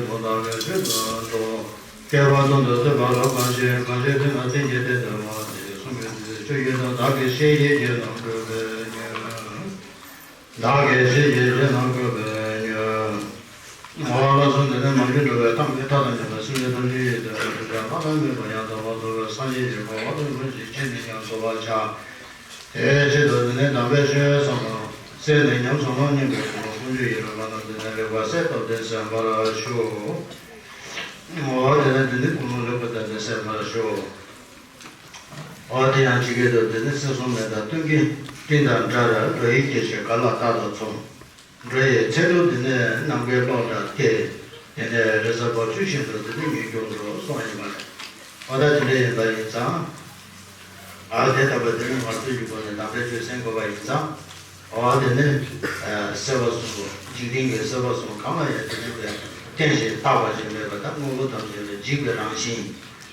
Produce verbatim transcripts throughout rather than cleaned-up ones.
ཐོག་མཐའ་བའི་ཆོས་དང་འགྲོ། བསྐལ་པ་སྟོང་དུ་སྲིད་པ་ལ་གང་ཞིག་གང་ཞིག་དེ་ན་བསྟན་གྱི་དེ་ལྟ་བ་དེ་གསུང་གི་དུས་ཆོས་ཡོད་དང་བདག་གི་ཤེས་ཡིན་གྱི་ནང་གོས་པས་ཉོན། བདག་གི་ཤེས་ཡིན་གྱི་ནང་གོས་པས་ཉོན། འོ་ལ་སོགས་འདི་ནི་མ་གྱུར་འགྲོ་བའི་ཐམས་ཅད་མཐའ་དང་མཉམ་པའི་སེམས་ཅན་ཐམས་ཅད་ཡོད་དོ་ཞེས་པའི་ལྷ་དང་མོས་པ་ཡང་དག་པར་རྫོགས་པའི་སངས་རྒྱས་ཀྱི་གོ་འཕང་ཐོབ་པའི་ཕྱིར་ཅི་ནས་ཀྱང་གསོལ་བར་བྱ། དེའི་ཆེད་དུ་འདི་ནི་དམ་པའི་ཆོས་བསམ་པ་གསན་ནས་ཉམས་སུ་བླང་སྙིང་པོ་ཡོད་པ་ཀུན་གྱི་ཡུལ་ལ་ལམ་འདི་ནི་རིག་པ་གསལ་བཏབ་སྟེ་གསན་པར་ཞུ། འོ་དེ་ནི་འདི་ནི་ཀུན་སློང་ལེགས་པར་བསྟེན་ཏེ་གསན་པར་ཞུ། འོ་དེ་ཡང་ཇི་སྐད་དུ་འདི་ནི་སྲིད་གསུམ་མེ་དང་སྟོན་ཀའི་སྤྲིན་དང་འདྲ་བར་འགྲོ་ཡི་སྐྱེ་ཤི་རྒ་ལ་སྟག་དང་མཚུངས། འགྲོ་ཡི་ཚེ་རབས་འདི་ནི་ནམ་མཁའི་གློག་ལྟར་སྟེ། དེ་ནས་རི་གཟར་འབབ་ཆུ་བཞིན་དུ་འདི་ནི་མྱུར་འགྱུར་འགྲོ་གསུངས་པ་ཡིན་པ་རེད། འོ་ད་དེ་འདྲ་ཡིན་པ་ཡིན་ཙང་། ཨ་དེ་ལྟ་བུ་དེ་ནི་ང་ཚོའི་རྒྱུད་པ་ནས་དམ་པའི་ཆོས་གསན་དགོས་པ་ཡིན་ཙང་། འོ་དེ་ནི་སྲིད་པ་གསུམ་པོ་འཇིག་རྟེན་གྱི་སྲིད་པ་གསུམ་གང་ལ་ཡང་དེ་ནི་བརྟེན་ཞིང་བཏགས་པ་ཞིག་མེད་པ་དང་། དངོས་པོ་ཐམས་ཅད་ལ་འཇིག་པའི་རང་བཞིན།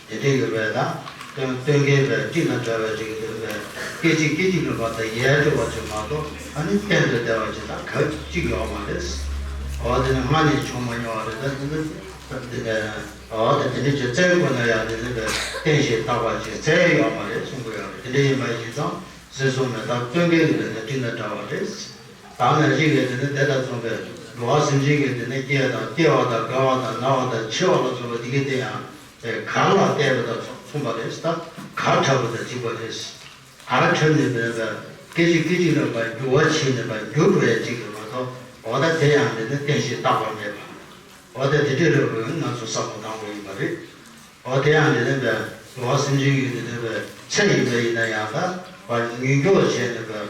དེ་འདྲ་ཡོད་པས་ན། སྟོན་སྟོན་ཀའི་བའི་སྤྲིན་དང་འདྲ་བའི་ཅིག་དེ་བས་སྐད་ཅིག་སྐད་ཅིག་ལ་མ་དང་ཡལ་འགྲོ་བ་ཅིག་མ་གཏོགས། ཨ་ནི་གཏན་དུ་བདེ་བ་ཅིག་དང་ག་ཅིག་ཡོད་མ་རེད། འོ་དེ་ནི་སྔ་ནས་བྱུང་མ་མྱོང་བ་རེད། ད་དེ་ནི་འོ་དེ་དེ་འདྲ་ཅིག་བཙལ་དགོས་ན་ཡང་དེ་ནི་བའི་བརྟེན་ཞིང་བཏགས་པ་ཅིག་བཙལ་ཡོད་མ་རེད་གསུང་གི་ཡོད་རེད། དེ་འདྲ་ཡིན་པ་ཡིན་ཙང་སྲིད་གསུམ་མེ་དང་སྟོན་ཀའི་ལས་ནི་སྤྲིན་དང་འདྲ་བ་རེད། ད་ནི་རིགས་ཀྱི་དེ་ནི་དེ་དང་མཚུངས་པའི་འགྲོ་བ་སེམས་ཅན་གྱི་དེ་ནི་སྐྱེ་དང་སྐྱེ་བ་དང་རྒ་བ་དང་ན་བ་དང་འཆི་བ་ལ་སོགས་པ་འདི་གའི་དེ་ཡང་། དེ་གར་ལ་བལྟས་པ་དང་མཚུངས་པ་རེད། ད་གར་འཁྲབ་པ་དང་གཅིག་པ་རེད། གར་འཁྲབ་ནས་བསྡད་པའི་སྐད་ཅིག་སྐད་ཅིག་ལ་བར་འགྱུར་བ་ཕྱིན་ནས་བར་འགྱུར་བའི་ཅིག་རེད་མ་གཏོགས། འོ་ད་དེ་ཡང་དེ་ནི་བརྟེན་ཞིང་བཏགས་པ་མེད་པ། འོ་ད་དེ་འདྲའི་རེད་པས་ང་ཚོ་བསམ་བློ་བཏང་དགོས་ཡིན་པ་རེད། འོ་དེ་ཡང་དེ་ནི་བའི་འགྲོ་བ་སེམས་ཅན་གྱི་དེ་ནི་བའི་ཚེ་ཡིན་པ་ཡིན་ན་ཡང་། ད་བར་མྱུར་འགྱུར་བྱས་ནས་བའི་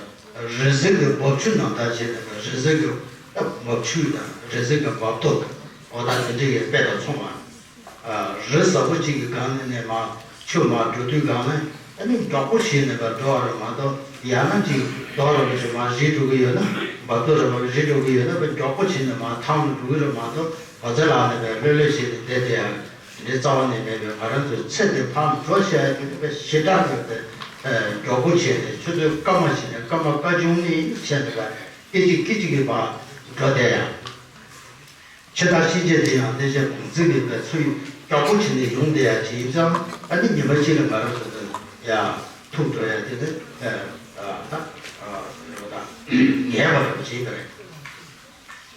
རི་གཟར་གྱི་འབབ་ཆུ་ནང་ལྟར་བྱས་ནས་བའི་རི་གཟར་གྱི་འབབ་ཆུ་དང་རི་གཟར་གྱི་འབབ་ཏོག་འོ་ད་དེ་འདྲའི་གི་དཔེ་དང་མཚུངས་པ། རི་གཟར་པོ་གཅིག་གི་སྒང་ནས་མར་ཆུ་མར་འགྲོ་དུས་སྒང་ནས་ཨ་ནི་མགྱོགས་པོ་བྱས་ནས་བར་འགྲོ་བ་རེད་མ་གཏོགས། ཡང་ན་ཅིག་རྡོ་རེད་པ་ཅིག་མར་རིལ་འགྲོ་གི་ཡོད་ན། འབབ་ཏོག་རེད་པ་རིལ་འགྲོ་གི་ཡོད་ན་བར་མགྱོགས་པོ་བྱས་ནས་མར་ཐང་དུ་འགྲོ་གི་རེད་མ་གཏོགས། ག་ཚོད་ལ་ནས་བར་ལྷོད་ལྷོད་བྱས་ནས་བསྡད་དེ་ཡང་འདི་རྩ་བ་ནས་མེད་པའི་ང་རང་ཚོའི་ཚེ་འདི་ཕར་འགྲོ་བྱ་ཡ་དེ་ནི་བའི་ཞེ་དྲག་གི་དེ་མགྱོགས་པོ་བྱས་ནས་ཆུ་ཚོད་སྐར་མ་བྱས་ནས་སྐར་མ་སྐར་ཆུང་གཉིས་བྱས་ནས་བར་སྐད་ཅིག་སྐད་ཅིག་གི་བར་འགྲོ་བསྡད་ཡ། འཆི་བདག་གཤིན་རྗེ་དེ་ཡང་དེ་བཞིན་གོང་ཚད་ཀྱི་བའི་ཚུལ་མགྱོགས་པོ་བྱས་ནས་ཡོང་བསྡད་ཡ་ཅིག་ཡིན་ཙང་། ཨ་ནི་ཉི་མ་གཅིག་ལ་ང་རང་ཚོ་དེ་ཡ་ཐུག་འགྲོ་ཡ་དེ་ནི་ད་ངེས་པ་རེད་བྱེད་པ་རེད།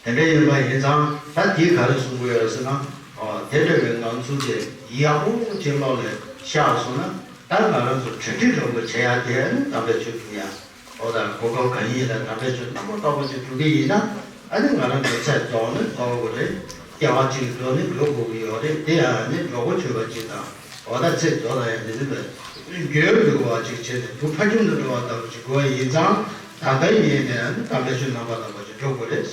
དེ་འདྲ་ཡིན་པ་ཡིན་ཙང་ད་དེས་ག་རེ་གསུང་གི་ཡོད་ཟེར་ན། འོ་དེ་འདྲ་བའི་ངང་ཚུལ་དེ་ཡག་པོ་ཅིག་བློ་ལ་ཤར་སོང་ན། ད་ང་རང་ཚོ་གྲ་སྒྲིག་རོགས་པ་བྱེད་ཡ་དེ་ནི་དམ་པའི་ཆོས་སྒྲུབ་ཡ། འོ་ད་གོ་སྐབས་གང་ཡིན་ལ་དམ་པའི་ཆོས་རྣམ་པར་དག་པ་ཅིག་སྒྲུབ་ཀྱི་ཡིན་ན། ཨ་ནི་ང་རང་ཚོ་ཚེ་རྫོགས་ནི་རྫོགས་དགོས་རེད། སྐྱེ་བ་གཅིག་འགྲོ་ནི་འགྲོ་དགོས་ཀྱི་ཡོད་རེད། དེ་ཡང་ནི་གྲོགས་པོ་ཆོས་པ་ཅིག་དང་། འོ་ད་ཚེ་རྫོགས་ལ་ཡང་འདི་ནི་བས་འགྱོད་དགོས་པ་ཅིག་བྱས་ནས་བུ་ཕ་ཁྱིམ་དུ་འགྲོ་བ་ལྟ་བུ་ཅིག་དགོས་ཡིན་ཙང་། ད་ལྟ་ཡིན་ནས་ཨ་ནི་དམ་པའི་ཆོས་རྣམ་པར་དག་པ་ཅིག་སྒྲུབ་དགོས་རེད།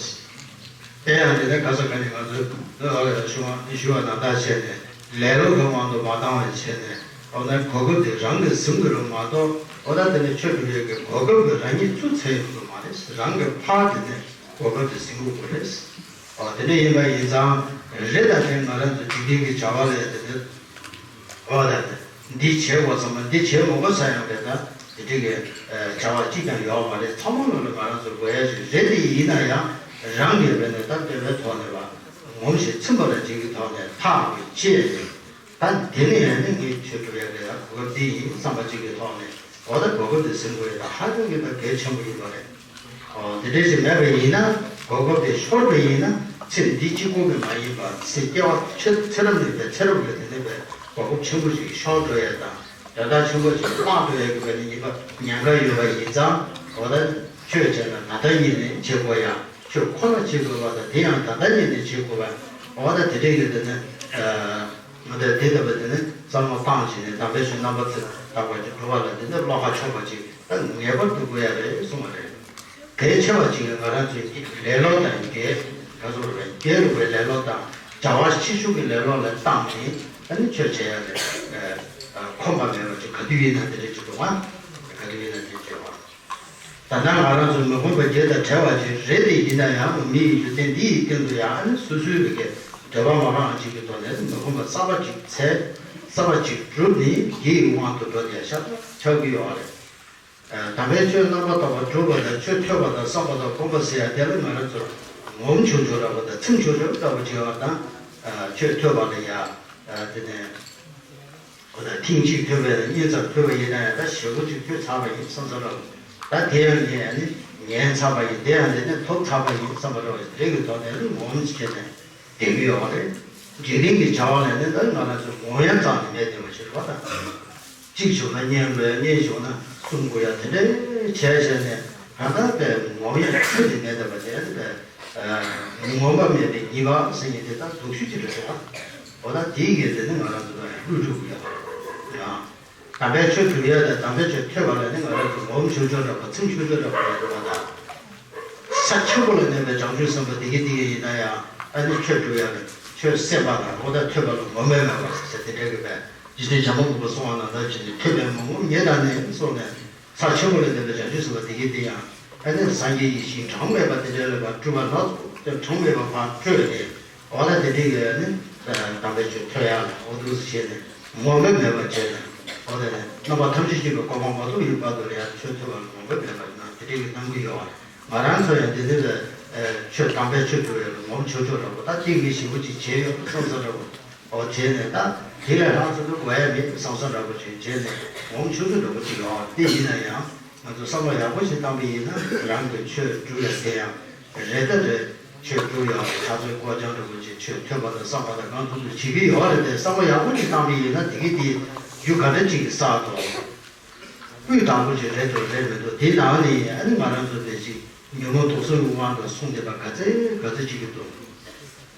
དེ་ཡང་དེ་ནས་ག་ས་ག་ནས་ང་ཚོས་ཞུ་བ་ཞུ་བ་ནང་ལྟར་བྱས་ནས་ལེ་ལོ་གི་དབང་དུ་མ་བཏང་བ་བྱས་ནས། འོ་ན་གོ་སྐབས་དེ་རང་གིས་ཟིན་དགོས་རེད་མ་གཏོགས། འོ་ན་དེ་ནས་ཆོས་སྒྲུབ་ཡས་ཀྱི་གོ་སྐབས་དེ་རང་ཉིད་ཚུར་འཚོལ་ཡོང་གི་མ་རེད། རང་གིས་ཕར་དེ་ནས་གོ་སྐབས་དེ་ཟིན་དགོས་ཀྱི་རེད། འོ་དེ་འདྲ་ཡིན་པ་ཡིན་ཙང་རེད། ད་དེ་ང་རང་ཚོ་འཇིག་རྟེན་གྱི་བྱ་བ་ལས་དེ་འདྲ། འོ་ད་དེ་འདི་བྱེད་དགོས་བསམ་པ་འདི་བྱེད་མི་དགོས་ས་ཡང་རེད། ད་དེ་འདྲ་གི་བྱ་བ་གཅིག་ཀྱང་ཡོད་མ་རེད། ཚང་མ་ལོ་ལ་ང་རང་ཚོ་དགོས་ཡ་ཞིག་རེད། དེ་ཡིན་ན་ཡང་རང་གིས་རེད་ནས་ད་དེ་བའི་ཐོག་ནས་བ་ངོམས་ཤིང་ཚིམ་པ་ལ་འཇིག་གི་ཐོག་ནས་ཐག་གིས་བཅད་ནས། ད་འདི་ནས་ཡང་ནི་ངས་ཆོས་སྒྲུབ་ཡག་གི་ཡག་གོ་སྐབས་འདི་ཡིན་བསམ་པ་གཅིག་གི་ཐོག་ནས། འོ་ད་གོ་སྐབས་དེ་ཟིན་དགོས་ཡོད། ད་ཧ་ཅང་གི་ད་གལ་ཆེན་པོ་ཡིན་པ་རེད། འོ་དེ་འདྲ་ཞིག་མེད་པ་ཡིན་ན། གོ་སྐབས་དེ་ཤོར་བ་ཡིན་ན། ཚེ་འདི་གཅིག་པོ་གི་མ་ཡིན་པར་ཚེ་སྐྱེ་བ་ཕྱི་ཚེ་རབས་ནས་པའི་ཚེ་རབས་ལ་དེ་ནས་པའི་གོ་སྐབས་ཆེན་པོ་ཞིག་ཤོར་འགྲོ་ཡས་དང་། དོན་དག་ཆེན་པོ་ཞིག་སྤངས་འགྲོ་ཡས་ཀྱི་བ་ནི་ཡིན་པ་ཉེན་ཁ་ཡོད་པ་ཡིན་ཙང་། འོ་ད་ཆོས་བྱས་ན་ད་ལྟ་ཉིད་ནས་བྱེད་དགོས་ཡ། ཆོས་ཁོ་ན་བྱེད་དགོས་པ་དང་། དེ་ཡང་ད་ལྟ་ཉིད་ནས་བྱེད་དགོས་པ། འོ་ད་དེ་འདྲའི་གི་དེ་ནི། ཨ་ད་དེ་ལྟ་བུ་དེ་ནི་བསམ་བློ་བཏང་བྱས་ནས་དམ་པའི་ཆོས་རྣམ་པར་དག་པ་ཅིག་སྒྲུབ་པ་ལ་དེ་ནི་བློ་ཁ་ཕྱོགས་པ་ཅིག་ད་ངེས་པར་དུ་དགོས་ཡ་རེད་གསུངས་པ་རེད། གལ་ཆེ་བ་ཅིག་ང་རང་ཚོའི་ལེ་ལོ་དང་འགལ། ག་ཚོད་རེད། འགལ་རུང་བའི་ལེ་ལོ་དང་བྱ་བ་ཕྱི་ཕྱོགས་ཀྱི་ལེ་ལོ་ལ་བཏང་ནས་ཨ་ནི་ཆོས་བྱེད་ཡ་རེད། ཁོམ་པ་མེད་པ་ཅིག་ག་དུས་ཡིན་ན་དེ་འདྲ་ཅིག་འདུག་ག་ག་དུས་ཡིན་ན་དེ་བྱེད་པ། ད་ལྟ་ང་རང་ཚོ་མི་ཁོམ་པ་བརྒྱད་དང་བྲལ་བ་ཅིག་རེད། དེ་ཡིན་ན་ཡང་མི་ཡི་རྒྱུ་མཚན་འདི་ཡི་སྟེང་དུ་ཡང་ཨ་ནི་སོ་སོའི་རིགས་ཀྱི་འདོད་པ་མ་རང་ཅིག་གི་ཐོག་ནས་མི་ཁོམ་པ་གསར་པ་ཅིག་འཚོལ། གསར་པ་ཅིག་བསྒྲུབས་ནས་དེ་ཡི་དབང་དུ་འགྲོ་བསྡད་ཤག་ཆགས་ཀྱི་ཡོད་རེད། དམ་པའི་ཆོས་རྣམ་པར་དག་པ་སྒྲུབ་པ་དང་། ཆོས་ཐོས་པ་དང་། བསམ་པ་དང་སྒོམ་པ་ཟེར་ཡ་དེ་ལ་ང་རང་ཚོར་ངོམ་ཆུང་ཆུང་འདྲ་པོ་དང་ཚིམ་ཆུང་ཆུང་འདྲ་པོ་བྱེད་པ་དང་། ཆོས་ཐོས་པ་ལ་ཡ། དེ་ནས་ཐེངས་གཅིག་ཐོས་པས་ན་བསྙེན་རྫས་ཐོས་པ་ཡིན་ན་ཡང་ད་ཞེ་པོ་ཅིག་ཐོས་ཚར་བ་ཡིན་བསམ་ས་ར། ད་དེ་ཡང་ངས་ནི་ཉན་ཚར་བ་ཡིན། དེ་ཡང་དེ་ནས་ཐོབ་ཚར་བ་ཡིན་བསམ་པ་ར། དེ་གི་ཐོག་ནས་ནི་ངོམས་བྱས་ནས་བསྡད་ཀྱི་ཡོད་རེད། འཇིག་རྟེན་གྱི་བྱ་བ་ལ་ནི་ད་ང་རང་ཚོ་ངོམས་ཡ་ཙམ་ནི་མེད་བསྡད་པ་ཞིག་རེད་པ། ད་གཅིག་བྱུང་ན་བསྙེན་དགོས་ཡ། གཉིས་བྱུང་ན་སྲུང་དགོས་ཡ། དེ་འདྲ་བྱས་བྱས་ནས་ད་ལྟ་བས་ངོམས་ཡ་ཁྱོན་ནས་མེད་བསྡད་པ་དེ་ནི་བས། ངོམས་པ་མེད་པའི་ཉེས་པ་ཟེར་མཁན་དེ་ད་སྡུག་ཤོས་ཅིག་རེད་པ། འོ་ད་དེའི་གི་དེ་ནི་ང་རང་ཚོ་ལ་བློས་འགྲོ་དགོས་ཡ། དམ་པའི་ཆོས་སྒྲུབ་ཡ་དང་དམ་པའི་ཆོས་ཐོས་པ་ལ་ནི་ང་རང་ཚོ་ངོམས་ཆོག་ཆོག་འདྲ་པོ། ཚིམ་ཆོག་ཆོག་འདྲ་པོ་ཡོད་རེད་པ། ད་ས་ཆེན་པོ་ལ་གནས་པའི་བྱང་ཆུབ་སེམས་དཔའ་དེ་གི་དེ་གི་ཡིན་ན་ཡང་ཨ་ནི་ཆོས་སྒྲུབ་ཡ་གི་ཆོས་སེམས་པ་དང་འོ་ད་ཐོས་པ་ལ་ངོམས་པ་མེད་པ་ཟེར་དེ་འདྲ་གི་བས། རྗེ་བཙུན་བྱམས་པ་མགོན་པོ་གསུངས་པ་ནང་ལྟར་བྱས་ནས་ཐོས་པས་མ་ངོམས་ཉེས་དང་ནི་སོགས་ནས། ས་ཆེན་པོ་ལ་གནས་པའི་བྱང་ཆུབ་སེམས་དཔའ་དེ་གི་དེ་ཡང་ཨ་ནི་སངས་རྒྱས་ཡེ་ཤེས་གྲངས་མེད་པ་དེ་འདྲ་ལ་ཕར་སྤྲུལ་པ་སྣ་ཚོགས་དེ་གྲངས་མེད་པ་ཕར་སྤྲོས་ཏེ། འོ་ད་དེ་འདྲའི་ཡོད་ནི་དམ་པའི་ཆོས་ཐོས་ཡག་ལ་འོ་འདུག་སེ་བྱས་ནས་ངོམས་པ་མེད་པར་བྱས་ནས། འོ་དེ་ནས་རྣམ་པ་ཐམས་ཅད་མཁྱེན་པའི་གོ་འཕང་མ་ཐོབ་ཡུན་བར་དུ་ལ་ཡང་ཆོས་ཐོས་པ་ལ་ངོམས་པ་མེད་པར་ན་དེ་འདྲའི་གི་གནང་གི་ཡོད་རེད། ང་རང་ཚོ་ཡང་དེ་འདྲ་ལ་ཆོས་དམ་པའི་ཆོས་ཐོས་ཡག་ལ་ངོམས་ཆོག་ཆོག་འདྲ་པོ། ད་དེ་ངས་ཞེ་པོ་ཅིག་བྱས་ཡོད་བསམ་ས་འདྲ་པོ། འོ་བྱས་ནས་ད་དེ་ལས་ལྷག་ཙམ་དུ་དགོས་ཡ་མེད་བསམ་ས་འདྲ་པོ་ཅིག་བྱས་ནས་ངོམས་ཆོག་ཆོག་འདྲ་པོ་ཅིག་ཡོད་རེད། དེ་ཡིན་ན་ཡང་ང་ཚོ་བསམ་བློ་ཡག་པོ་ཞིག་བཏང་པ་ཡིན་ན་རང་གི་ཆོས་སྒྲུབ་ཡ་དེ་ཡང་རེ་ད་རེ་ཆོས་སྒྲུབ་ཡ་ཕྱག་འཚལ་སྐོར་སྦྱང་འདྲ་པོ་ཅིག་ཆོས་ཐོས་པ་དང་བསམ་པ་དང་གང་ཐུབ་ཐུབ་བྱེད་ཀྱི་ཡོད་རེད་དེ། བསམ་བློ་ཡག་པོ་ཞིག་བཏང་པ་ཡིན་ན་དེ་གི་དེ་རྒྱུ་ག་འདྲ་ཅིག་གི་བསགས་ཐུབ། སྤུས་དག་པོ་ཅིག་རེད་འདུག་རེད་མི་འདུག་དེ་ནང་ནས་ཨ་ནི་ང་རང་ཚོ་དེ་ཅིག་ཉོན་མོངས་དུག་གསུམ་གྱི་དབང་དུ་སོང་བསྡད་པ་ག་ཚད་ག་ཚོད་ཅིག་གི་འདུག་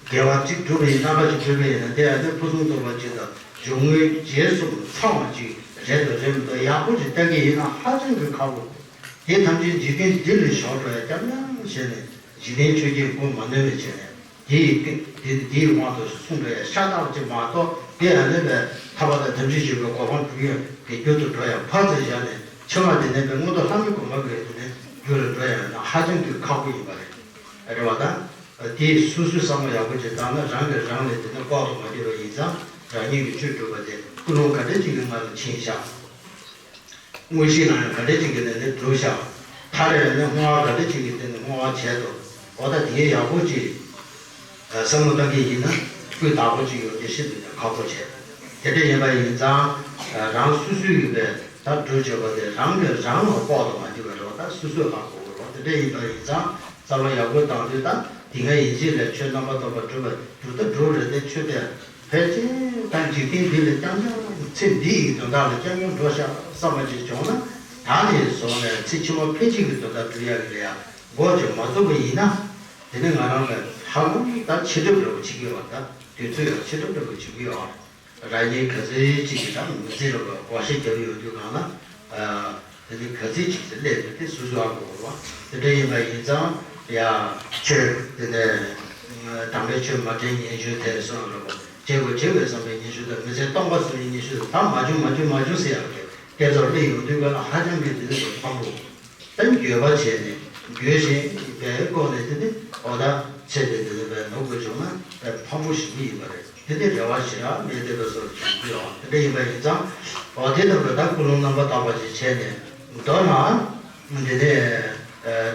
དགེ་བ་གཅིག་བསྒྲུབས་པ་ཡིན་ན། སྣ་ཁ་ཅིག་བསྒྲུབས་པ་ཡིན་ན་དེ་ཨ་ནི་ཕུན་སུམ་ཚོགས་པ་ཅིག་དང་སྦྱོར་དངོས་རྗེས་གསུམ་ཚང་བ་ཅིག་རེད་འདུག་རེད་མི་འདུག་ཡག་པོ་ཅིག་ལྟ་གི་ཡིན་ན་ཧ་ཅང་གི་ཁག་པོ། དེ་ཐམས་ཅད་འཇིག་རྟེན་འདི་ལས་ཞོག་འགྲོ་ཡ་སྐྱབས་མཉམ་བྱས་ནས་འཇིག་རྟེན་ཆོས་བརྒྱད་མགོ་མ་ནོན་པ་བྱས་ནས། དེ་ཡི་སྟེང་དེ་དེའི་དབང་དུ་སོང་འགྲོ་ཡ་ཤ་སྟག་ཅིག་མ་གཏོགས། དེ་ཡང་ནི་བས་ཐར་པ་དང་དམ་ཆོས་ཀྱི་གོ་འཕང་སྒྲུབ་ཡ་གི་རྒྱུ་དུ་འགྲོ་ཡ་ཕར་ཙམ་བཞག་ནས། ཕྱི་མ་དེ་ནས་བས་མངོན་མཐོ་ལྷ་མིའི་གོ་འཕང་གི་དེ་ནས་རྒྱུ་ལ་འགྲོ་ཡ་ན་ཧ་ཅང་གི་ཁག་པོ་ཡིན་པ་རེད། རེད་བ་ད། དེ་སོ་སོས་བསམ་བློ་ཡག་པོ་ཅིག་བཏང་ན་རང་གིས་རང་ལ་དེ་ནས་ལྐོག་ཏུ་མ་གྱུར་པ་ཡིན་ཙང་། རང་ཉིད་ཀྱི་ཆོས་སྒྲུབ་པ་དེ་ཀུན་སློང་ག་འདྲ་ཅིག་གི་ངང་ལ་ཕྱིན་བཞག་དངོས་གཞི་ལ་ཡང་ག་འདྲ་ཅིག་གི་ནས་ནི་སྒྲུབ་བཞག་མཐར་ཡང་ནི་བསྔོ་བ་ག་འདྲ་ཅིག་གི་སྟེང་ནས་བསྔོ་བ་བྱས་ཏོ། འོ་ད་དེ་ཡག་པོ་ཅིག་བསམ་བློ་བཏང་གི་ཡིན་ན། སྤུས་དག་པོ་ཅིག་ཡོང་རྒྱུ་ཤིན་ཏུ་ནས་ཁག་པོ་བྱས། དེ་འདྲ་ཡིན་པ་ཡིན་ཙང་། རང་སོ་སོའི་ཡིན་པའི་ད་སྒྲུབ་བྱེད་པ་དེ་རང་གིས་རང་ལ་ལྐོག་ཏུ་མ་གྱུར་པ་རེད་བ། ད་སོ་སོས་ཧ་གོ་དགོས་རེད་བ། དེ་འདྲ་ཡིན་པ་ཡིན་ཙང་བསམ་བློ་ཡག་པོ་བཏང་དུས། ད་དེ་སྔ་ཡིན་གཅིག་ལས་ཆོས་རྣམ་པར་དག་པ་སྒྲུབ་པ་སྒྲུབ་ད་སྒྲུབ་རེད་དེ། ཆོས་དེ་ཕལ་ཆེར་ད་འཇིག་རྟེན་འདི་ལ་རྐྱང་རྐྱང་། ཚེ་འདི་ཡི་དོན་དག་ལ་རྐྱང་རྐྱང་འགྲོ་ཤག་བསམ་པ་ཅིག་བྱུང་ན། ད་ནས་བཟུང་ནས་ཚེ་ཕྱི་མ་ཕལ་ཆེར་གྱི་དོན་དག་སྒྲུབ་ཡག་གི་ལས་ཡག་འགོ་ཅིག་མ་བཙུགས་པ་ཡིན་ན། དེ་ནི་ང་རང་ལ་ཧ་ལམ་ད་ཕྱི་སྒྲུབ་འདྲ་པོ་བྱེད་ཀྱི་ཡོད་པ། ད་དུས་ཚོད་ཡང་ཕྱི་སྒྲུབ་འདྲ་པོ་བྱེད་ཀྱི་ཡོད། རང་ཉིད་ག་ཚོད་ཅིག་གིས་ད་མི་ཚེ་རིང་པོ་བག་ཆགས་བརྒྱབ་ཡོང་དུས་སྒང་ལ། དེ་ནི་ག་ཚོད་ཅིག་ཏུ་སླེབས་ཏེ་དེ་སོ་སོ་ཧ་གོ་དགོས་པ། དེ་འདྲ་ཡིན་པ་ཡིན་ཙང་། ཡ། ཆོས་དེ་ནས་དམ་པའི་ཆོས་མ་དྲན་ཉེས་སྤྱོད་དེ་སོགས་ལ་བྱེད་དགོས་བྱེད་དགོས་བསམ་པའི་ཉེས་སྤྱོད་དང་། མི་ཚེ་སྟོང་པ་བཟོ་བའི་ཉེས་སྤྱོད་དང་། ད་མ་བྱུང་མ་བྱུང་མ་བྱུང་ཟེར་ཡག་གི་དེ་ཚོར་སླེབས་ཡོང་དུས་སྒང་ལ་ཧ་ཅང་གི་དེ་ནི་ཕངས་པོ། ད་འགྱོད་པ་བྱས་ནས་འགྱོད་བཞིན་པའི་སྒོ་ནས་དེ་ནི་འོ་ད་ཚེ་འདི་དེ་ནི་བས་ནོར་དགོས་བྱུང་ན་བས་ཕངས་པོ་ཞེ་པོ་ཡིན་པ་རེད། དེ་ནི་རེ་བ་ཞེ་དྲག་མེད་བསྡད་པའི་བཟོ་འདྲ་ཅིག་ཡོད། དེ་འདྲ་ཡིན་པ་ཡིན་ཙང་། འོ་དེ་ལྟ་བུ་ད་ཀུན་སློང་རྣམ་པར་དག་པ་ཞིག་བྱས་ནས། མདོར་ན་དེ་ནས་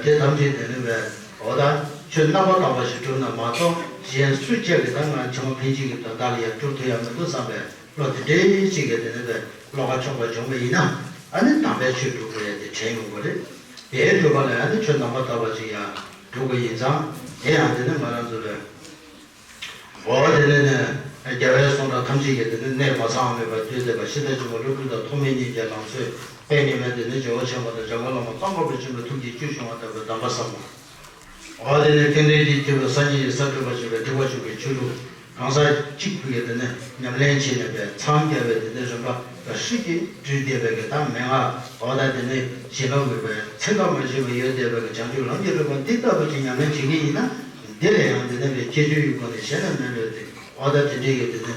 དེ་ཐམས་ཅད་དེ་ནི་བས་འོ་ད་ཆོས་རྣམ་པར་དག་པ་ཞིག་སྒྲུབ་ན་མ་གཏོགས། གཞན་སུ་གཅིག་གིས་ད་ང་ཕྱི་མ་ཕན་ཆད་ཀྱི་དོན་དག་ལ་ཡང་སྒྲུབ་ཐུབ་ཡ་མི་འདུག་བསམ་པའི་བློ་དེ་འདྲའི་ཞིག་གིས་དེ་ནི་བས་བློ་ཁ་ཕྱོགས་པ་བྱུང་བ་ཡིན་ན། ཨ་ནི་དམ་པའི་ཆོས་སྒྲུབ་དགོས་ཡ་དེ་དྲན་ཡོང་གི་རེད། དེའི་སྒྲུབ་པ་ལ་ཡང་ནི་ཆོས་རྣམ་པར་དག་པ་ཅིག་ཡང་སྒྲུབ་དགོས་ཡིན་ཙང་། དེ་ཡང་དེ་ནི་ང་རང་ཚོ་ལ། འོ་དེ་ནི་ནི་རྒྱལ་བའི་གསུང་སྒྲ་ཐམས་ཅད་ཀྱི་དེ་ནི་གནད་མ་ཚང་བ་མེད་པར་བསྡུས་བསྡད་པ། ཤིང་རྟ་ཆེན་པོ་ཀླུ་སྒྲུབ་དང་ཐོགས་མེད་གཉིས་ཀྱི་ལང་ཚོའི་དཔེ་ངེས་མེད་དེ་ནི་རྗེ་བོ་ཆེན་པོ་དང་འཇམ་མགོན་བླ་མ་སྟོན་པ་པོའི་སྤྱན་སྔར་ཐུགས་ཀྱི་བཅུད་ཕྱུང་བ་ལྟ་བུའི་གདམས་པ་ཟབ་མོ། འོ་དེ་ནི་ཀུན་ལྡན་གྱི་སྐྱེས་བུ་སངས་རྒྱས་ཀྱི་ས་སྤྲོས་པ་ཞེས་པའི་སྒྲིབ་པ་བཅུག་པའི་ཆོས་ལུགས་གང་ཟག་གཅིག་པུས་དེ་ནི་ཉམས་ལེན་བྱས་ནས་པའི་འཚང་རྒྱ་བའི་དེ་ནི་རིམ་པ་ཧྲིལ་གྱིས་བསྒྲིལ་བསྡད་པའི་གི་ད་མན་ངག་འོ་ད་དེ་ནི་ཞེ་ལྔ་འོས་པའི་ཚིག་འགའ་མ་ཞུས་པ་ཡོད་བསྡད་པའི་གི་བྱང་ཆུབ་ལམ་གྱི་རིམ་པ་འདི་ལྟ་བུ་ཅིག་ཉམས་ལེན་བྱེད་ཀྱི་ཡིན་ན། འདི་ལས་ཡང་དེ་ནི་པའི་ཁྱད་ཆོས་ཡོད་སྒོ་ནས་གཞན་ལ་མེད་པའི་དེ་འོ་ད་དེ་འདྲའི་གི་དེ་ནི་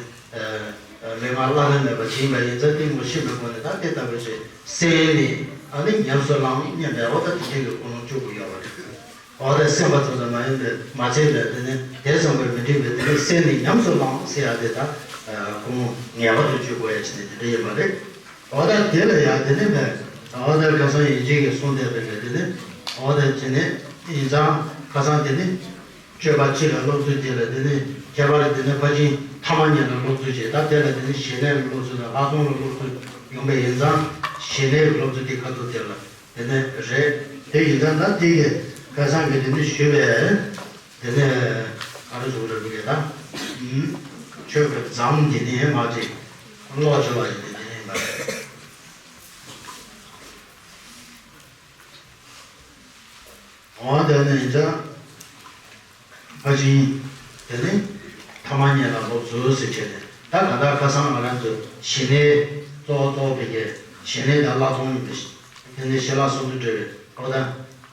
མན་ངག་བླ་ན་མེད་པ་ཅིག་ཡིན་པ་ཡིན་ཙང་། དེ་ངོ་ཤེས་པའི་སྒོ་ནས་ད་དེ་ལྟ་བུ་ཞིག་གསན་ནས་ཨ་ནི་ཉམས་སུ་བླངས་སྙམ་པའི་འོ་ད་དེ་འདྲའི་གི་ཀུན་སློང་བཅུག་དགོས་ཡོད་པ་རེད། འོ་ད་གསན་པ་ཙམ་དུ་མ་ཡིན་པའི་མ་ཚད་པའི་དེ་ནི་དེ་ཙམ་པས་མི་འགྲིག་པའི་དེ་ནི་གསན་ནས་ཉམས་སུ་བླངས་ཟེར་ཡ་དེ་ད་ཀུན་སློང་ངེས་པར་དུ་བཅུག་དགོས་ཡ་ཅིག་ནི་དེ་འདྲ་ཡིན་པ་རེད། འོ་ད་དེ་ལ་ཡང་དེ་ནི་མེད། འོ་ད་ཁ་སང་ཡིན་གཅིག་གིས་གསུངས་བསྡད་པའི་དེ་ནི། འོ་ད་དེ་ནི་ཡིན་ཙང་ཁ་སང་དེ་ནི། སྤྱོད་པ་སྤྱི་ལ་སློབ་ཚུལ་དེ་ལ་དེ་ནས་ཁྱད་པར་དེ་ནས་ཕར་ཕྱིན་ཐ་མ་གཉིས་ལ་སློབ་ཚུལ་བྱས། ད་དེ་ལ་དེ་ནས་ཞི་གནས་ལ་སློབ་ཚུལ་དང་ལྷག་མཐོང་ལ་སློབ་ཚུལ་ཡོང་པ་ཡིན་ཙང་། ཞི་གནས་ཀྱི་སློབ་ཚུལ་དེ་ཁ་ཐུག་དེ་ལ་དེ་ནས་རེད། དེ་ཡིན་ཙང་ད་དེ་གི་ཁ་སང་གི་དེ་ནས་ཞུས་པས། དེ་ནས་ཨ་རུ་ཟུག་རེ་བུ་གེ་ད། ཆོས་ཀྱི་འཛམ་འདི་ནས་མ་ཅིག་ཀློག་བྱེད་པ་ཡིན་དེ་དེ་ནས་མ་རེད། འོ་དེ་ནས་ཡིན་ཙང་ཕར་ཕྱིན་དེ་ནས་ཐ་མ་གཉིས་ལ་སློབ་ཚུལ་ཟེར་བྱས་ནས། ད་ག་ད་ཁ་སང་ང་རང་ཚོ་ཞི་གནས་གཙོ་བོ་གཙོ་བོ་བུ་གེ་ཞི་གནས་དང་ལྷག་མཐོང་ཡིན་པའི་དེ་ནས་ཞི་ལྷག་སུམ་ཅུ་སྒྲིལ་བའི་འོ་ད།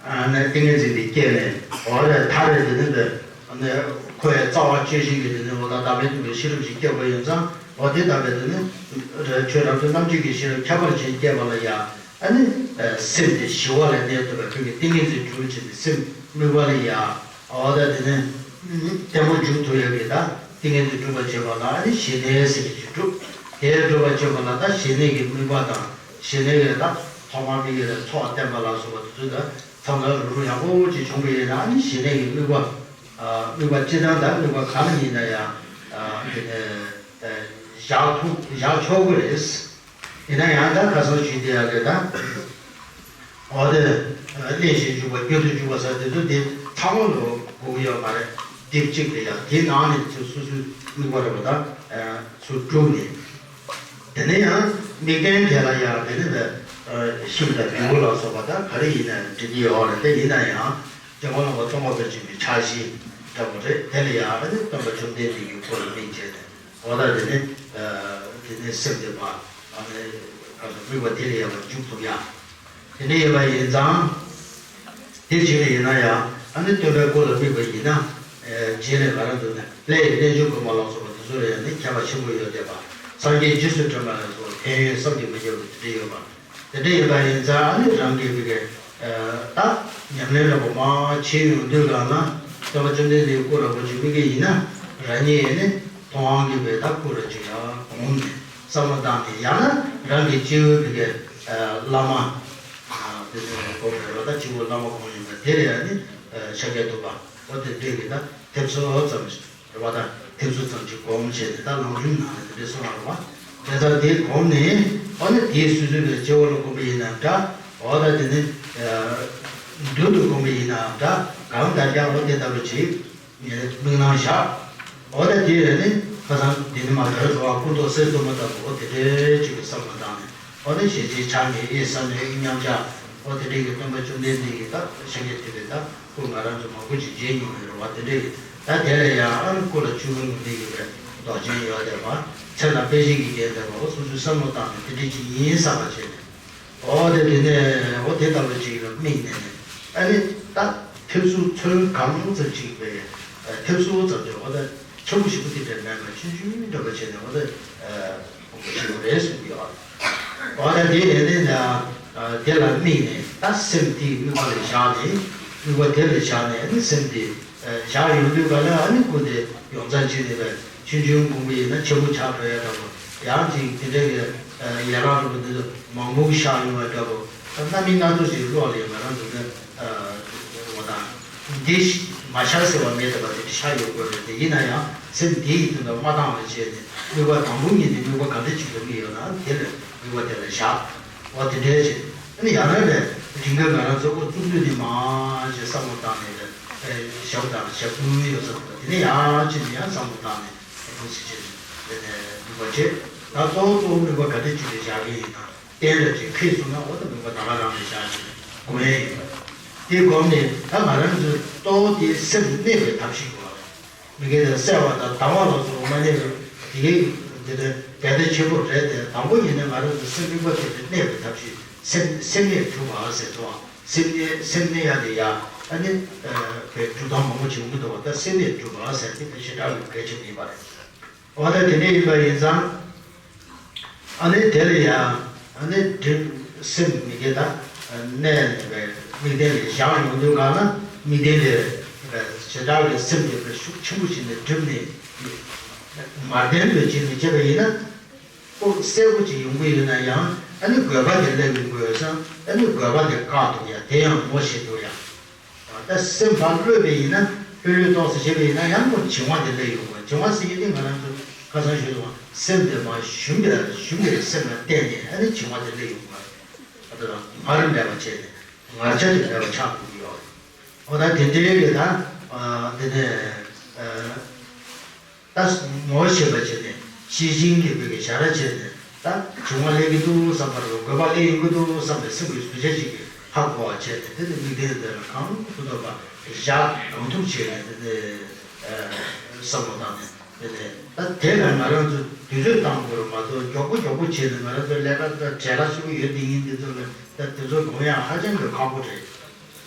ཨ་ནི་ཏིང་ངེ་འཛིན་དེ་སྐྱེས་ནས་འོ་རེ་ཐ་རེ་དེ་ནི་དེ་ནི་ཁོ་ཡི་རྩ་བ་སྐྱེ་ཤིང་གི་དེ་ནི་འོ་ད་བདག་མེད་རྟོགས་པའི་ཤེས་རབ་ཅིག་སྐྱེ་དགོས་ཡིན་ཙང་། འོ་དེ་ལྟ་བུའི་དེ་ནི་རེ་ཆོས་རབ་ཏུ་རྣམ་འབྱེད་ཀྱི་ཤེས་རབ་ཁྱད་པར་ཅན་སྐྱེས་པ་ལ་ཡ། ཨ་ནི་སེམས་དེ་ཞི་བ་ལ་གནས་ཐུབ་པའི་ཁོ་གི་ཏིང་ངེ་འཛིན་གྲུབ་ཕྱིན་དེ་སེམས་དམིགས་པ་ལ་ཡ། འོ་ད་དེ་ནི་ལྟད་མོ་འཇུག་ཐུབ་ཡོད་ཀྱི་ད་ཏིང་ངེ་འཛིན་གྲུབ་པར་བྱེད་པ་ལ་ཨ་ནི་ཞི་གནས་ཟེར་གྱི་ཅིག་གྲུབ། དེ་གྲུབ་པར་བྱེད་པ་ལ་ད་ཞི་གནས་ཀྱི་དམིགས་པ་དང་ཞི་གནས་ཀྱི་ད་ཐོག་མར་དམིགས་ཡུལ་ལ་ཚོགས་བསྟན་པ་ལ་སོགས་པ་དེ་ཚོ་ད་མཚམས་མཚམས་རུ་རུ་ཡག་པོ་ཅིག་བྱུང་བ་ཡིན་ན་ཨ་ནི་ཞི་གནས་ཀྱི་དམིགས་པ། ཨ་དམིགས་པ་སྤྱི་དང་ད་དམིགས་པ་གང་ཡིན་ན་ཡང་ཨ་དེ་ནས་བཞག་ཐུབ་བཞག་ཆོག་གི་རེད། ཡིན་ན་ཡང་ད་ཁ་སང་ཞུས་དེ་ཡག་གི་ད། འོ་དེ་གླེང་གཞི་འཇུག་པ་རྒྱུན་དུ་འཇུག་པ་ཟེར་དེ་ཚོ་དེ་ཚང་མ་ལོ་དགོས་ཀྱི་ཡོད་མ་རེད། དེབ་གཅིག་ལ་ཡང་དེའི་ནང་ནས་ཚུར་སོ་སོའི་དམིགས་པ་རེད་པ་ད་ཚུར་བསྒྲུབས་ནས། དེ་ནས་ཡང་དམིགས་རྟེན་དེ་ལ་ཡང་དེ་ནས་ད་ཤིང་དང་བེའུ་ལ་སོགས་པ་ད་ག་རེ་ཡིན་ན་འབྲི་གི་ཡོད་རེད། དེ་ཡིན་ན་ཡང་རྒྱལ་བ་རིན་པོ་ཆེ་སྟོན་པ་དཔལ་ཆེན་པོའི་ཕྱག་བཞེས་འདྲ་པོ་རེད། དེ་ལ་ཡང་ཨ་ནི་སྟོན་པ་བཅོམ་ལྡན་འདས་ཀྱི་སྐུ་ལ་དམིགས་བྱས་ནས། འོ་ད་དེ་ནི་དེ་ནི་སེམས་བདེ་བ་ཨ་ནི་ག་ཚོད་དམིགས་པ་དེ་ལ་ཡང་འཇུག་ཐུབ་ཡ། དེ་འདྲ་ཡིན་པ་ཡིན་ཙང་། དེ་བྱས་པ་ཡིན་ན་ཡང་ཨ་ནི་སྟོན་པའི་སྐུ་ལ་དམིགས་པ་ཡིན་ན། རྗེས་ལ་ང་རང་ཚོ་ནི་ལྷའི་རྣལ་འབྱོར་གོང་མ་ལ་སོགས་པ་དེ་ཚོ་ལ་ཡང་ནི་ཁྱད་པར་ཆེན་པོ་ཡོད་བསྡད་པ། སངས་རྒྱས་རྗེས་སུ་དྲན་པ་ལ་སོགས་ཕན་ཡོན་བསམ་གྱིས་མི་ཁྱབ་པ་དེ་འདྲ་ཡོད་པ། དེ་འདྲ་ཡིན་པ་ཡིན་ཙང་ཨ་ནི་རང་གི་བི་གའི་ད་ཉམས་ལེན་རབ་མ་བྱེད་ཡོང་དུས་གང་ན་སྟོན་པ་བཅོམ་ལྡན་འདས་སྐུ་རིན་པོ་ཆེ་དམིགས་ཀྱི་ཡིན་ན་རང་ཉིད་ཡེ་ནས་མཐོང་བའི་བི་ད་སྐུ་རིན་ཆེན་ཡང་གོང་ནས་བསམ་བློ་བཏང་ནས་ཡང་ན་རང་གི་སྐྱེ་བོའི་བི་གའི་བླ་མ་དེ་ཚོ་གོ་བའི་རོ་ད་སྐྱེ་བོ་བླ་མ་གོང་ཡིན་པ་དེ་ལ་ཡང་ནི་ཤཱཀྱ་ཐུབ་པ་འོ་དེ་འདྲས་ཀྱི་ད་ཐེབས་སོ་ཙམ་ཞིག་རེད་བ། ད་ཐེབས་སུ་ཙམ་གྱིས་གོམས་བྱས་ནས་ད་ལམ་རིམ་ནང་ལ་དེ་འདྲའི་གསུངས་པ་རེད་བ། དེ་ལྟར་དེའི་གོམས་ནས་འོ་ན་དེའི་སོ་སོའི་བའི་སྐྱེ་བོ་ལ་གོམས་པ་ཡིན་ན་འདྲ། འོ་ད་དེ་ནི་མདུན་དུ་གོམས་པ་ཡིན་ན་འདྲ། གང་ལྟར་ཀྱང་འོ་དེ་ལྟ་བུ་ཅིག་དམིགས་རྣམ་བཞག་འོ་ད་དེ་རེད་ནི་ཁ་སང་དེ་ནི་མ་དར་འགྲོ་བ་སྐུ་མདོག་གསེར་གཙང་མ་ལྟ་བུ་འོ་དེ་འདྲའི་ཅིག་གི་བསམ་བློ་བཏང་ནས། འོ་ན་ཞེ་ཅིག་ཆགས་ནས་ཨེ་ས་ནས་ཨེ་མཉམ་ཆགས། འོ་དེ་འདྲའི་གི་སྟོན་པ་བཅོམ་ལྡན་འདས་ཀྱི་ད་ཤཱཀྱ་ཐུབ་པའི་ད་སྐུ་ང་རང་ཚོ་མང་པོ་ཅིག་མཇལ་མྱོང་བའི་རེད་བ། དེ་འདྲའི་གི་ད་དེ་ལ་ཡང་ཨ་ནི་སྐུ་ལ་ཆུ་བུར་ངོས་འདྲའི་གི་བའི་མདོག་ཅན་ཡོད་བསྡད་པ། མཚན་ལ་དཔེ་བཞི་གི་རྒྱན་བསྡད་པ། འོ་སོ་སོའི་བསམ་བློ་བཏང་ནས་དེ་འདྲའི་ཅིག་ཡིན་བསམ་པ་བྱས་ནས། འོ་དེ་དེ་ནས་འོ་དེ་ལྟ་བུ་ཅིག་ལ་དམིགས་ནས་ནས་ཨ་ནི་ད་ཐེབས་སུ་ཚོན་གང་ཙམ་ཅིག་བའི་ཐེབས་སུ་ཙམ་ཅིག་འོ་ད་ཆེན་པོ་ཞིག་པོ་དེ་འདྲ་མེད་པ་ཆུང་ཆུང་འདྲ་པོ་བྱས་ནས་འོ་ད་ཞིག་རེད་གསུངས་ཡོད། འོ་ན་དེ་ཡིན་ནའི་ན་དེ་ལ་དམིགས་ནས་ད་སེམས་དེའི་དམིགས་པ་ལ་བཞག་ནས་དམིགས་པ་དེ་ལ་བཞག་ནས་ནི་སེམས་དེ་བཞག་ཡོང་དུས་ག་ལ་ཨ་ནི་སྐུ་དེ་ཡོངས་རྫོགས་ཅིག་ནས་བས་ཆུང་ཆུང་ངུ་མ་ཡིན་ན་ཆེན་པོ་ཆགས་འགྲོ་ཡ་འདྲ་པོ། ཡང་ཅིག་དེ་འདྲའི་གི་ཡན་ལག་རིང་པོ་འདི་ཚོ་མང་པོ་ཤར་ཡོང་བ་འདྲ་པོ། ད་རྣམ་སྨིན་སྣ་ཚོགས་ཤིག་བློ་ལ་ཡོད་མ་རང་འདུག་ན། འོ་ད། འདི་མ་ཤར་ཟེར་བ་མེད་དེ་བ་དེ་འདྲ་ཤར་ཡོང་དགོས་རེད་དེ། ཡིན་ན་ཡང་སེམས་འདི་ཡི་དོན་དུ་མ་བཏང་བ་བྱས་ནས་དམིགས་པ་དང་པོ་ཉིད་དེ་དམིགས་པ་ག་འདྲ་ཅིག་ལ་དམིགས་ཡོད་ན་དེ་ལ་དམིགས་པ་དེ་ལ་བཞག་འོ་དེ་འདྲའི་བྱས། ཨ་ནི་ཡང་ན་ལས་རིང་ག་ང་རང་ཚོ་འོ་བཙུགས་དུས་ནི་མ་ཞེས་བསམ་བློ་བཏང་ནས་ལས་ཞབས་དང་ཞབས་ཀྱུ་ཡོད་ས་དེ་ནས་ཡང་ཅི་ནས་ཡང་བསམ་བློ་བཏང་ནས་འདུག་སེ་བྱས་ནས་དེ་ནས་དམིགས་པ་བྱས། ད་གཙོ་བོ་གཙོ་བོ་དམིགས་པ་ག་འདྲ་ཅིག་ལ་བཞག་གི་ཡིན་ན། གཏན་ལ་ཅིག་ཁེལ་སོང་ན་འོ་ད་དམིགས་པ་ད་ག་རང་ལ་བཞག་ཅིག་སྒོམ་ཡས་ཡིན་པ་རེད། དེ་སྒོམ་ནས་ད་ང་རང་ཚོའི་གཙོ་བོ་དེ་སེམས་གནས་པའི་ཐབས་ཤེས་དགོས་པ་རེད། མི་དགེ་དང་བསལ་བ་དང་དང་བ་ལ་སོགས་མ་གནས་པའི་དེ་གའི་དེ་ལྟར་བས་ད་ཆེན་པོ་རེད་དེ། དང་པོ་ཡིན་ན་ང་རང་ཚོ་སེམས་དམིགས་པ་དེ་ལ་གནས་པའི་ཐབས་ཤེས། སེམས་སེམས་གནས་སྒྲུབ་པ་ཟེར་ཚོ། སེམས་གནས་སེམས་གནས་ཡ་དེ་ཡ་ཨ་ནི་བས་སྒྲུབ་སྟངས་མང་པོ་བྱེད་མི་འདུག་བ། ད་སེམས་གནས་སྒྲུབ་པ་ཟེར་དེ་ཞེ་དྲག་གི་གལ་ཆེན་པོ་ཡིན་པ་རེད། འོ་ད་དེ་འདྲ་ཡིན་པ་ཡིན་ཙང་། ཨ་ནི་དེ་ལ་ཡང་ཨ་ནི་སྒྲིབ་སེམས་མི་དགེ་དང་གནས་ནས་པའི་དམིགས་རྟེན་ལ་བཞག་ཡོང་དུས་གང་ན་དམིགས་རྟེན་ལས་ཞེ་དྲག་གི་སེམས་དེ་པའི་ཤུགས་ཆེན་པོ་ཞིག་ནས་སྒྲིབ་ནས་མར་ལྡན་དུ་བྱེད་མི་བྱེད་པ་ཡིན་ན། ཁོ་གསལ་པོ་ཅིག་ཡོང་གི་ཡོད་ན་ཡང་ཨ་ནི་དགོས་པ་དེ་སླེབས་ཡོང་གི་ཡོད་ཙང་ཨ་ནི་དགོས་པ་དེ་བཀག་འདུག་ཡ། དེ་ཡང་ངོ་ཤེས་འདུག་ཡ། ད་སེམས་ཕར་གློད་པ་ཡིན་ན་ ལྷོད་ལྷོད་ཏོག་ཙམ་བྱས་པ་ཡིན་ན་ཡང་ཁོ་བྱིང་བ་དེ་སླེབས་ཡོང་གི་རེད། བྱིང་བ་ཟེར་ཡས་དེ་ང་རང་ཚོ་ཁ་སང་ཞུས་སོང་བ། སེམས་དེ་མར་ཞུམ་པའི་ཞུམ་པའི་སེམས་ལ་བརྟེན་ནས་ཨ་ནི་བྱིང་བ་དེ་སླེབས་ཡོང་གི་རེད། ཨ་ད་ངར་མེད་པ་བྱས་ནས་ངར་ཆ་དེ་མེད་པ་ཆགས་འགྲོ་གི་ཡོད་རེད། འོ་ད་དེ་འདྲའི་གི་ད་ཨ་དེ་ནས་ཨ། ད་ངོ་ཤེས་པ་བྱས་ནས་ཤེས་བཞིན་གྱི་བོད་ཀྱི་བྱ་ར་བྱས་ནས། ད་བྱུང་བ་སླེབས་ཀྱི་འདུག་བསམ་པ་རེད། དགོས་པ་སླེབས་ཡོང་གི་འདུག་བསམ་པའི་སེམས་ཀྱི་གཟུགས་ཆ་ཞིག་གིས་ཧ་གོ་བ་བྱས་ནས། དེ་ནས་དམིགས་རྟེན་དེ་ལ་གང་ཐུབ་ཐུབ་པ་བཞག་གང་ཐུབ་བྱས་ནས་དེ་ནས་བསམ་བློ་བཏང་ནས། དེ་ནས་ད་དེ་ལ་ང་རང་ཚོ་དུས་ཚོད་བཏང་དགོས་རེད་མ་གཏོགས། མགྱོགས་པོ་མགྱོགས་པོ་བྱས་ནས་ང་རང་ཚོ་ལས་ཀ་ད་བྲེལ་བ་ཞེ་པོ་ཡོད་དེ་ཡིན། དེ་ཚོ་ལ་ད་དེ་ཚོ་སྒོམ་ཡག་ཧ་ཅང་གི་ཁག་པོ་རེད།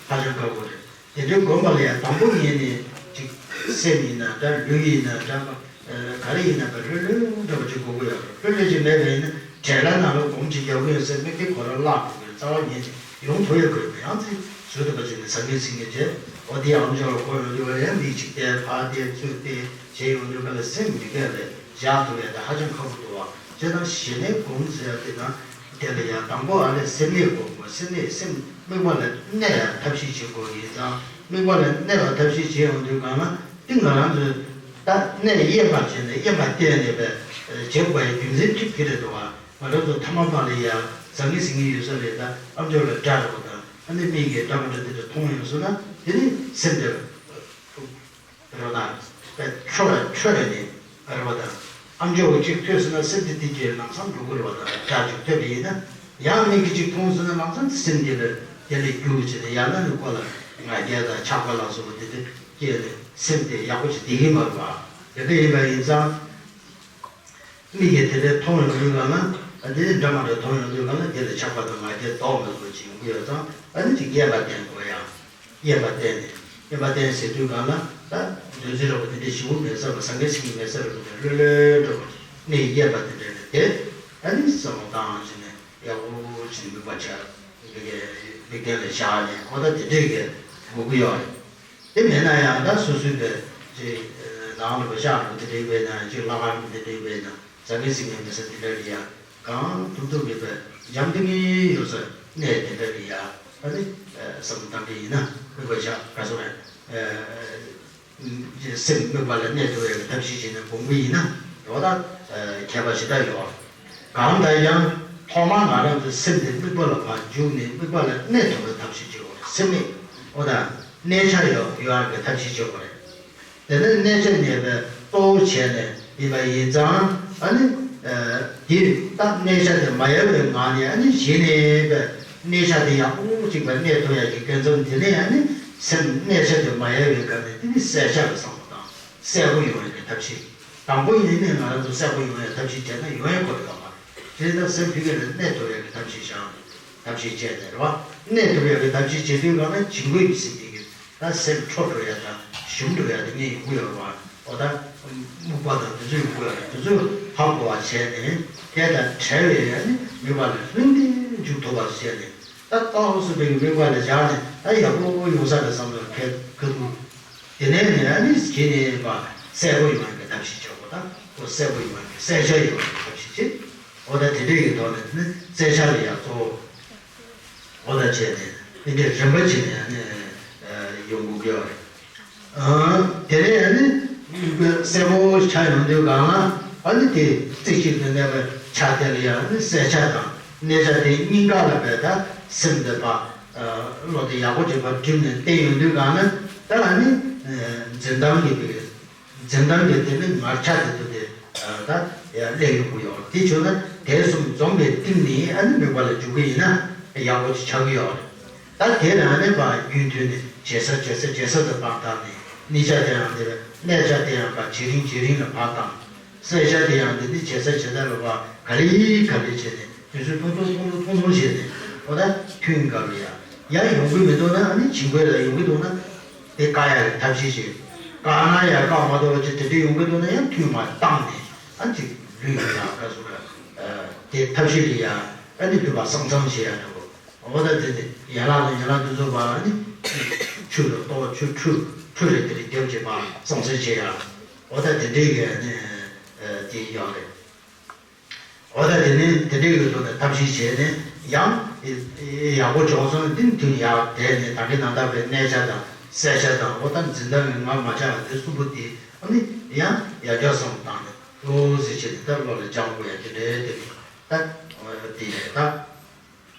ཧ་ཅང་ཁག་པོ་རེད། དེ་འདྲའི་སྒོམ་པ་ལ་ཡང་དང་པོ་ཉིད་ནས་ཅིག་སེམས་ཡིན་ན་འདྲ། ལུས་ཡིན་ན་འདྲ། ག་རེ་ཡིན་ན་འདྲ། ལྷོད་ལྷོད་འདྲ་པོ་ཅིག་དགོས་ཀྱི་ཡོད་རེད། ལྷོད་ལྷོད་ཅིག་མེད་པ་ཡིན་ན་བྲེལ་བ་ནང་ལ་སྒོམ་ཅིག་རྒྱག་གི་ཡོད་ཟེར་དམིགས་གཏད་ཁོ་རང་བརླག་འགྲོ་གི་རེད། རྩ་བ་ཉིད་ནས་ཡོང་ཐུབ་ཡོད་ཀྱི་རེད། མ་ཡང་ཚིག་བཟོས་ཐུབ་པ་ཅིག་ནས་ཟང་ངེ་ཟིང་ངེ་བྱས། འོ་དེ་ཡང་ཨམ་ཅོག་ལ་གོ་ཡོང་དུས་ལ་ཡང་མིག་ཅིག་བལྟས། ཕར་བལྟས་ཚུར་བལྟས་བྱས་ཡོང་དུས་ག་ལ་སེམས་མི་སྐྱིད་པས་བཞག་ཐུབ་ཡ་དེ་ཧ་ཅང་ཁག་པོ་འདུག་བ། བྱས་ཙང་ཞི་གནས་སྒོམ་ཟེར་ཡ་དེ་དང་། དེ་ལ་ཡང་དང་པོ་ཨ་ནི་སེམས་ནད་སྒོམ་དགོས། སེམས་ནད། སེམས་དམིགས་པ་ལ་གནས་ཡ་ཐབས་ཤེས་བྱེད་དགོས་ཡིན་ཙང་། དམིགས་པ་ལ་གནས་པ་ཐབས་ཤེས་བྱེད་ཡོང་དུས་གང་ལ་དེ་ང་རང་ཚོས་ད་གནས་དབྱེ་བ་བྱས་ནས་དབྱེ་བ་གཏད་ནས་པའི་བྱེད་དགོས་ཡ་རྒྱུ་མཚན་གཅིག་དེ་རེད་འདུག་བ། ང་རང་ཚོ་ཐ་མག་པ་ལ་ཡ་ཟང་ངེ་ཟིང་ངེ་ཡོད་ས་རེད། ད་ཨམ་ཅོག་ལ་སྒྲ་འདྲ་པོ་དང་ཨ་ནི་མིག་གིས་འདྲ་མི་འདྲ་དེ་འདྲ་མཐོང་ཡོང་སོང་ན་དེ་ནི་སེམས་དེ། རེད་བ་དང་། ཁྲོ་བ་ཁྲོས་ནས་རེད་བ་དང་། ཨམ་ཅོག་གཅིག་ཐོས་སོང་ན་སེམས་དེ་དེ་གྱོད་ལམ་སང་འགྲོ་གི་རེད་བ་དང་། སྒྲ་ཅིག་ཐོས་པ་ཡིན་ན། ཡང་མིག་གིས་གཅིག་མཐོང་སོང་ན་ལམ་སང་སེམས་དེ་ལ་དེ་ལ་རྒྱུག་བྱས་ནས་ཡང་ན་ནི་ཁོ་ལ་ང་རྒྱལ་དང་ཆགས་པ་ལ་སོགས་པ་དེ་དེ་སྐྱེས་ནས་སེམས་དེ་ཡག་པོ་ཞིག་བསྡད་ཀྱི་མ་རེད་བ། དེ་འདྲ་ཡིན་པ་ཡིན་ཙང་། མིག་གིས་དེ་འདྲའི་མཐོང་ཡོང་དུས་གང་ལ། ཨ་དེ་འདྲ་མ་འདྲ་མཐོང་ཡོང་དུས་གང་ལ་དེ་ལ་ཆགས་པ་དང་ང་རྒྱལ་དོགས་མི་དགོས་ཅིག་ཡོང་གི་ཡོད་ཙང་། ཨ་ནི་ཅིག་དབྱེ་བ་བསྟན་དགོས་ཡ། དབྱེ་བ་བསྟན་ནས། དབྱེ་བ་བསྟན་ཟེར་དུས་གང་ལ་ད་འདོད་སྲེད་འདྲ་པོ་དེ་འདྲ་ཞེ་པོ་མེད་ས་རེད་བ། ཟང་ངེ་ཟིང་ངེ་མེད་ས་རེད་བ། ལྷོད་ལྷོད་འདྲ་པོ་གནས་དབྱེ་བ་དེ་འདྲ་ནས་དེ། ཨ་ནི་བསམ་བློ་བཏང་བྱས་ནས་ཡག་པོ་བྱས་ནས་དམིགས་པ་བྱ། མིག་གི་མིག་སྟེང་ལ་བཞག་ནས། ཨོ་ད་དེ་འདྲས་ཀྱི་དགོས་ཀྱི་ཡོད་རེད། དེ་མེད་ན་ཡང་ད་སོ་སོའི་བའི་ཅིག་ནང་ལ་བ་ཤག་འགྲོ་དེ་འདྲས་བས་ན། ཅིག་ལྷག་དཀར་འགྲོ་དེ་འདྲས་བས་ན། ཟང་ངེ་ཟིང་ངེ་མེད་ས་དེ་འདྲ་རེད་ཡ། གང་ཐུབ་ཐུབ་མེད་པའི་འཇམ་ཐིང་ངེ་ཡོད་ས་གནས་དེ་འདྲ་རེད་ཡ། ཨ་ནི་བསམ་བློ་བཏང་གི་ཡིན་ན་དམིགས་པ་བྱ། ག་སོ་རེད། སེམས་དམིགས་པ་ལ་གནས་ཐུབ་ཡག་གི་ཐབས་ཤེས་བྱས་ནས་སྒོམ་གྱི་ཡིན་ན། འོ་ད་ཁྱད་པར་ཞེ་དྲག་ཡོད། གང་ལྟར་ཡང་ཐོག་མར་ང་རང་ཚོའི་སེམས་དེ་དམིགས་པ་ལ་ཕར་འཇུག་ནས་དམིགས་པ་ལ་གནས་ཐུབ་པའི་ཐབས་ཤེས་བྱེད་དགོས་རེད། སེམས་གནས། འོ་ད་གནས་འཆར་ཡོད་ཡོད་ཡག་གི་ཐབས་ཤེས་བྱེད་དགོས་རེད། དེ་ནས་གནས་འཆར་གནས་པའི་གཙོ་བོ་བྱས་ནས་ཡིན་པ་ཡིན་ཙང་། ཨ་ནི་འདིར་ད་གནས་འཆར་དེ་མ་ཡལ་བའི་ངང་ནས། ཨ་ནི་གཞི་ནས་པའི་གནས་འཆར་དེ་ཡག་པོ་ཅིག་པ་གནས་ཐུབ་ཡག་གི་འགན་འཛོམས་དེ་ནས། ཨ་ནི་སེམས་གནས་འཆར་དེ་མ་ཡལ་བའི་སྒང་ནས་དེ་ནི་གསལ་ཆ་ལ་བསམ་བློ་བཏང་། གསལ་པོ་ཡོང་ཡག་གི་ཐབས་ཤེས། དང་པོ་ཡིན་ནས་ང་རང་ཚོ་གསལ་པོ་ཡོང་ཡག་ཐབས་ཤེས་བྱས་ན་ཡོང་ཡག་ཁོ་རེ་ལ་མ་རེད། དེ་ལྟར་སེམས་ཕ་གི་ལ་གནས་ཐུབ་ཡག་གི་ཐབས་ཤེས་བྱ། ཐབས་ཤེས་བྱས་ནས་རེད་བ། གནས་ཐུབ་ཡག་གི་ཐབས་ཤེས་བྱེད་དུས་གང་ལ་བྱིང་རྒོད་ཀྱི་སེམས་ཕ་གི་ད་སེམས་འཕྲོ་འགྲོ་ཡག་དང་ཞུམ་འགྲོ་ཡག་དེ་གཉིས་ཡོང་གི་ཡོད་རེད་བ། འོ་ད་སྨུག་པ་དང་དེ་ཚོ་ཡོང་གི་ཡོད་རེད། དེ་ཚོ་ཧ་གོ་བ་བྱས་ནས། དེ་དང་བྲལ་བའི་ཨ་ནི་དམིགས་པ་ལ་ལྷུན་གྱིས་འཇུག་ཐུབ་པ་བྱས་ནས། ད་ལྟ་བ་སོགས་པའི་དམིགས་པ་ལ་བཞག་ནས་ད་ཡག་པོ་ཡོང་ས་རེད་བསམ་བློ་ཁ་ཁ་ཐུག་དེ་ནས་ནི་ཨ་ནི་གཞི་ནས་པ་གསལ་པོ་ཡོང་ཡག་གི་ཐབས་ཤེས་བྱེད་དགོས། ད་ཁོ་གསལ་པོ་ཡོང་ཡག་གི་གསལ་ཆ་ཡོང་ཡག་གི་ཐབས་ཤེས་བྱེད། འོ་ད་དེ་འདྲས་ཀྱི་ཐོག་ནས་ནི་གསལ་ཆ་ལ་ཡག་གཙོ་བོ། འོ་ད་བྱས་ནས་འདི་འདྲས་རིམ་པ་བྱས་ནས་ནི་ཡོང་དགོས་ཀྱི་ཡོད་རེད། ཨ་དེ་ནས་ཨ་ནི་གསལ་པོ་ཆགས་ཡོང་དུས་གང་ལ། ཨ་ནི་དེ་རྩེ་གཅིག་ཏུ་གནས་པའི་ཆ་དེ་ལ་ཡང་ནི་གསལ་ཆ་དང་གནས་ཆ་དེ་གཉིས་ཀ་ལ་བས་ད་སེམས་དེ་ཕར་བློ་དེ་ཡག་པོ་ཅིག་ཕར་བསྒྲིམས་ནས་བསྟན་ཡོང་དུས་གང་ལ། ད་ཨ་ནི་འཛིན་སྟངས་ཀྱི་བའི་འཛིན་སྟངས་ཀྱི་དེ་ནི་ངར་ཆ་དེ་ཚོ་དེ་ད་ཡར་སླེབས་ཡོང་གི་ཡོད། དེ་བྱུང་ན་དེ་གསུམ་འཛོམས་པའི་སྟེང་ནས་ཨ་ནི་དམིགས་པ་ལ་འཇུག་གི་ཡིན་ན་ཡག་པོ་ཅིག་ཆགས་ཀྱི་ཡོད་རེད། ད་དེ་ལ་ཨ་ནི་ཕར་རྒྱུན་མཐུད་ནས་ཇེ་གསལ་ཇེ་གསལ་ཇེ་གསལ་དུ་ཕར་བཏང་ནས། གནས་ཆ་དེ་ཡང་དེ་བས་གནས་ཆ་དེ་ཡང་ཕར་ཇེ་རིང་ཇེ་རིང་ལ་ཕར་བཏང་། གསལ་ཆ་དེ་ཡང་དེ་ནི་ཇེ་གསལ་ཇེ་གསལ་ལ་ཕར་ག་ལེ་ག་ལེ་བྱས་ནས། དུས་ཚོད་ཐུང་ཐུང་ཐུང་ཐུང་ཐུང་ཐུང་བྱས་ནས། འོ་ད་ཐུན་འགའ་རུ་ཡ་ཡང་ཡོང་གི་མི་འདུག་ན། ཨ་ནི་བྱིང་རྒོད་ལ་ཡོང་གི་འདུག་ན་དེ་བཀག་ཡག་གི་ཐབས་ཤེས་བྱེད། བཀག་ན་ཡང་བཀག་མ་ཐུབ་པ་ཅིག་དེ་འདྲ་ཡོང་གི་འདུག་ན་ཡང་ཐུན་མར་བཏང་ནས། ཨ་ཅིག་ལུས་ཡོང་ཡག་ག་ཟུག་ར། དེ་ཐབས་ཤེས་ལ་ཡ་ཨ་ནི་ལུས་པ་སང་སང་བྱེད་ཡག་འདྲ་པོ། འོ་ད་དེ་དེ་ཡན་ལག་དང་ཡན་ལག་དེ་ཚོ་བ་ནི་ཆུ་ལ་ལྟོ་ཆུ་ཁྲུ་ཁྲུ་རེ་དེ་རེ་རྒྱབ་བྱེད་པ་སང་སང་བྱེད་ཡག། འོ་ད་དེ་འདྲའི་གི་ནི་དེ་ཡོད་རེད། འོ་ད་དེ་ནི་དེ་འདྲའི་གི་ཐོག་ནས་ཐབས་ཤེས་བྱས་ནས་ཡང་ཡག་པོ་བྱུང་སོང་ན། དེ་ནི་དུས་ཡག་དེ་ནི་ད་གིན་ན་ད་བའི་གནས་ཆ་དང་ གསལ་ཆ་དང་འོ་ད་འཛིན་སྟངས་ཀྱི་ང་མ་ཆགས་པ་དེ་གསུམ་པོ་དེ་ཨ་ནི་ཡང་ཡར་རྒྱས་སོང་བཏང་ནས་ལོ་ཟེར་བྱས་ནས་ད་བློ་ལ་སྦྱང་དགོས་ཡ་དེ་འདྲའི་དེ་ད་དེ་ཡས་ད།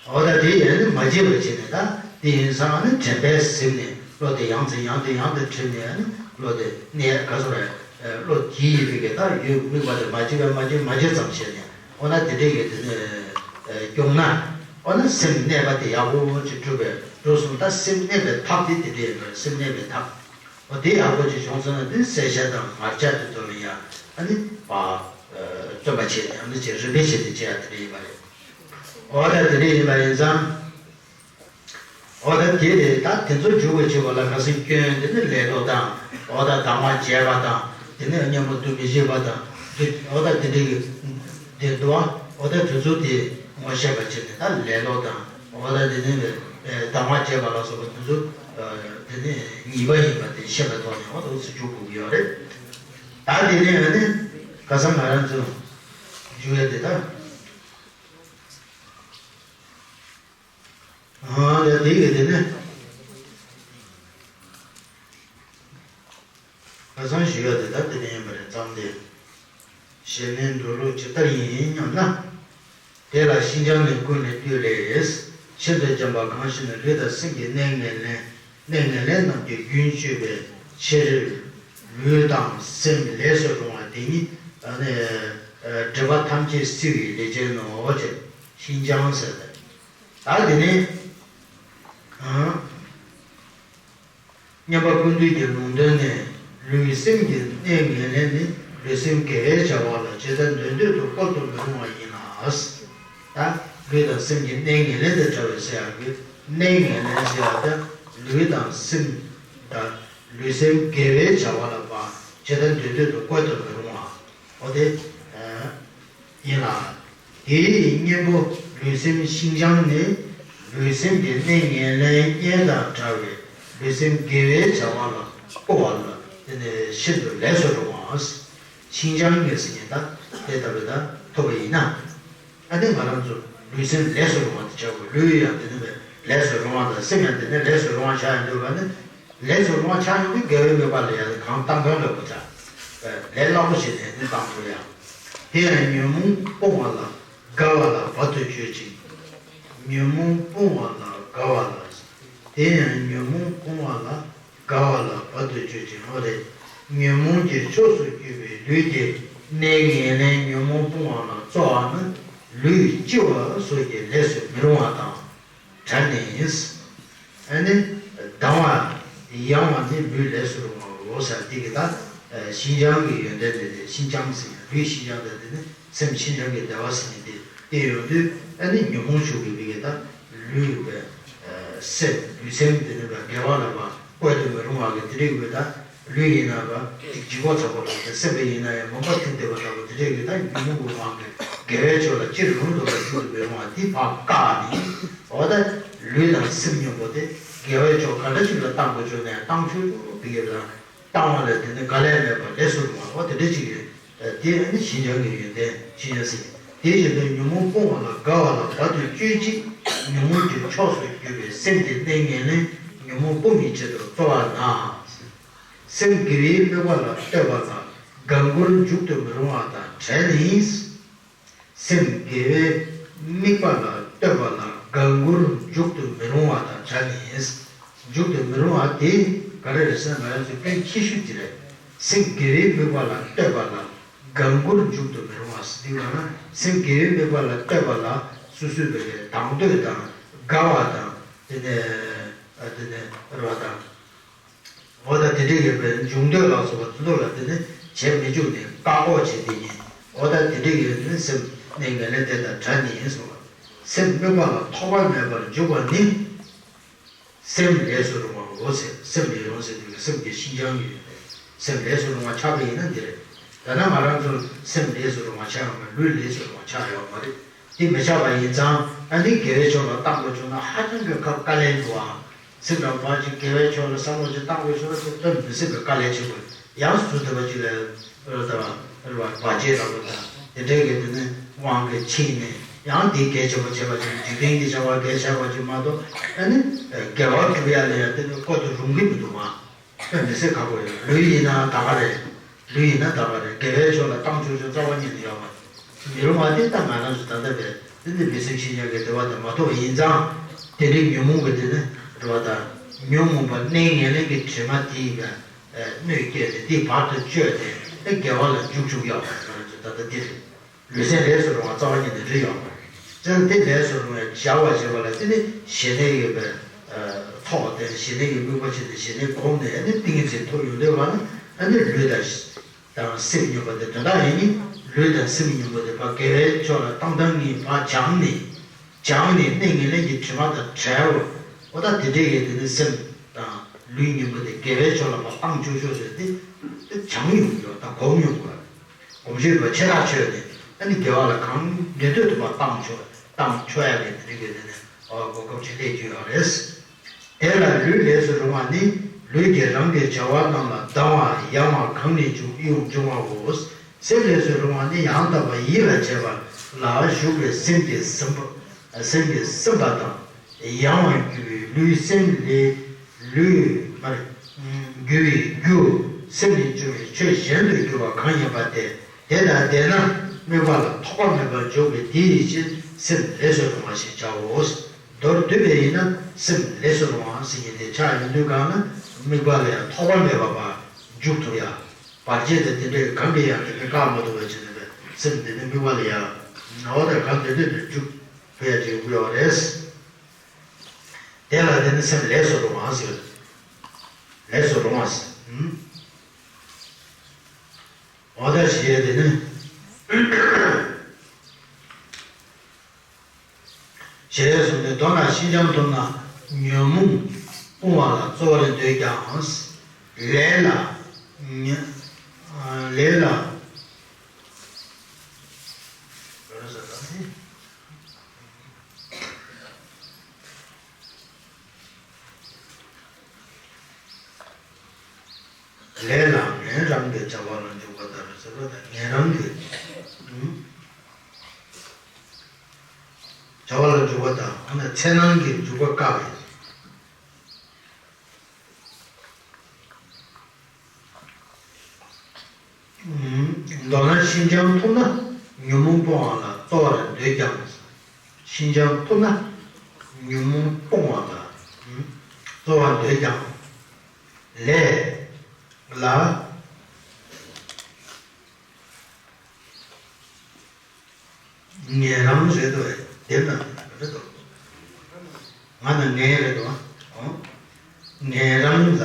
འོ་ད་དེ་ཡས་ནི་མ་བརྗེད་པ་བྱས་ནས་ད་དེ་ཡིན་ཙང་ཨ་ནི་དྲན་པས་ཟིན་ནས་བློ་དེ་ཡང་དེ་ཡང་དེ་ཡང་དེ་དྲན་ནས་ཨ་ནི་བློ་དེ་གནས་ག་ཚོད་རེད། བློ་དེ་ཡི་བི་གེ་ད་ཡོད་དམིགས་པ་དེ་མ་བརྗེད་པས་མ་བརྗེད་མ་བརྗེད་ཙམ་བྱས་ནས་འོ་ན་དེ་འདྲས་ཀྱི་དེ་ནས་སྐྱོང་ན་འོ་ན་སེམས་གནས་པ་དེ་ཡག་པོ་ཅིག་གྲུབ་པས་འགྲོ་སོང་ད་སེམས་གནས་པའི་ཐབས་དེ་དེ་འདྲས་ཡིན་པ་རེད། སེམས་གནས་པའི་ཐབས། འོ་དེ་ཡག་པོ་ཅིག་བྱུང་སོང་ན་དེ་གསལ་ཆ་དང་ངར་ཆ་དེ་ཚོ་ལ་ཡང་ཨ་ནི་བ་བརྩོན་པ་བྱས་ནས་ཨ་ནི་ཅིག་རིམ་པས་བྱས་ཏེ་བྱེད་ཡ་དེ་འདྲ་ཡིན་པ་རེད། འོ་ད་དེ་འདྲ་ཡིན་པ་ཡིན་ཙང་། འོ་ད་དེ་རེད། ད་དེ་ཚོ་འཇུག་པའི་བྱེད་པ་ལ་ཁ་སང་སྐྱོན་དེ་ནི་ལས་ལྡོག་དང་འོ་ད་སྡང་བ་བྱས་པ་དང་དེ་ནི་གཉེན་པོ་འདུ་མི་བྱེད་པ་དང་འདུ་འོ་ད་དེ་འདྲ་གི་དེ་འདུ་བ་འོ་ད་དེ་ཚོ་དེ་ངོ་ཤེས་པ་བྱས་ནས་ད་ལས་ལྡོག་དང་འོ་ད་དེ་ནི་སྡང་བ་བྱས་པ་ལ་སོགས་པ་དེ་ཚོ་དེ་ནི་ཉེས་པ་ཡིན་པ་དེ་ཤེས་པའི་ཐོག་ནས་འོ་ད་འུ་ཚོ་འཇུག་དགོས་ཀྱི་ཡོད་རེད། ད་དེ་ནི་ཨ་ནི་ཁ་སང་ང་རང་ཚོ་འཇུག་ཡ་དེ་ད། ཨ་ད་དེ་གི་དེ་ནི་ཁ་སང་ཞུས་ཡ་དེ་ད་དེ་ནས་ཡིན་པ་རེད། ཙམ་དེ་གཞན་ལས་འགྲོ་ལུགས་ཇི་ལྟར་ཡིན་སྙམ་ན། དེ་ལ་ཤིན་སྦྱངས་ནི་ཀུན་ནས་བཏུས་ལས། ཤིན་ཏུ་འཇམ་པ་གང་ཞིག་ནི་ལུས་དང་སེམས་ཀྱི་གནས་ངན་ལེན་གནས་ངན་ལེན་རྣམས་ཀྱི་རྒྱུན་གཅོད་པའི་ཕྱིར། ལུས་དང་སེམས་ལས་སུ་རུང་བ་དེ་ཉིད་ནི་སྒྲིབ་པ་ཐམས་ཅད་སེལ་བའི་ལས་ཅན་ནོ་ཞེས་ཤིན་སྦྱངས་ཟེར་ཏེ། ད་དེ་ནས་ཨ། མཉམ་པ་ཀུན་བཏུས་ཀྱི་ལུང་དོན་ནས་ལུས་སེམས་ཀྱི་གནས་ངན་ལེན་ནི་ལུས་སེམས་དགེ་བའི་བྱ་བ་ལ་ཇི་ལྟར་འདོད་འདོད་དུ་བཀོལ་དུ་མི་རུང་བ་ཡིན་ལ། ད་ལུས་དང་སེམས་ཀྱི་གནས་ངན་ལེན་དུ་བྱ་བའི་ཟེར་ཡག་གི་གནས་ངན་ལེན་ཟེར་ཡག་ད་ལུས་དང་སེམས་ད་ལུས་སེམས་དགེ་བའི་བྱ་བ་ལ་བ་ཇི་ལྟར་འདོད་འདོད་དུ་བཀོལ་དུ་མི་རུང་བ། འོ་དེ་ཡིན་ལ། དེའི་གཉེན་པོ་ལུས་སེམས་ཤིན་སྦྱངས་ནི་ལུས་སེམས་ཀྱི་གནས་ངན་ལེན་གཉེན་དང་བྲལ་བའི་ལུས་སེམས་དགེ་བའི་བྱ་བ་ལ་བཀོལ་བ་ལ་དེ་ནི་ཤིན་ཏུ་ལས་སུ་རུང་བ། ཤིན་སྦྱངས་ནི་ཟེར་མཁན་ད་དེ་ལྟ་བུ་ད་ཐུབ་པ་ཡིན་ན། ཨ་ནི་ང་རང་ཚོ་ལུས་སེམས་ལས་སུ་རུང་བ་དེ་བྱ་དགོས། ལུས་ཡང་དེ་ནི་ལས་སུ་རུང་བ་དང་སེམས་ཡང་དེ་ནི་ལས་སུ་རུང་བ་ཆགས་ཡོང་དུས་ག་ནི། ལས་སུ་རུང་བ་ཆགས་ཡོང་དུས་དགེ་བའི་དམིགས་པ་ལ་ཡང་གང་བཏང་གང་ལ་གོ་ཆག་ལས་སླ་པོ་ཞིག་ནས་ནི་བཏང་ཐུབ་ཡང་། དེ་ཡང་ཉོན་མོངས་སྤོང་བ་ལ་དགའ་བ་ལ་བར་དུ་གཅོད་ཅིང་། ཉོན་མོངས་སྤོང་བ་ལ་དགའ་བ་ལ། དེ་ཡང་ཉོན་མོངས་སྤོང་བ་ལ་དགའ་བ་ལ་བར་དུ་གཅོད་ཅིང་འོ་རེད། ཉོན་མོངས་ཀྱི་ཕྱོགས་སུ་གྱུར་པའི་ལུས་ཀྱི་གནས་ངན་ལེན་ཉོན་མོངས་སྤོང་བ་ལ་སྩོལ་བ་ནི་ལུས་ལྕི་བ་སོགས་ཀྱི་ལས་སུ་མི་རུང་བ་དང་། བྲལ་ནས་ཡིན། ཨ་ནི། སྡང་བ། ཡང་བ་ནི་ལུས་ལས་སུ་རུང་བའོ་ཟེར་དེ་གི་ད། ཤིན་སྦྱངས་ཀྱི་ཡོན་ཏན་དེ་ལས་ཤིན་སྦྱངས་ཟེར་ཡང་ལུས་ཤིན་སྦྱངས་དེ་དེ་ནི་སེམས་ཤིན་སྦྱངས་ཀྱི་བདེ་བ་ཟེར་ནི་དེ་དེ་ཡོང་དུས་ཨ་ནི་ཉོན་མོངས་ཤུགས་ཀྱི་བི་གི་ད་ལུས་པའི། སེམས་ལུས་སེམས་དེ་ནི་བ་དགེ་བ་ལ་བ་བཀོལ་དུ་མི་རུང་བ་གི་དེ་རིགས་བི་ད། ལུས་ཡིན་ན་བ་ལྗིད་ཁོག་ཚ་པོ་ལ་སེམས་པ་ཡིན་ན་ཡང་མུན་པ་ཐིམ་བསྡད་པ་ལྟ་བུ་དེ་འདྲས་ཀྱི་ད་ཉོན་མོངས་ཀྱི་དབང་གིས་དགེ་བའི་ཕྱོགས་ལ་ཅིར་ལུང་དུ་ལ་ཞུགས་ཏུ་མི་རུང་བ་འདི་ཕར་བཀག་ནས་འོ་ད་ལུས་དང་སེམས་མཉམ་པོ་དེ་དགེ་བའི་ཕྱོགས་ག་འདྲ་ཞིག་ལ་བཏང་དགོས་བྱུང་ནས་བཏང་ཆོག་ཆོག་དེ་གས་ལ་བཏང་བ་ལས་དེ་ནི་དགའ་ལས་མེད་པ་ལས་སུ་རུང་བ་འོ་དེ་འདྲ་ཅིག་རེད། དེ་ནི་ཤིན་སྦྱངས་ཀྱི་ཡོན་ཏན་ཤིན་སྦྱངས་ཟེར། དེ་བཞིན་དུ་ཉོན་མོངས་སྤོང་བ་ལ་དགའ་བ་ལ་བར་དུ་གཅོད་ཅིང་ཉོན་མོངས་ཀྱི་ཕྱོགས་སུ་གྱུར་པའི་སེམས་ཀྱི་གནས་ངན་ལེན་ཉོན་མོངས་སྤོང་བའི་ཆེད་དུ་སྩོལ་བ་ན། སེམས་དགེ་བའི་དམིགས་པ་ལ་གཏོད་པ་ལ་དགའ་མགུར་འཇུག་ཏུ་མི་རུང་བ་དང་བྲལ་ནས། སེམས་དགེ་བའི་དམིགས་པ་ལ་གཏོད་པ་ལ་དགའ་མགུར་འཇུག་ཏུ་མི་རུང་བ་དང་བྲལ་ནས། འཇུག་ཏུ་མི་རུང་བ་དེ་ག་རེ་རེད་ཟེར་ན་ང་རང་ཚོའི་དཔེ་ཆེ་ཤོས་དེ་རེད། སེམས་དགེ་བའི་དམིགས་པ་ལ་གཏོད་པ་ལ་དགའ་མགུར་འཇུག་ཏུ་མི་རུང་བ་ཟེར་དུས་ག་ན་སེམས་དགེ་བའི་དམིགས་པ་ལ་གཏོད་པ་ལ་སོ་སོའི་བའི་དང་འདོད་དང་དགའ་བ་དང་དེ་ནས་དེ་ནས་རེ་བ་དང་། འོ་ད་དེ་འདྲའི་ཡོད་པའི་འཇུག་འདོད་ལ་སོགས་པ་དེ་ཚོ་ལ་བརྟེན་ནས་བྱེད་མི་འཇུག་ནས་བཀག་འགོག་བྱེད་དེ་ཡིན། འོ་ད་དེ་འདྲའི་ཡོད་ནས་སེམས་གནས་ངན་ལེན་དེ་དང་བྲལ་ནས་ཡིན་གསུངས་པ། སེམས་དམིགས་པ་ལ་ཐོགས་པ་མེད་པར་འཇུག་པ་ནི། སེམས་ལས་སུ་རུང་བའོ་ཟེར། སེམས་ལས་རུང་ཟེར་དུས་སེམས་ཀྱི་ཤིན་སྦྱངས་ཡོད་པས་སེམས་ལས་སུ་རུང་བ་ཆགས་པ་ཡིན་ན་འདི་རེད། ད་ནི་ང་རང་ཚོ་སེམས་ལས་སུ་རུང་བ་ཆགས་ཡོད་མ་རེད། ལུས་ལས་སུ་རུང་བ་ཆགས་ཡོད་མ་རེད། དེ་མི་ཆགས་པ་ཡིན་ཙང་ཨ་ནི་དགེ་བའི་ཕྱོགས་ལ་བཏང་དགོས་བྱུང་ན་ཧ་ཅང་གི་ཁག་དཀའ་ལས་འདུག་ཨང་། སེམས་ལ་བག་ཅིག་དགེ་བའི་ཕྱོགས་ལ་བསམ་བློ་ཅིག་བཏང་དགོས་བྱུང་ན་དེ་སྟོན་མི་སྲིད་པའི་དཀའ་ལས་ཆེན་པོ་ཡང་ཟུར་དུ་བ་ཅིག་ལ་རོ་ད་བ་བག་ཅིག་རང་ལ་དང་དེ་འདྲའི་གི་དེ་ནི་དབང་གིས་ཕྱིན་ནས་ ཡང་དེ་གལ་ཆེན་པོ་བྱེད་པ་ཅིག་འཇིག་རྟེན་གྱི་བྱ་བ་གལ་ཆེ་བ་ཅིག་མ་གཏོགས། ཨ་ནི་དགེ་བ་སྒྲུབ་ཡ་ལ་ཡང་དེ་ནི་བཀོལ་དུ་རུང་གི་མི་འདུག་མ། དཔེ་མི་སྲིད་ཁག་པོ་ཡོད། ལུས་ཡིན་ན་ད་ག་རེད། ལུས་ཡིན་ན་ད་ག་རེད། དགེ་བའི་ཕྱོགས་ལ་བཏང་ཆོག་ཆོག་རྩ་བ་ཉིད་ནས་ཡོད་མ་རེད། མི་རུང་བ་དེ་ལྟ་ང་རང་ཚོ་ད་ལྟ་བས་དེ་འདི་མི་སེམས་ཤིང་ཡག་གི་བདེ་བ་དེ་མ་ཐོབ་ཡིན་ཙང་། དེ་འདྲའི་ཉོན་མོངས་ཀྱི་དེ་ནི་རེ་བ་དང་། ཉོན་མོངས་པ་གནས་ངན་ལེན་གྱི་དྲི་མ་དེ་ཡིན་པས་གནོད་སྐྱེལ་ཏེ་དེ་བར་དུ་གཅོད་དེ་དེ་དགེ་བ་ལ་འཇུག་ཆོག་ཡོད་མ་རེད། ང་རང་ཚོ་ད་ལྟ་འདི་རེད། ལུས་སེམས་ལས་སུ་རུང་བ་རྩ་བ་ཉིད་ནས་རེད་ཡོད་མ་རེད། བྱས་ཙང་དེ་ལས་སུ་རུང་བའི་བྱ་བ་བྱེད་པ་ལ་དེ་ནི་ཞི་གནས་ཡོད་པའི་ཚོགས་དེ་ཞི་གནས་ཀྱི་དམིགས་པ་བྱས་ཏེ་ཞི་གནས་བསྒོམས་ནས་ཨ་ནི་ཏིང་ངེ་འཛིན་ཐོབ་ཡོང་དུས་ག་ན་ཨ་ནི་ལུས་དང་དང་སེམས་སྙོམས་པ་དེ་དོན་དག་ཡིན་ནི། ལུས་དང་སེམས་སྙོམས་པ་དེ་ཕར་དགེ་བའི་ཕྱོགས་ལ་བཏང་བཏང་ངེས་ཕར་སྦྱངས་ནས། སྦྱངས་ནས་གནས་ངན་ལེན་གྱི་དྲི་མ་དང་བྲལ་བ། འོ་ད་དེ་འདྲའི་ཡས་དེ་ནི་སེམས་དང་ལུས་སྙོམས་པ་དེ་དགེ་བའི་ཕྱོགས་ལ་ཕར་བཏང་ཆོག་ཆོག་ཟེར་ཏེ་དེ་སྦྱངས་ཡོང་གི་ཡོད། ད་སྒོམ་ཡོང་དགོས། གོམས་གཤིས་པ་ཆེ་ཐག་ཆོད་ནས་ཨ་ནི་དགེ་བ་ལ་གང་འདོད་འདོད་དུ་མ་བཏང་ཆོག་བཏང་ཆོག་ཡ་གི་དེ་རིགས་ཀྱི་དེ་ནི་ཨོ་གོ་སྐབས་ཅིག་སླེབས་ཀྱི་ཡོད་རེད། དེ་ལ་ལུས་ལས་སུ་རུང་བ་ནི་ལུས་ཀྱིས་རང་གི་བྱ་བ་རྣམས་ལ་སྡང་བ་ཡང་བ་གང་ནས་འབྱུང་ཡིད་འོང་འབྱུང་བའོ། སེམས་ལས་སུ་རུང་བ་ནི་ཡང་དག་པ་ཡིད་ལ་བྱེད་པ་ལ་ཞུགས་པའི་སེམས་ཀྱིས་ཟིན་པ་སེམས་ཀྱིས་ཟིན་པ་དང་ཡང་བར་གྱུར་པའི་ལུས་སེམས་ལས་ལུས་མར་འགྱུར་བའི་རྒྱུ་སེམས་ལས་བྱུང་བའི་ཆོས་གཞན་དུ་འགྱུར་བ་གང་ཡིན་པ་སྟེ། དེ་དང་ལྡན་ན་དམིགས་པ་ལ་ཐོགས་པ་མེད་པར་འཇོག་པའི་དེ་ཡི་ཕྱིར་སེམས་ལས་སུ་རུང་བ་ཞེས་བྱའོ། མདོར་བསྡུས་པས་ཡིན་ན་སེམས་ལས་སུ་རུང་བ་ཟེར་མཁན་དེ་ཆགས་ཡོང་དུས་གང་ན་དམིགས་པ་ལ་ཡང་ཐོགས་པ་མེད་པ་བར་འཇུག་ཐུབ་ཡ། བར་ཆད་དང་དེ་འདྲའི་གང་གིས་ཡང་དེ་འདྲའི་བཀག་མ་ཐུབ་པ་བྱས་ནས་སེམས་དེ་ནི་དམིགས་པ་ལ་ཡང་ནོར་དང་གང་དེ་འདྲ་དུ་འཇུག་ཐུབ་ཡ་ཅིག་ཡོང་གི་ཡོད་རེད། དེ་ལ་དེ་ནི་སེམས་ལས་སུ་རུང་བ་ཟེར། ལས་སུ་རུང་བ་ཟེར། འོ་ད་ཞེས་དེ་ནི། ཞེས་གསུངས་ཏེ། མདོར་ན་ཤིན་སྦྱངས་ཐུབ་ན་ཉོན་མོངས་སྤོང་བ་ལ་རྩོལ་བར་འདོད་ཀྱང་། ལས་ལ་ཉེ་ལས་ལ། ལས་ལ་ངན་རང་གི་བྱ་བ་ལ་འཇུག་པ་ལྟར་ཟེར་བ་དང་ངན་རང་གི་བྱ་བ་ལ་འཇུག་པ་དང་འོ་ན་འཚེར་སྣང་གི་འཇུག་པ་བཀག་པའི། མདོར་ན་ཤིན་སྦྱངས་ཐུབ་ན་ཉོན་མོངས་སྤོང་བ་ལ་རྩོལ་བར་འདོད་ཀྱང་། ཤིན་སྦྱངས་ཐུབ་ན་ཉོན་མོངས་སྤོང་བ་ལ་རྩོལ་བར་འདོད་ཀྱང་། ལས་ལ་ངན་རང་རེད་དོ། དེ་ན་རེད་དོ། ང་ན་ངན་རེད་དོ། ངན་རང་ལ་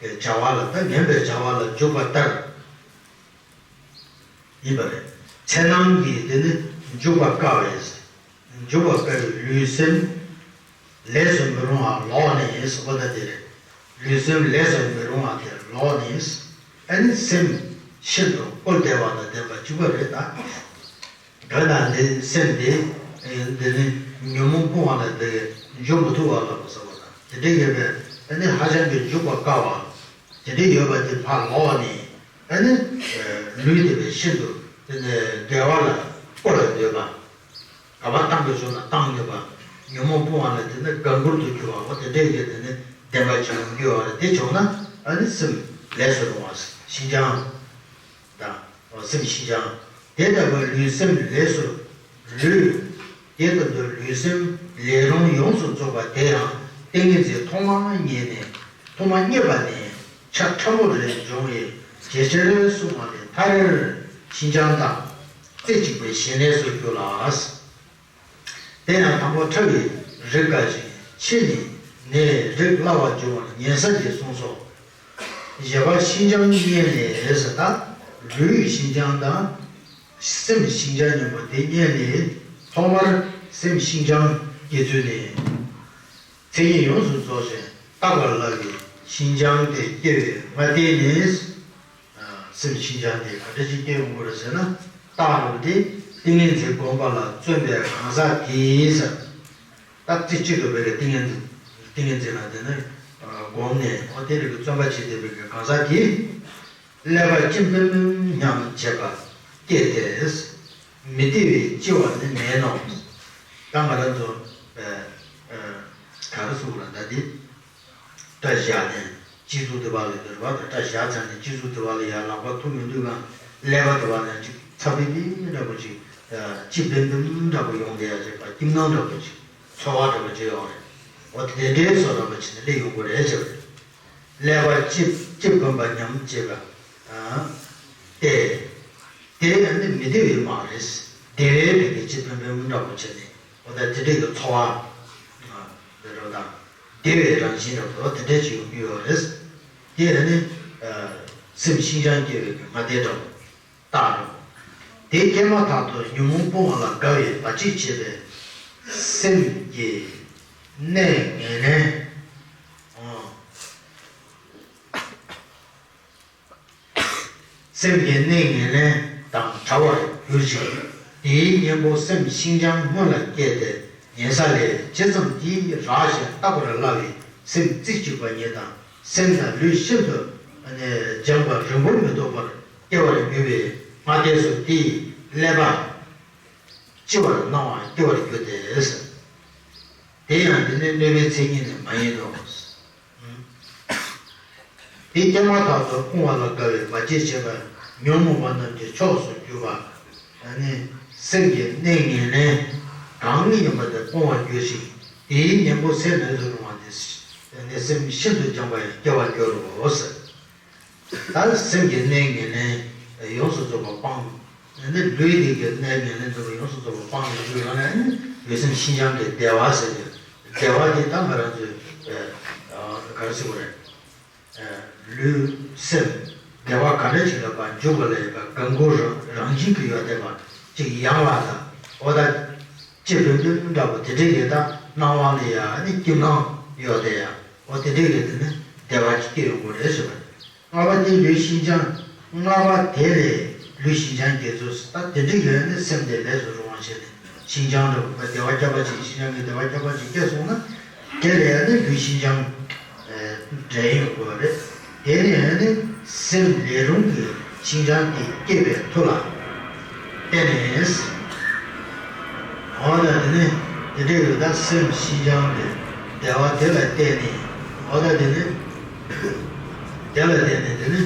བྱ་བ་ལ་ད་ངན་པའི་བྱ་བ་ལ་འཇུག་པ་ལྟར། ཡིན་པ་རེད། འཚེར་སྣང་གིས་དེ་ནི་འཇུག་པ་དཀའ་བས། འཇུག་པ་དཀའ་བའི་ལུས་སེམས་ལས་སུ་མི་རུང་བ་ལོག་ནས་ཡིན་ཟེར་བ་ད་དེ་རེད། ལུས་སེམས་ལས་སུ་མི་རུང་བ་དེ་ལོག་ནས་ཨ་ནི་སེམས་ཤིན་ཏུ་བཀོལ་བདེ་བ་དང་ལྡན་པ་གཅིག་པ་རེད་ད། དོན་དག་འདི་སེམས་འདི་འདི་ནི་ཉོན་མོངས་སྤོང་བ་ལ་འདི་འཇུག་མི་ཐུབ་པ་ལ་གོ་ཟེར་བ་དང་དེ་འདྲའི་ཡོད་པས་ཨ་ནི་ཧ་ཅང་གི་འཇུག་པ་དཀའ་བ། དེ་འདྲ་ཡོད་པ་དེ་ཕར་ལོག་ནས་ཨ་ནི་ལུས་དེ་བས་ཤིན་ཏུ་དེ་ནས་དགེ་བ་ལ་བཀོལ་ལ་འདོད་པ། ག་པར་བཏང་དགོས་བྱུང་ན་བཏང་འདོད་པ། ཉོན་མོངས་སྤོང་བ་ལ་དེ་ནི་དགའ་མགུར་དུ་གྱུར་པ་འོ་དེ་འདྲ་ཡོད་དེ་ནི་བདེན་པ་ཅིག་ཡོང་རྒྱུ་ཡོད་རེད། དེ་བྱུང་ན་ཨ་ནི་སེམས་ལས་སུ་རུང་བ་ཤིན་སྦྱངས་དང་སེམས་ཤིན་སྦྱངས་དེ་ལྟ་བུ་ལུས་སེམས་ལས་སུ་ལུས། དེ་ལྟ་བུ་ལུས་སེམས་ལས་རུང་ཡོངས་སུ་རྫོགས་པ་དེ་ཡང་ཏིང་ངེ་འཛིན་ཐོག་མར་རྙེད་ནས་ཐོག་མར་རྙེད་པ་ནས་ཆ་ཕྲ་མོ་རེ་འབྱུང་བའི་རྗེས་ཕྱིར་གསུངས་པ་ལས་མཐར་ཤིན་སྦྱངས་དང་རྩེ་གཅིག་པའི་ཞི་གནས་སུ་འགྱུར་ལ། དེ་ཡང་དང་པོ་ཕྲ་བའི་རིགས་འགའ་ཞིག་ཕྱི་ནས་ནད་རིགས་སླ་བ་འབྱུང་བར་ཉེ་ས་ཀྱིས་གསུངས་སོ། བཞི་པ་ཤིན་སྦྱངས་རྙེད་ནས་ཟེར་ད་ལུས་ཤིན་སྦྱངས་དང་། སེམས་ཤིན་སྦྱངས་སྙམ་པ་དེ་རྙེད་ནས་ཐོག་མར་སེམས་ཤིན་སྦྱངས་ཀྱི་ཚུལ་ནས་མཚན་ཉིད་ཡོངས་སུ་རྫོགས་ཤིང་བརྟག་པར་སླ་བའི་ཤིན་སྦྱངས་དེ་སྐྱེ་བའི་སྔ་ལྟས་ནས། སེམས་ཤིན་སྦྱངས་དེ་ག་འདྲ་ཞིག་སྐྱེ་ཡོང་གི་རེད་ཟེར་ན། རྟགས་རུ་དེ་ཏིང་ངེ་འཛིན་བསྒོམ་པ་ལ་བརྩོན་པའི་གང་ཟག་དེས་ཟེར། ད་རྩེ་གཅིག་ཏུ་འབད་པའི་ཏིང་ངེ་འཛིན་ཏིང་ངེ་འཛིན་ལ་དེ་ནི་བསྒོམས་ནས་འོ་དེ་རིགས་ཀྱི་བརྩོན་པ་བྱེད་བསྡད་པའི་གང་ཟག་དེས། ཀླད་པ་ལྕི་འབེམ་འབེམ་སྙམ་བྱེད་པ་སྐྱེས་ཏེ། མི་བདེ་བའི་ལྕི་བ་ནི་མེད་ནོ། ད་ང་རང་ཚོ་ཨ་ཨ་ག་རེ་ཟེར་དགོས་རེད། ད་འདི་སྐྲ་བཞར་ནས་སྤྱི་གཙུག་ལྟེ་བ་ལ་ཡོད་རེད་པ། ད་སྐྲ་བཞར་ཚར་ནས་སྤྱི་གཙུག་ལྟེ་བ་ལ་ཡར་ལག་པ་ཐུག་མི་འདུག་གམ། ཀླད་པ་ལྟེ་བ་ནས་ཅིག་ཚ་པིབ་པིབ་འདྲ་པོ་ཅིག་ཨ་སྐྱིད་པིམ་པིམ་འདྲ་པོ་ཡོང་བསྡད་ཡ་ཅིག་ཨ་སྐྱིད་སྣང་འདྲ་པོ་ཅིག་ཚོར་བ་འདྲ་པོ་ཅིག་ཡོང་རེད། འོ་དེ་འདྲའི་བཟོ་འདྲ་པོ་བྱས་ནས་སླེབས་ཡོང་གི་རེད་ཟེར་བ་རེད། ཀླད་པ་སྐྱིད་སྐྱིད་སྒོམ་པ་ཉམས་བྱེད་པ། ཨ། སྟེ། དེ་ཡང་ནི་མི་བདེ་བའི་སྨག་རེད། བདེ་བའི་བུ་གའི་སྐྱིད་སྒོམ་པའི་སྨག་འདྲ་པོ་བྱས་ནས། འོ་ད་དེ་འདྲའི་གི་ཚོར་བ། ཨ། འདི་འདྲ་དང་། བདེ་བའི་རང་བཞིན་འདྲ་པོ་དེ་འདྲ་ཅིག་ཡོང་གི་ཡོད་རེད། དེ་ཡང་ནི། ཨ། སེམས་ཤིན་སྦྱངས་སྐྱེ་བའི་གི་སྔ་ལྟས་འདྲ་པོ། རྟགས་རེད། དེ་སྐྱེས་མ་ཐག་ཏུ་ཉོན་མོངས་སྤོང་བ་ལ་དགའ་བའི་བར་ཆད་བྱེད་པའི་སེམས་ཀྱི་གནས་ངན་ལེན། ཨོ། སེམས་ཀྱི་གནས་ངན་ལེན་དང་བྲལ་བར་གྱུར་ཅིང་། དེའི་གཉེན་པོ་སེམས་ཤིན་སྦྱངས་སྔོན་ལ་སྐྱེས་ཏེ། ཉལ་ས་ལས་ཇི་ཙམ་གྱིས་རག་ཞིང་བརྟག་པར་སླ་བའི་སེམས་རྩེ་གཅིག་པ་ཉིད་དང་། སེམས་དང་ལུས་ཤིན་ཏུ་སྦྱངས་པ་རིང་པོར་མི་ཐོགས་པར་སྐྱེ་བར་འགྱུར་བའི་སྔ་ལྟས་སུ་དེའི་ཀླད་པ་ལྕི་བར་སྣང་བ་སྐྱེ་བར་འགྱུར་ཏེ། དེ་ཡང་འདི་ནི་གནོད་པའི་མཚན་ཉིད་ནི་མ་ཡིན་ནོ། དེ་སྐྱེས་མ་ཐག་ཏུ་སྤོང་བ་ལ་དགའ་བའི་བར་ཆད་བྱེད་པ་ཉོན་མོངས་པ་རྣམས་ཀྱི་ཕྱོགས་སུ་གྱུར་པ། ནི་སེམས་ཀྱི་གནས་ངན་ལེན་གང་ཡིན་པ་དེ་སྤོང་བར་འགྱུར་ཞིང་། དེའི་གཉེན་པོ་སེམས་ལས་སུ་རུང་བ་དེ་ནི་སེམས་ཤིན་ཏུ་སྦྱངས་པ་ཡང་སྐྱེ་བར་འགྱུར་རོ། ད་སེམས་ཀྱི་གནས་ངན་ལེན་ཡོངས་སུ་རྫོགས་པ་སྤངས། ནི་ལུས་འདི་གི་གནས་ངན་ལེན་རྫོགས་པ་ཡོངས་སུ་རྫོགས་པ་སྤངས་ཡོང་དུས་ཡང་ན་ནི་ལུས་སེམས་ཤིན་སྦྱངས་ཀྱི་བདེ་བ་ཟེར་ཏེ། བདེ་བ་དེ་ད་ང་རང་ཚོས་ཨ་ག་རེ་ཟེར་དགོས་རེད། ཨ་ལུས་སེམས་བདེ་བ་ག་འདྲ་ཞིག་ལ་ཕར་འཇུག་པ་ལ་ཡོད་པ་དགའ་མགུ་རང་རང་བཞིན་གྱིས་ཡོད་བསྡད་པ་ཅིག་ཡང་བ་དང་། འོ་ད་ཅི་བོད་འདུན་འདྲ་པོ་དེ་འདྲའི་གི་ད་སྣང་བ་ལ་ཡང་ནི་སྐྱིད་སྣང་ཡོད་བསྡད་ཡ། འོ་དེ་འདྲའི་གི་དེ་ནི་བདེ་བ་ཅིག་སྐྱེ་ཡོང་གི་རེད་ཟེར་བ། ལྔ་པ་དེ་ལུས་ཤིན་སྦྱངས། ལྔ་པ་དེ་ལས་ལུས་ཤིན་སྦྱངས་སྐྱེ་ཚུལ། ད་དེ་འདྲ་ཡོད་ནི་སེམས་དེ་ལས་སུ་རུང་བ་བྱས་ནས་ཤིན་སྦྱངས་འདྲ་བོ་བདེ་བ་ཁྱབ་པ་ཅིག་ཤིན་སྦྱངས་ཀྱི་བདེ་བ་ཁྱབ་པ་ཅིག་སྐྱེས་སོང་ན། དེ་ལས་ནི་ལུས་ཤིན་སྦྱངས་འདྲེན་ཡོང་དགོས་པ་རེད། དེ་ནས་ནི་སེམས་ལས་རུང་གི་ཤིན་སྦྱངས་དེ་སྐྱེས་པའི་མཐུ་ལ་བརྟེན་ནས། འོ་ན་དེ་ནི་དེ་འདྲ་ཡོད་ད་སེམས་ཤིན་སྦྱངས་ཀྱི་བདེ་བ་དེ་ལ་བརྟེན་ནས། འོ་ན་དེ་ནི། དེ་ལ་བརྟེན་ནས་དེ་ནི།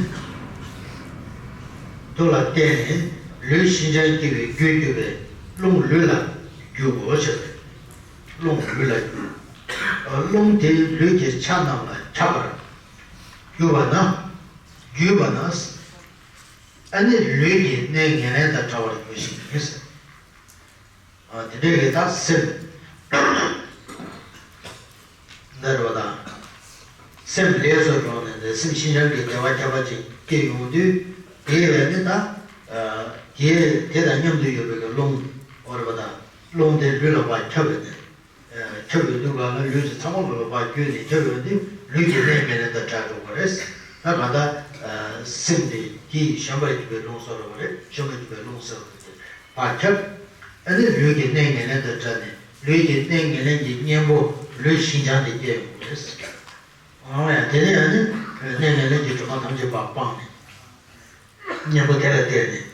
མཐུ་ལ་བརྟེན་ནས་ལུས་ཤིན་སྦྱངས་སྐྱེ་བའི་རྒྱུར་གྱུར་པའི་རླུང་ལུས་ལ་རྒྱུ་དགོས་ཟེར། རླུང་ལུས་ལ་རྒྱུ། རླུང་དེ་ལུས་ཀྱི་ཆ་རྣམས་ལ་ཁྱབ་པར་གྱུར་པ་ན། གྱུར་པ་ན། ཨ་ནི་ལུས་ཀྱི་གནས་ངན་ལེན་དང་བྲལ་བར་འགྱུར་ཞིང་ཟེར། ཨ་དེ་འདྲའི་གི་ད་སེམས་འདི་རུ་དང་། སེམས་ལས་སུ་རུང་ནས་ནི་སེམས་ཤིན་སྦྱངས་ཀྱི་བདེ་བ་ཁྱབ་པ་ཅིག་སྐྱེ་ཡོང་དུས། དེ་ཡང་ནི་ད་ཨ་དེ་དེ་དང་མཉམ་དུ་ཡོད་པའི་གི་རླུང་འོ་རེད་པ་དང་། རླུང་དེ་ལུས་ལ་ཕར་ཁྱབ་ཡོང་དུས། ཨ་ཁྱབ་ཡོང་དུས་ག་ལ་ལུས་ཀྱི་ཚང་མ་ལོ་ལ་ཕར་བརྒྱུད་ནས་ཁྱབ་ཡོང་དུས་ལུས་ཀྱི་གནས་ངན་ལེན་དང་བྲལ་འགྲོ་གི་རེད། ད་ག་ད་ཨ་སེམས་དེ་དེ་ཡི་བཞོན་པར་གྱུར་པའི་རླུང་ཟེར་བ་རེད། བཞོན་པར་གྱུར་པའི་རླུང་ཟེར་བ་རེད། ཕར་ཁྱབ། ཨ་ནི་ལུས་ཀྱི་གནས་ངན་ལེན་དང་བྲལ་ནས་ལུས་ཀྱི་གནས་ངན་ལེན་གྱི་གཉེན་པོ་ལུས་ཤིན་སྦྱངས་དེ་སྐྱེ་ཡོང་གི་རེད། འོ་ཡ་དེ་ནས་ཨ་ནི་གནས་ངན་ལེན་གྱི་སྒྲིབ་པ་ཐམས་ཅད་པ་སྤངས་ནས། གཉེན་པོ་དེ་ལ་བརྟེན་ནས།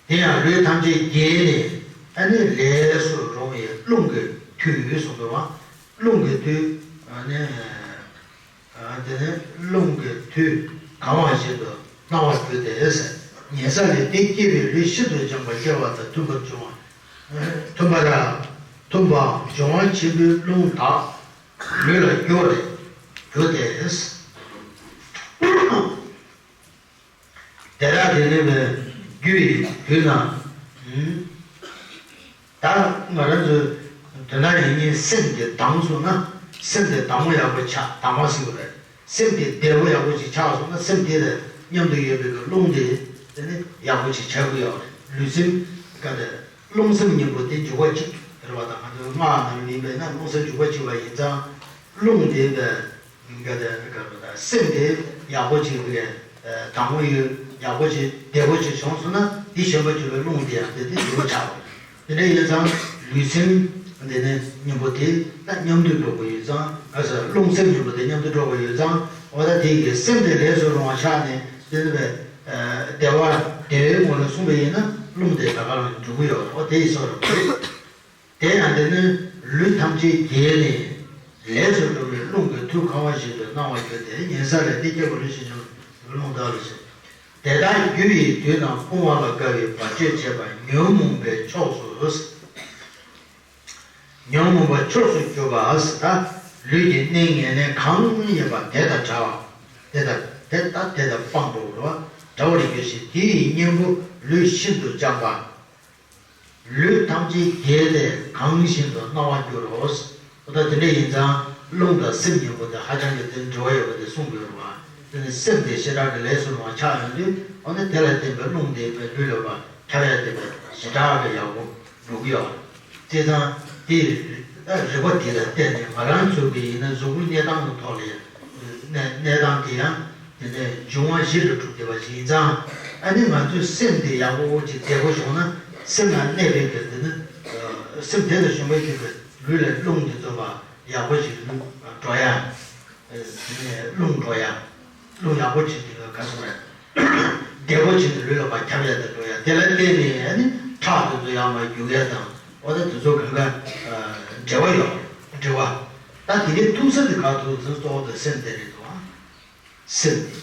དེ་ཡང་ལུས་ཐམས་ཅད་བརྒྱན་ནས་ཨ་ནི་ལས་སུ་རུང་བའི་རླུང་གི་མཐུ་གསུངས་འདུག་བ། རླུང་གི་མཐུ། ཨ་ནི། དེ་ནས་རླུང་གི་མཐུས་གང་བ་བཞིན་དུ་སྣང་བར་གྱུར་ཏེ། ཉལ་ས་ལས་དེ་སྐྱེས་པའི་ལུས་ཤིན་ཏུ་སྦྱངས་པ་སྐྱེ་བ་དང་མཐུན་པར་བྱུང་བ། མཐུན་པ་ར། མཐུན་པའམ་སྦྱོང་བ་ཆེན་པོའི་རླུང་དག་ལུས་ལ་རྒྱུ་རེ་གྱུར་ཏེ། དེ་དག་དེ་ནི་བའི་རྒྱུ་ཡི་དུས་ན། ད་ང་རང་ཚོས་དོན་དག་ཡིན་ཉིན་སེམས་དེ་དྭངས་སོང་ན་སེམས་དེ་དྭངས་མོ་ཡག་པོ་ཆགས། དྭངས་མ་ཟེར་བ་རེད། སེམས་དེ་བདེ་པོ་ཡག་པོ་ཅིག་ཆགས་སོང་ན་སེམས་དེ་ལ་མཉམ་དུ་ཡོད་པའི་རླུང་དེ་དེ་ནི་ཡག་པོ་ཅིག་ཆགས་ཀྱི་ཡོད་རེད། ལུས་སེམས་ཀ་དེ་རླུང་སེམས་གཉིས་པོ་དེ་འཇུག་པ་གཅིག་རེད་པ། ད་ང་ཚོའི་སྔགས་ནང་ཡིན་པས་ན་རླུང་སེམས་འཇུག་པ་གཅིག་པ་ཡིན་ཙང་རླུང་དེ་བས། ག་དེ་ག་རེ་ད་སེམས་དེ་ཡག་པོ་ཅིག་རེད། དྭངས་མོ་ཡོད། ཡག་པོ་ཅིག་བདེ་པོ་ཅིག་བྱུང་སོང་ན་དེ་བཞོན་པར་གྱུར་པའི་རླུང་དེ་ཡང་དེ་དེ་འགྱུར་བ་ཆགས་པ་རེད། དེ་འདྲ་ཡིན་ཙང་ལུས་སེམས་དེ་ནི་གཉེན་པོ་དེ་ད་མཉམ་དུ་འགྲོ་དགོས་ཡོད་ཙང་། ཨ་ས་རླུང་སེམས་གཉིས་པོ་དེ་མཉམ་དུ་འགྲོ་དགོས་ཡོད་ཙང་། འོ་ད་དེ་གི་སེམས་དེ་ལས་སུ་རུང་བ་ཆགས་ནས་དེ་ནི་བདེ་བ་བདེ་བའི་ངོ་ལ་སོང་བ་ཡིན་ན་རླུང་དེ་ད་ག་རང་འགྲོ་གི་ཡོད་རེད། འོ་དེ་ཡི་སོ་རེད། དེ་ཡང་དེ་ནི་ ལུས་ཐམས་ཅད་བརྒྱལ་ནས་ལས་སུ་འགྲོ་བའི་རླུང་གི་མཐུ་གང་བ་བཞིན་དུ་སྣང་བར་གྱུར་ཏེ། ཉེ་ས་ལས་ཏེ་སྐྱེ་བོ་ལུས་ཤིང་འབྱུང་རླུང་དག་ལ་ཞེས། དེ་དག་རྒྱུ་ཡི་དུས་ན་སྤོང་བ་ལ་དགའ་བའི་བར་ཆད་བྱེད་པ་ཉོན་མོངས་པའི་ཕྱོགས་སུ། ཉོན་མོངས་པ་ཕྱོགས་སུ་གྱུར་པ་ཟེར་ད། ལུས་ཀྱི་གནས་ངན་ལེན་གང་ཡིན་པ་དེ་དང་བྲལ་བ། དེ་དང་དེ་ལྟ་དེ་དང་སྤངས་པའོ། བྲལ་བར་འགྱུར་ཞིང་དེ་ཡི་གཉེན་པོ་ལུས་ཤིན་ཏུ་སྦྱངས་པ། ལུས་ཐམས་ཅད་བརྒྱལ་ཏེ་གང་བཞིན་དུ་སྣང་བར་འགྱུར་རོ། འོ་ད་དེ་འདྲ་ཡིན་ཙང་རླུང་དང་སེམས་གཉིས་པོ་དེ་ཧ་ཅང་གི་དེ་འབྲེལ་བ་ཡོད་པ་དེ་གསུངས་དགོས་རེད་བ། དེ་ནི་སེམས་དེ་ཞེ་དྲག་གི་ལས་སུ་རུང་བ་ཆགས་ཡོང་དུས་འོ་ན་དེ་ལ་བརྟེན་པའི་རླུང་དེ་པའི་ལུས་ལ་བ་ཁྱབ་ཡ་དེ་བས་ཞེ་དྲག་གི་ཡག་པོ་འགྲོ་གི་ཡོད། བྱས་ཙང་དེ་རིག་པ་དེ་ལ་བརྟེན་ནས་ང་རང་ཚོ་གི་ཡིན་ན་གཟུགས་པོའི་གནས་སྟངས་ཀྱི་ཐོག་ལ་ཡང་གནས་གནས་སྟངས་དེ་ཡང་དེ་ནས་འབྱུང་བ་བཞི་ལ་གྲུབ་བསྡད་པ་ཞིག་ཡིན་ཙང་། ཨ་ནི་ང་ཚོའི་སེམས་དེ་ཡག་པོ་ཅིག་བདེ་པོ་བྱུང་ན་སེམས་ལ་གནས་པའི་གི་དེ་ནི་སེམས་དེ་ལ་ཞུགས་པའི་གི་ལུས་ལ་རླུང་དེ་ཚོ་བ་ཡག་པོ་ཞིག་འགྲོ་ཡ། དེ་ནས་རླུང་འགྲོ་ཡ། རླུང་ཡག་པོ་ཅིག་དེ་ག་སོང་རེད། བདེ་པོ་ཅིག་ལུས་ལ་བ་ཁྱབ་ཡ་དང་འགྲོ་ཡ་དེ་ལ་བརྟེན་ནས་ཨ་ནི་ཁྲག་དེ་ཚོ་ཡར་མར་རྒྱུག་ཡ་དང་འོ་ད་དེ་ཚོ་གང་ག་འབྲེལ་བ་ཡོད་འབྲེལ་བ། ད་དེ་གའི་ཐུག་ས་དེ་ག་ཐུག་ཚུལ་གཙོ་བོ་དེ་སེམས་དེ་རེད་འདུག་ཨ། སེམས་དེ་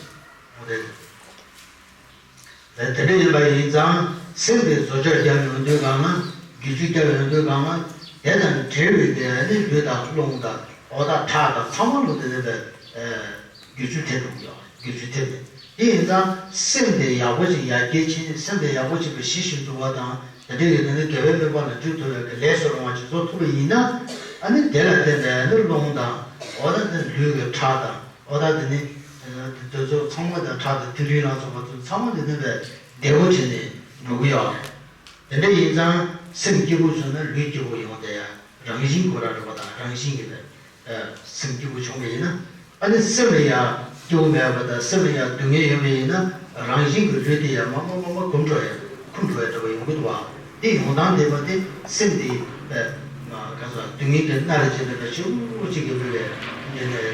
འོ་དེ་དེ་འདྲ་ཡིན་པ་ཡིན་ཙང་སེམས་དེ་བཟོ་བཅོས་རྒྱབ་ཡོང་དུས་གང་ན་བསྒྱུར་བཅོས་རྒྱབ་ཡོང་དུས་གང་ན་དེ་དང་འབྲེལ་བའི་དེ་ནི་ལུས་དང་རླུང་དང་འོ་ད་ཁྲག་དང་ཚང་མ་ལོ་དེ་ནི་བས། བསྒྱུར་བཅོས་ཐེབས་འགྲོ་གི་ཡོད། བསྒྱུར་བཅོས་ཐེབས་ནས་དེ་ཡིན་ཙང་སེམས་དེ་ཡག་པོ་ཞིག་ཡར་རྒྱས་ཕྱིན། སེམས་དེ་ཡག་པོ་ཞིག་གི་གཞི་ཞིག་འཛུགས་པ་དང་དེ་འདྲ་ཡོད་ན་ནི་དགེ་བའི་དམིགས་པ་ལ་འཇུག་ཐུབ་ཡག་གི་ལས་སུ་རུང་བ་ཞིག་བཟོ་ཐུབ་པ་ཡིན་ན། ཨ་ནི་དེ་ལ་བརྟེན་པའི་ནི་རླུང་དང་འོ་ད་ནི་ལུས་ཀྱི་ཁྲག་དང་འོ་ད་དེ་ནི་དེ་ཚོ་ཚང་མ་དང་ཁྲག་དང་ཐིག་ལེ་ལ་སོགས་པ་ཚོ་ཚང་མ་དེ་ནི་བས་བདེ་པོ་བྱས་ནས་འགྲོ་གི་ཡོད་རེད། དེ་འདྲ་ཡིན་ཙང་སེམས་སྐྱིད་པོ་བྱུང་ན་ལུས་སྐྱིད་པོ་ཡོང་བསྡད་ཡ་རང་བཞིན་གོ་ར་རེད་པ་དང་རང་བཞིན་གྱིས་བས། སེམས་སྐྱིད་པོ་བྱུང་བ་ཡིན་ན། ཨ་ནི་སེམས་ལ་ཡང་སྐྱིད་པོ་མེད་པ་དང་སེམས་ལ་ཡང་སྡུག་བསྔལ་ཡོད་པ་ཡིན་ན་རང་བཞིན་གྱིས་ལུས་དེ་ཡང་མ་མ་མ་མ་གོམས་འགྲོ་ཡ་འཁུམས་འགྲོ་ཡ་འདྲ་བ་ཡོང་གི་འདུག་བ། དེ་ཡོང་སྟངས་དེ་མ་དེ་སེམས་དེ་ཨ་ག་ས་སྡུག་བསྔལ་གྱི་མནར་བྱེད་པའི་ཞེ་པོ་ཅིག་གི་བུ་ལས་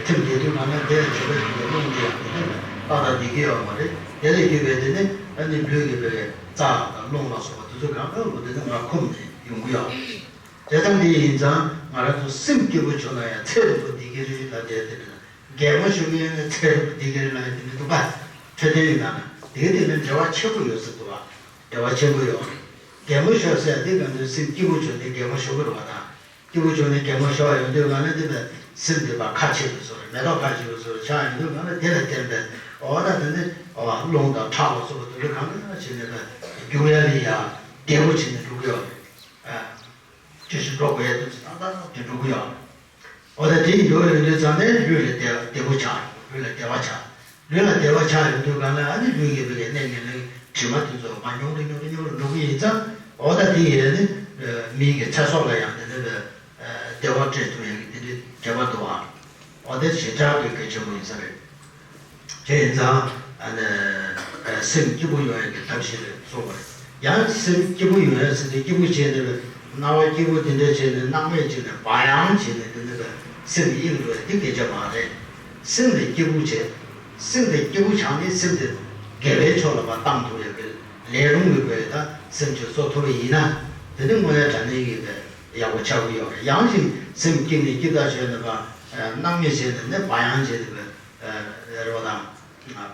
ཐིམ་བསྡད་དུས་གང་ན་དེ་ལ་བྱེད་པ་ཅིག་གི་རླུང་དེ་ཡང་དེ་ལ་ཏག་ཏག་བསྡད་ཀྱི་ཡོད་མ་རེད། དེ་ལས་བརྒྱུད་པའི་དེ་ནི་ཨ་ནི་ལུས་ཀྱི་བུ་ལས་རྩ་དང་རླུང་ལ་སོགས་པ་དེ་ཚོ་གང་ག་ལོ་དེ་ནི་ང་འཁུམས་ནས་ཡོང་གི་ཡོད་རེད། དེ་ལྟར་འདི་ཡིན་ཙང་ང་རང་ཚོ་སེམས་སྐྱིད་པོ་བྱུང་ན་ཡང་ཚེ་རིང་པོ་བསྡད་ཀྱི་རེད་ལབ་དེ་དེ་རེད། གད་མོ་ཤོར་གྱི་ཡོད་ན་ཚེ་རིང་པོ་བསྡད་ཀྱི་རེད་ལབ་ཡ་དེ་འདྲ་འདུག་ག་འཕྲོད་བསྟེན་ཡིན་ན་ན་དེ་ག་དེ་ནི་འབྲེལ་བ་ཆེན་པོ་ཡོད་ས་འདུག་ག་འབྲེལ་བ་ཆེན་པོ་ཡོད། གད་མོ་ཤོར་ཟེར་ཡ་དེ་ང་ཚོའི་སེམས་སྐྱིད་པོ་བྱུང་ནས་གད་མོ་ཤོར་གྱི་རེད་བ་དང་། སྐྱིད་པོ་བྱུང་ནས་གད་མོ་ཤོར་བ་ཡོང་དུས་ང་ལ་དེ་བས་སེམས་དེ་བ་ཁ་ཕྱེ་བའི་བཟོ་རེད། མེ་ཏོག་ཁ་ཕྱེ་བའི་བཟོ་རེད། ཆགས་ཡོང་དུས་ང་ལ་དེ་ལ་བརྟེན་པའི་འོ་ན་དེ་ནི་རླུང་དང་ཁྲག་ལ་སོགས་པ་དེ་ཚོ་གང་ག་བྱས་ནས་བས་རྒྱུག་ཡ་ལ་ཡ་བདེ་པོ་བྱས་ནས་འགྲོ་གི་ཡོད་རེད། ཨ། བཅོས་ཞིང་འགྲོ་དགོས་ཡ་དུས་སུ་ཏག་ཏག་ཏག་དེ་འགྲོ་གི་ཡོད། འོ་ད་དེ་ཡོད་ཡོང་དུས་ཙང་ནས་ལུས་ལ་བདེ་བདེ་པོ་ཆགས་ཡོང་། ལུས་ལ་བདེ་བ་ཆགས། ལུས་ལ་བདེ་བ་ཆགས་ཡོང་དུས་གང་ལ་ཨ་ནི་ལུས་ཀྱི་བུ་གའི་གནས་ངན་ལེན་དྲི་མ་དེ་ཚོ་མར་ཉུང་རུ་ཉུང་རུ་ཉུང་རུ་འགྲོ་གི་ཡིན་ཙང་འོ་ད་དེ་ཡིན་ནི་མི་གི་ཚེ་སྲོག་ལ་ཡང་དེ་འདྲ་བའི་བདེ་བ་སྤྲད་ཐུབ་ཡ་གི་དེ་འདྲའི་ཁྱད་པར་འདུག་ཨ། འོ་དེ་ཞེ་དྲག་གི་གལ་ཆེན་པོ་ཡིན་ས་རེད། དེ་ཡིན་ཙང་ཨ་ནི་སེམས་སྐྱིད་པོ་ཡོང་ཡ་གི་ཐབས་ཤེས་རེད་གསུངས་པ་རེད། ཡང་སེམས་སྐྱིད་པོ་ཡོང་ཡ་ཟེར་ཏེ་སྐྱིད་པོ་བྱས་ནས་སྣང་བ་སྐྱིད་པོ་དེ་འདྲ་བྱས་ནས་སྣང་མེད་བྱས་ནས་བག་ཡངས་བྱས་ནས་དེ་འདྲ་སེམས་དབྱིངས་འགྲོ་ཡ་དེ་སྐད་ཆ་མ་རེད། སེམས་དེ་སྐྱིད་པོ་བྱས། སེམས་དེ་སྐྱིད་པོ་ཆགས་ནས་སེམས་དེ་དགེ་བའི་ཕྱོགས་ལ་མར་བཏང་ཐུབ་ཡ་གི་ལས་རུང་གི་དགོས་ཡ་ད་སེམས་ཅིག་བཟོ་ཐུབ་པ་ཡིན་ན་དེ་ནི་དངོས་ཡ་དྲང་གནས་ཡིན་པས་ཡག་པོ་ཆགས་ཀྱི་ཡོད་རེད། ཡང་ཞིག་སེམས་སྐྱིད་ནས་སྐྱིད་ཐག་ཆོད་ནས་བ་སྣང་མེད་བྱས་ནས་ནི་བག་ཡངས་བྱས་ནས་བ། རེ་བ་དང་།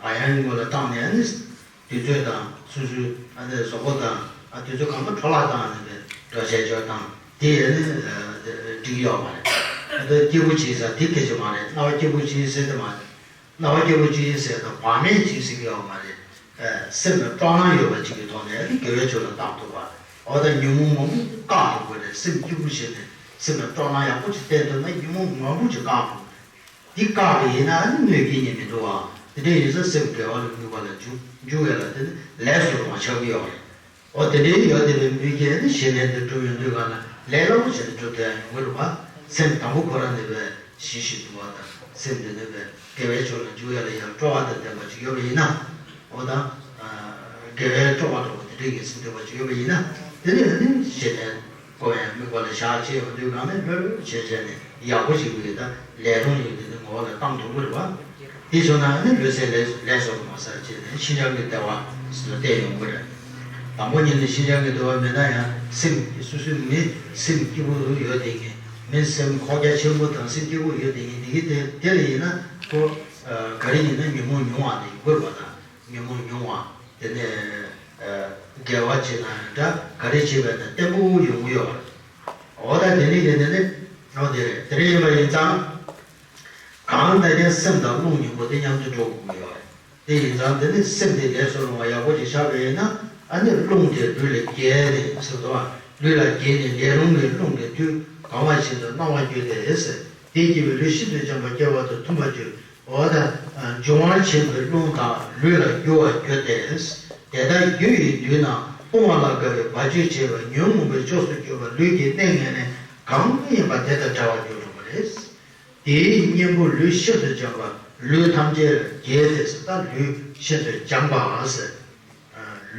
བག་ཡངས་ངོས་ལ་བཏང་ནས་ནི། དུས་ཚོད་དང་སོ་སོའི་ཨ་ནི་བཟོ་བཀོད་དང་ཨ་དུས་ཚོད་གང་པོ་འཕྲོ་བརླག་བཏང་ནས་པའི་འགྲོ་བྱས་འཇོག་དང་དེ་ཡས་ནི་འགྲིག་གི་ཡོད་མ་རེད། ཨ་ད་སྐྱིད་པོ་བྱེད་ས་དེ་སྐད་ཆ་མ་རེད། སྣང་བ་སྐྱིད་པོ་བྱེད་ཟེར་དེ་མ་རེད། སྣང་བ་སྐྱིད་པོ་བྱེད་ཟེར་དང་བག་མེད་བྱེད་ཟེར་གི་ཡོད་མ་རེད། སེམས་ལ་སྤྲོ་སྣང་ཡོད་པ་ཅིག་གི་ཐོག་ནས་ཨ་ནི་དགེ་བའི་ཕྱོགས་ལ་བཏང་ཐུབ་པ། འོ་ད་ཉོན་མོངས་མང་པོ་བཀག་ཐུབ་དགོས་རེད། སེམས་སྐྱིད་པོ་བྱས་ནས་སེམས་ལ་སྤྲོ་སྣང་ཡག་པོ་ཅིག་བསྟན་ཐུབ་ན་ཉོན་མོངས་མང་པོ་ཅིག་བཀག་ཐུབ། འདི་བཀག་པ་ཡིན་ན་ཨ་ནི་གནོད་སྐྱེལ་ནི་མི་འདུག་ཨ། དེ་འདྲ་ཡིན་ཙང་སེམས་དགེ་བ་ལ་དམིགས་པ་ལ་འཇུག་འཇུག་ཡ་ལ་དེ་ནི་ལས་སུ་རུང་བ་ཆགས་ཀྱི་ཡོད་རེད། འོ་དེ་འདྲའི་ཡོད་བསྡད་པའི་མི་སྐྱེ་ནི་ཞི་གནས་དེ་གྲུབ་ཡོང་དུས་གང་ལ་ལས་སླ་པོ་བྱས་ནས་གྲུབ་བསྡད་ཡོང་གི་རེད་བ། སེམས་དང་པོ་ཁོ་རང་ནི་བས་ཞི་ཞིང་དུལ་བ་དང་སེམས་དེ་ནི་བས་དགེ་བའི་ཕྱོགས་ལ་འཇུག་ཡ་ལ་ཡང་སྤྲོ་བ་དང་ལྡན་པ་ཅིག་ཡོད་པ་ཡིན་ན། འོ་ད། དགེ་བའི་སྤྲོ་བ་འདྲ་བོ་དེ་འདྲའི་གི་སེམས་བདེ་བ་ཅིག་ཡོད་པ་ཡིན་ན། དེ་ནི་ཨ་ནི་ཞི་གནས་ཀོ་ཡང་དམིགས་པ་ལ་བཞག་བྱས་ཡོང་དུས་གང་ནས་ལྷོད་ལྷོད་བྱས་བྱས་ནས་ཡག་པོ་ཞིག་གི་ད་ལས་རུང་ཡོད་དེ་ནི་ངོ་བོ་ལ་བཏང་ཐུབ་ཀྱི་རེད་བ། དེ་བྱུང་ན་ཨ་ནི་ལུས་སེམས་ལས་ལས་སོགས་མ་ཟ་བྱས་ནས་ཤིན་སྦྱངས་ཀྱི་བདེ་བ་ཟེར་བསྟན་ཡོང་གི་རེད། དང་པོ་ཉིད་ནས་ཤིན་སྦྱངས་ཀྱི་བདེ་བ་མེད་ན་ཡང་སེམས་སོ་སོའི་མི་སེམས་སྐྱིད་པོ་ཡོད་དེ་ངས་ མི་སེམས་ཁོག་རྒྱ་ཆེན་པོ་དང་སེམས་སྐྱིད་པོ་ཡོད་དེ་ཡིན་དེ་གི་དེ་དེ་ལ་ཡིན་ན་ཁོ་ག་རེ་ཡིན་ན་ཉོན་མོངས་ཉུང་བ་དེ་ཡིན་དགོས་པ་དང་ཉོན་མོངས་ཉུང་བ་དེ་ནས་དགེ་བ་བྱེད་ན་འདྲ་ག་རེ་བྱེད་པ་ན་བརྟན་པོ་ཡོང་གི་ཡོད་པ་རེད། འོ་ད་དེ་ནི་དེ་ནི་ནི་འོ་དེ་རེད། དེ་རེད་ཡིན་པ་ཡིན་ཙང་། གང་ལྟར་ཀྱང་སེམས་དང་རླུང་གཉིས་པོ་དེ་མཉམ་དུ་འགྲོ་དགོས་ཀྱི་ཡོད་རེད། དེ་ཡིན་ཙང་དེ་ནི་སེམས་དེ་ལས་སུ་རུང་བ་ཡག་པོ་ཅིག་བཞག་པ་ཡིན་ན་ཨ་ནི་རླུང་དེ་ལུས་ལ་རྒྱས་ནས་ཟེར་དུས་ལུས་ལ་རྒྱས་ནས་ལས་རུང་གི་རླུང་གི་མཐུ་གང་བ་བཞིན་དུ་སྣང་བར་འགྱུར་ཏེ། དེ་སྐྱེས་པའི་ལུས་ཤིན་ཏུ་འཇམ་པ་སྐྱེ་བ་དང་མཐུན་པར་འགྱུར། འོ་ད་འབྱུང་བར་བྱེད་པའི་རླུང་དག་ལུས་ལ་རྒྱུ་བར་འགྱུར་ཏེ། དེ་ལྟར་རྒྱུ་ཡི་དུས་ན་སྤོང་བ་ལ་དགའ་བའི་བར་ཆད་བྱེད་པ་ཉོན་མོངས་པའི་ཕྱོགས་སུ་གྱུར་པ་ལུས་ཀྱི་གནས་ངན་ལེན་གང་ཡིན་པ་དེ་དང་བྲལ་བར་འགྱུར་རོ་མ་རེད། དེའི་གཉེན་པོ་ལུས་ཤིན་ཏུ་འཇམ་པ། ལུས་ཐམས་ཅད་རྒྱས་ཏེ་ཟེར་ད་ལུས་ཤིན་ཏུ་སྦྱངས་པ་ཟེར།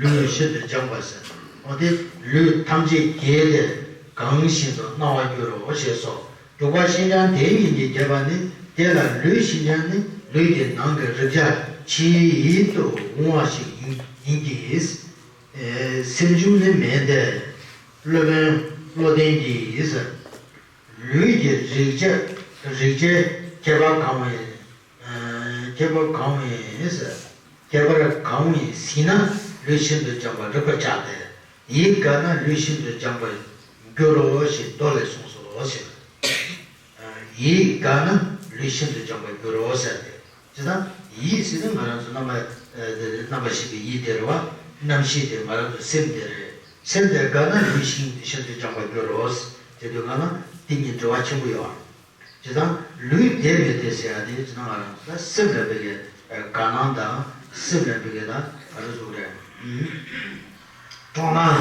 ལུས་ཤིན་ཏུ་སྦྱངས་པ་ཟེར། འོ་དེ་ལུས་ཐམས་ཅད་རྒྱས་ཏེ་གང་བཞིན་དུ་སྣང་བར་འགྱུར་རོ་ཞེས་སོ། དྲུག་པ་ཤིན་སྦྱངས་དེ་ཉིད་ཀྱིས་རྒྱས་པ་ནི་དེ་ལ་ལུས་ཤིན་སྦྱངས་ནི་ལུས་ཀྱི་ནང་གི་རེག་བྱ་ཕྱིའི་ཡིད་དུ་འོང་བ་ཞིག་ཡིན་ཡིན་གྱི། སེམས་བྱུང་ནི་མེད་དེ། སློབ་དཔོན་བློ་ལྡན་གྱིས། ལུས་ཀྱི་རེག་བྱ་རེག་བྱའི་ཁྱད་པར་གང་བའི་ཁྱད་པར་གང་བའི་ཁྱད་པར་གང་བའི་ཟིན་ན་ལུས་ཤིན་ཏུ་སྦྱངས་པར་རིག་པར་བྱ་སྟེ། ཡིད་དགའ་ན་ལུས་ཤིན་ཏུ་སྦྱངས་པར་འགྱུར་རོ་ཞེས་མདོ་ལས་གསུངས་སོ་ཞེས། ཡིད་དགའ་ན་ལུས་ཤིན་ཏུ་སྦྱངས་པར་འགྱུར་རོ་ཟེར་ཏེ། ཇི་ལྟར་ཡིད་ཟེར་ན་ང་རང་ཚོ་རྣམ་པ་རྣམ་པ་ཤེས་པའི་ཡིད་དེ་རེད་བ། རྣམ་ཤེས་དེ་ང་རང་ཚོ་སེམས་དེ་རེད། སེམས་དེ་དགའ་ན་ལུས་ཤིན་ཤིན་ཏུ་སྦྱངས་པར་འགྱུར་རོ་ཟེར་དུས་ང་ལ་དེ་གཉིས་འབྲེལ་བ་ཆེན་པོ་ཡོད། ཇི་ལྟར་ལུས་བདེ་མི་བདེ་ཟེར་ཡ་དེ་ཇི་ལྟར་ང་རང་ཚོ་ད་སེམས་ལ་བའི་གི་དགའ་སྣང་དང་སེམས་ལ་བའི་གི་ད་ག་རེ་ཟེར་རེད། སྤྲོ་སྣང་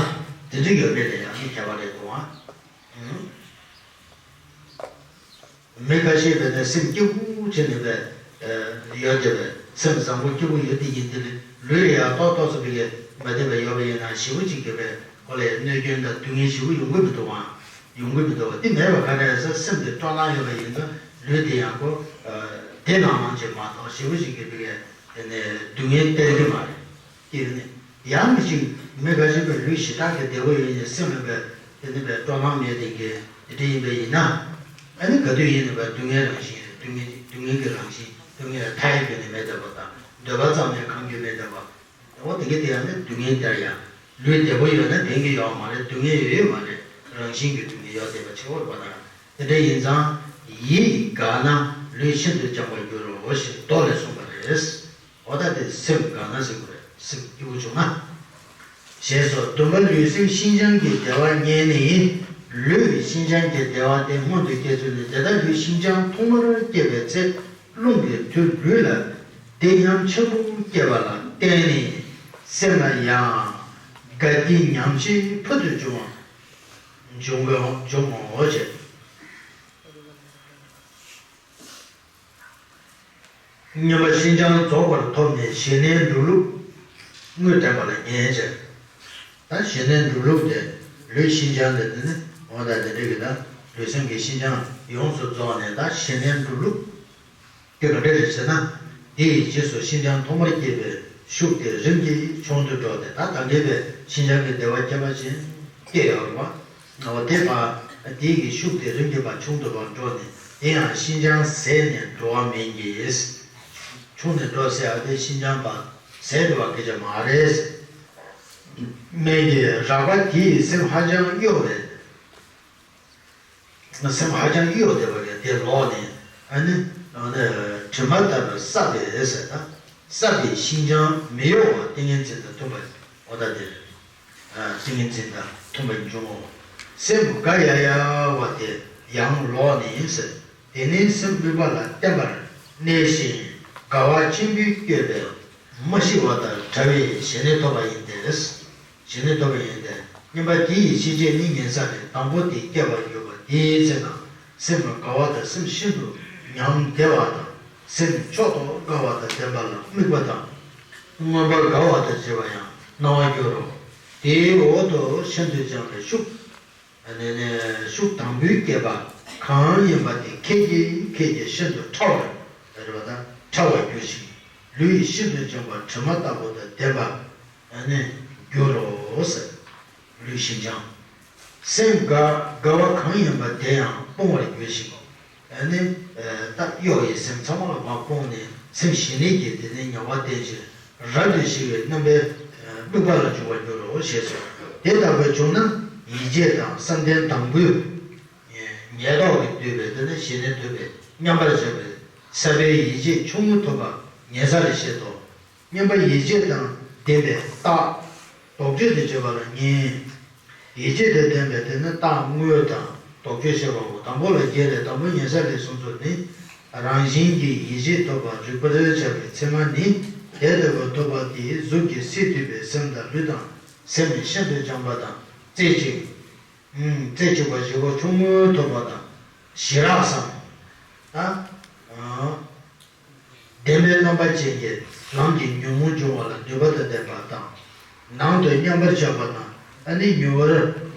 དེ་འདྲ་ཡོད་མེད་ལ་ཡང་ནི་ཁྱད་པར་རེད་དོ། མི་ཁ་ཤས་བས་ནས་སེམས་སྐྱིད་པོ་བྱས་ནས་བས་ཡོད་དེ་བས་སེམས་བཟང་པོ་སྐྱིད་པོ་ཡོད་དེ་ཡིན་དེ་ལས་ལུས་ལ་ཡང་ཏོག་ཏོག་ཙམ་བས་མ་བདེ་བ་ཡོད་པ་ཡིན་ན་ཞེ་པོ་ཅིག་གི་བས་ཁོ་ལ་གནོད་སྐྱོན་དང་སྡུག་བསྔལ་ཞེ་པོ་ཡོང་གི་མི་འདུག་ཨང་། ཡོང་གི་མི་འདུག་བ་དེ་མེད་པ་ག་རེ་ཟེར་སེམས་དེ་སྤྲོ་སྣང་ཡོད་པ་ཡིན་ཙང་ལུས་དེ་ཡང་ཁོ་བདེ་སྣང་མང་ཆེ་མ་གཏོགས་ཞེ་པོ་ཅིག་གི་བས་དེ་ནས་སྡུག་བསྔལ་སྟེར་གི་མ་རེད། སྐྱེ་ནས། ཡང་མི་ཤིག་མི་འགའ་ཞིག་པའི་ལུས་ཞེ་དྲག་གི་བདེ་བོ་ཡོད་ནས་སེམས་ལ་པའི་དེ་ནི་པའི་སྤྲོ་སྣང་མེད་དེ་གི་དེ་འདྲ་ཡིན་པས་ཡིན་ན། ཨ་ནི་ག་དུས་ཡིན་ནི་པའི་སྡུག་བསྔལ་རང་བཞིན་རེད། སྡུག་བསྔལ་སྡུག་བསྔལ་གྱི་རང་བཞིན་སྡུག་བསྔལ་མཐའ་ཡས་གྱུར་ནས་མེད་བསྡད་པ་དང་འདོད་པ་ཙམ་ནས་ཁམས་གྱུར་མེད་བསྡད་པ། འོ་དེ་གི་དེ་ཡང་ནི་སྡུག་བསྔལ་དེར་ཡང་ལུས་བདེ་བོ་ཡོད་ན་ཕན་གྱི་ཡོད་མ་རེད། སྡུག་བསྔལ་ཡོད་ཡོད་མ་རེད། རང་བཞིན་གྱི་སྡུག་བསྔལ་ཡོད་བསྡད་པ་ཆེ་བོར་བ་དང་དེ་འདྲ་ཡིན་ཙང་ཡིད་དགའ་ན་ལུས་ཤིན་ཏུ་སྦྱངས་པར་འགྱུར་རོ་ཞེས་མདོ་ལས་གསུངས་པ་རེད། འོ་ད་དེ་སེམས་དགའ་ན་ཟེར་དགོས་རེད། སེམས་སྐྱིད་པོ་བྱུང་ན། ཞེས་སོ། སྡོམ་པ་ལུས་སེམས་ཤིན་སྦྱངས་ཀྱི་བདེ་བ་རྙེད་ནས་ལུས་ཤིན་སྦྱངས་ཀྱི་བདེ་བ་དེ་སྔོན་དུ་སྐྱེ་ཚུལ་ནི་དེ་ལྟར་ལུས་ཤིན་སྦྱངས་ཐོག་མར་སྐྱེས་པའི་ཚེ་རླུང་གི་མཐུས་ལུས་ལ་བདེ་ཉམས་ཆེན་པོ་སྐྱེས་པ་ལ་བརྟེན་ནས་སེམས་ལ་ཡང་དགའ་སྐྱིད་ཉམས་ཆེ་ཕུལ་དུ་བྱུང་བ་འབྱུང་བའི་འབྱུང་ངོ་ཞེས། སྙོམས་པར་ཤིན་སྦྱངས་རྫོགས་པར་ཐོབ་ནས་ཞི་གནས་འགྲུབ་ལུགས་དངོས་བསྟན་པ་ལ་ཉེ་བྱས། ད་ཞི་གནས་འགྲུབ་ལུགས་དེ་ལུས་ཤིན་སྦྱངས་དེ་དེ་ནི་འོ་ད་དེ་འདྲ་གི་ད་ལུས་སེམས་ཀྱི་ཤིན་སྦྱངས་ཡོངས་སུ་རྫོགས་ནས་ད་ཞི་གནས་འགྲུབ་ལུགས་དེ་ག་འདྲ་རེད་ཟེར་ན། དེ་ཡི་རྗེས་སུ་ཤིན་སྦྱངས་ཐོག་མར་སྐྱེས་པའི་ཤུགས་དེ་རིམ་གྱིས་ཆུང་དུ་འགྲོ་སྟེ་ད་ད་གིན་པའི་ཤིན་སྦྱངས་ཀྱི་བདེ་བ་སྐྱེ་བ་ཅན་སྐྱེ་ཡོད་རེད་བ། འོ་དེ་བ། དེ་གི་ཤུགས་དེ་རིམ་གྱིས་བ་ཆུང་དུ་བ་འགྲོ་ནས་དེ་ཡང་ཤིན་སྦྱངས་ཟད་ནས་འགྲོ་བ་མིན་གྱི། ཆུང་ནས་འགྲོ་ཟེར་ཡ་དེ་ཤིན་སྦྱངས་པ་ཟད་འགྲོ་བ་སྐད་ཆ་མ་རེད། མིན་གྱི་རགས་པ་དེ་ཡི་སེམས་ཧ་ཅང་གཡོ་བས། སེམས་ཧ་ཅང་གཡོ་བསྡད་པ་རེད་དེ་ལོག་ནས་ཨ་ནི་དྲི་མ་ལྟ་བུ་བསྲབས་པས་ཟེར་ད་བསྲབས་པའི་ཤིན་སྦྱངས་མི་གཡོ་བ་ཏིང་ངེ་འཛིན་དང་མཐུན་པ་འོ་ད་དེ་རེད། ཏིང་ངེ་འཛིན་དང་མཐུན་པར་འབྱུང་ངོ་། སེམས་དགའ་ཡ་ཡ་བ་དེ་ཡང་ལོག་ནས་ཟེར། དེ་ནས་སེམས་དམིགས་པ་ལ་བརྟན་པར་གནས་ཤིང་དགའ་བ་ཆེན་པོས་བསྐྱོད་པས་མ་ཤི་བ་དང་བྲལ་བའི་ཞི་གནས་ཐོབ་པ་ཡིན་ཏེ། ཞི་གནས་ཐོབ་པ་ཡིན་ཏེ། སྙམ་པ་དེ་ཡི་ཤེས་བྱེད་ནི་ཉན་ས་ནས་དང་པོ་དེ་སྐྱེ་བར་གྱུར་པ་དེའི་ཚེ་ན་སེམས་དགའ་བ་དང་སེམས་ཤིན་ཏུ་ཉམས་བདེ་བ་དང་སེམས་མཆོག་ཏུ་དགའ་བ་དང་ལྡན་པ་ལ་དམིགས་པ་དང་། མངོན་པར་དགའ་བ་དང་བཅས་པ་ཡང་སྣང་བར་འགྱུར་རོ། དེའི་འོག་ཏུ་ཤིན་ཏུ་སྦྱངས་པའི་ཤུགས། ཨ་ནི་ནི་ཤུགས་དང་པོའི་སྐྱེས་པ་གང་ཡིན་པ་དེ་ཁད་ཀྱིས་ཁད་ཀྱིས་ཤིན་ཏུ་ཕྲ་བར་རེད་པ་དང་ཕྲ་བར་འགྱུར་ཞིང་ལུས་ཤིན་ཏུ་འཇོམས་པ་དྲི་མ་ལྟ་བུ་དང་ལྡན་པ་ཨ་ནི་འགྱུར་རོ་ཟེར། ལུས་ཤིན་སྦྱངས། སེམས་དགའ་དགའ་བ་གང་ཡིན་པ་དེ་ཡང་སྤོང་བར་གྱུར་ཅིག་ཨ་ནི། ད་གཡོ་བའི་སེམས་ཚང་མ་ལ་མར་སྤོང་ནས་སེམས་ཞི་གནས་ཀྱི་དེ་ནས་ཉེ་བར་བསྟེན་ཞིང་རབ་ཏུ་ཞི་བའི་རྣམ་པའི་དམིགས་པ་ལ་འཇུག་པར་འགྱུར་རོ་ཞེས་སོ། དེ་ལྟ་བུར་བྱུང་ན་ཡིད་བྱེད་དང་བསམ་གཏན་དང་པོའི་ཉེར་བསྡོགས་ཀྱིས་བསྡུས་པའི་དེ་ནས་ཞི་གནས་ཐོབ་པས་མཉམ་པར་བཞག་པའི་ས་པའི་ཡིད་བྱེད་ཆུང་ངུ་ཐོབ་པ་ཉེ་ས་ལས་བཤད་དོ། སྙོམས་པར་ཡིད་བྱེད་དང་ལྡན་པས་རྟག་ལྡོག་ཕྱོགས་དུ་བྱེད་པ་ལ་ཉེ། ཡིད་བྱེད་དང་ལྡན་པས་དེ་ནི་རྟག་དངོས་དང་ལྡོག་ཕྱོགས་བཤད་པའོ། དང་པོ་ལ་རྒྱས་ལས་དང་པོ་ཉེ་ས་ལས་གསུངས་སོ། ནི་རང་བཞིན་གྱིས་ཡིད་བྱེད་ཐོབ་པར་རིག་པར་བྱ་བའི་ཚད་མ་ནི་དེ་ལྟ་བུ་ཐོབ་པ་དེའི་གཟུགས་ཀྱི་སས་བསྡུས་པའི་སེམས་དང་ལུས་དང་སེམས་ནི་ཤིན་ཏུ་སྦྱངས་པ་དང་རྩེ་གཅིག་རྩེ་གཅིག་པ་ཞི་བ་ཆུང་ངུ་ཐོབ་པ་དང་ཞི་རགས་སམ། ད། ལྡན་པའི་རྣམ་པ་ཅན་གྱི་ལམ་གྱི་ཉོན་མོངས་སྦྱོང་བ་ལ་ནུས་པ་དང་ལྡན་པ་དང་། ནང་དུ་མཉམ་པར་བཞག་པ་དང་ཨ་ནི་མྱུར་བར་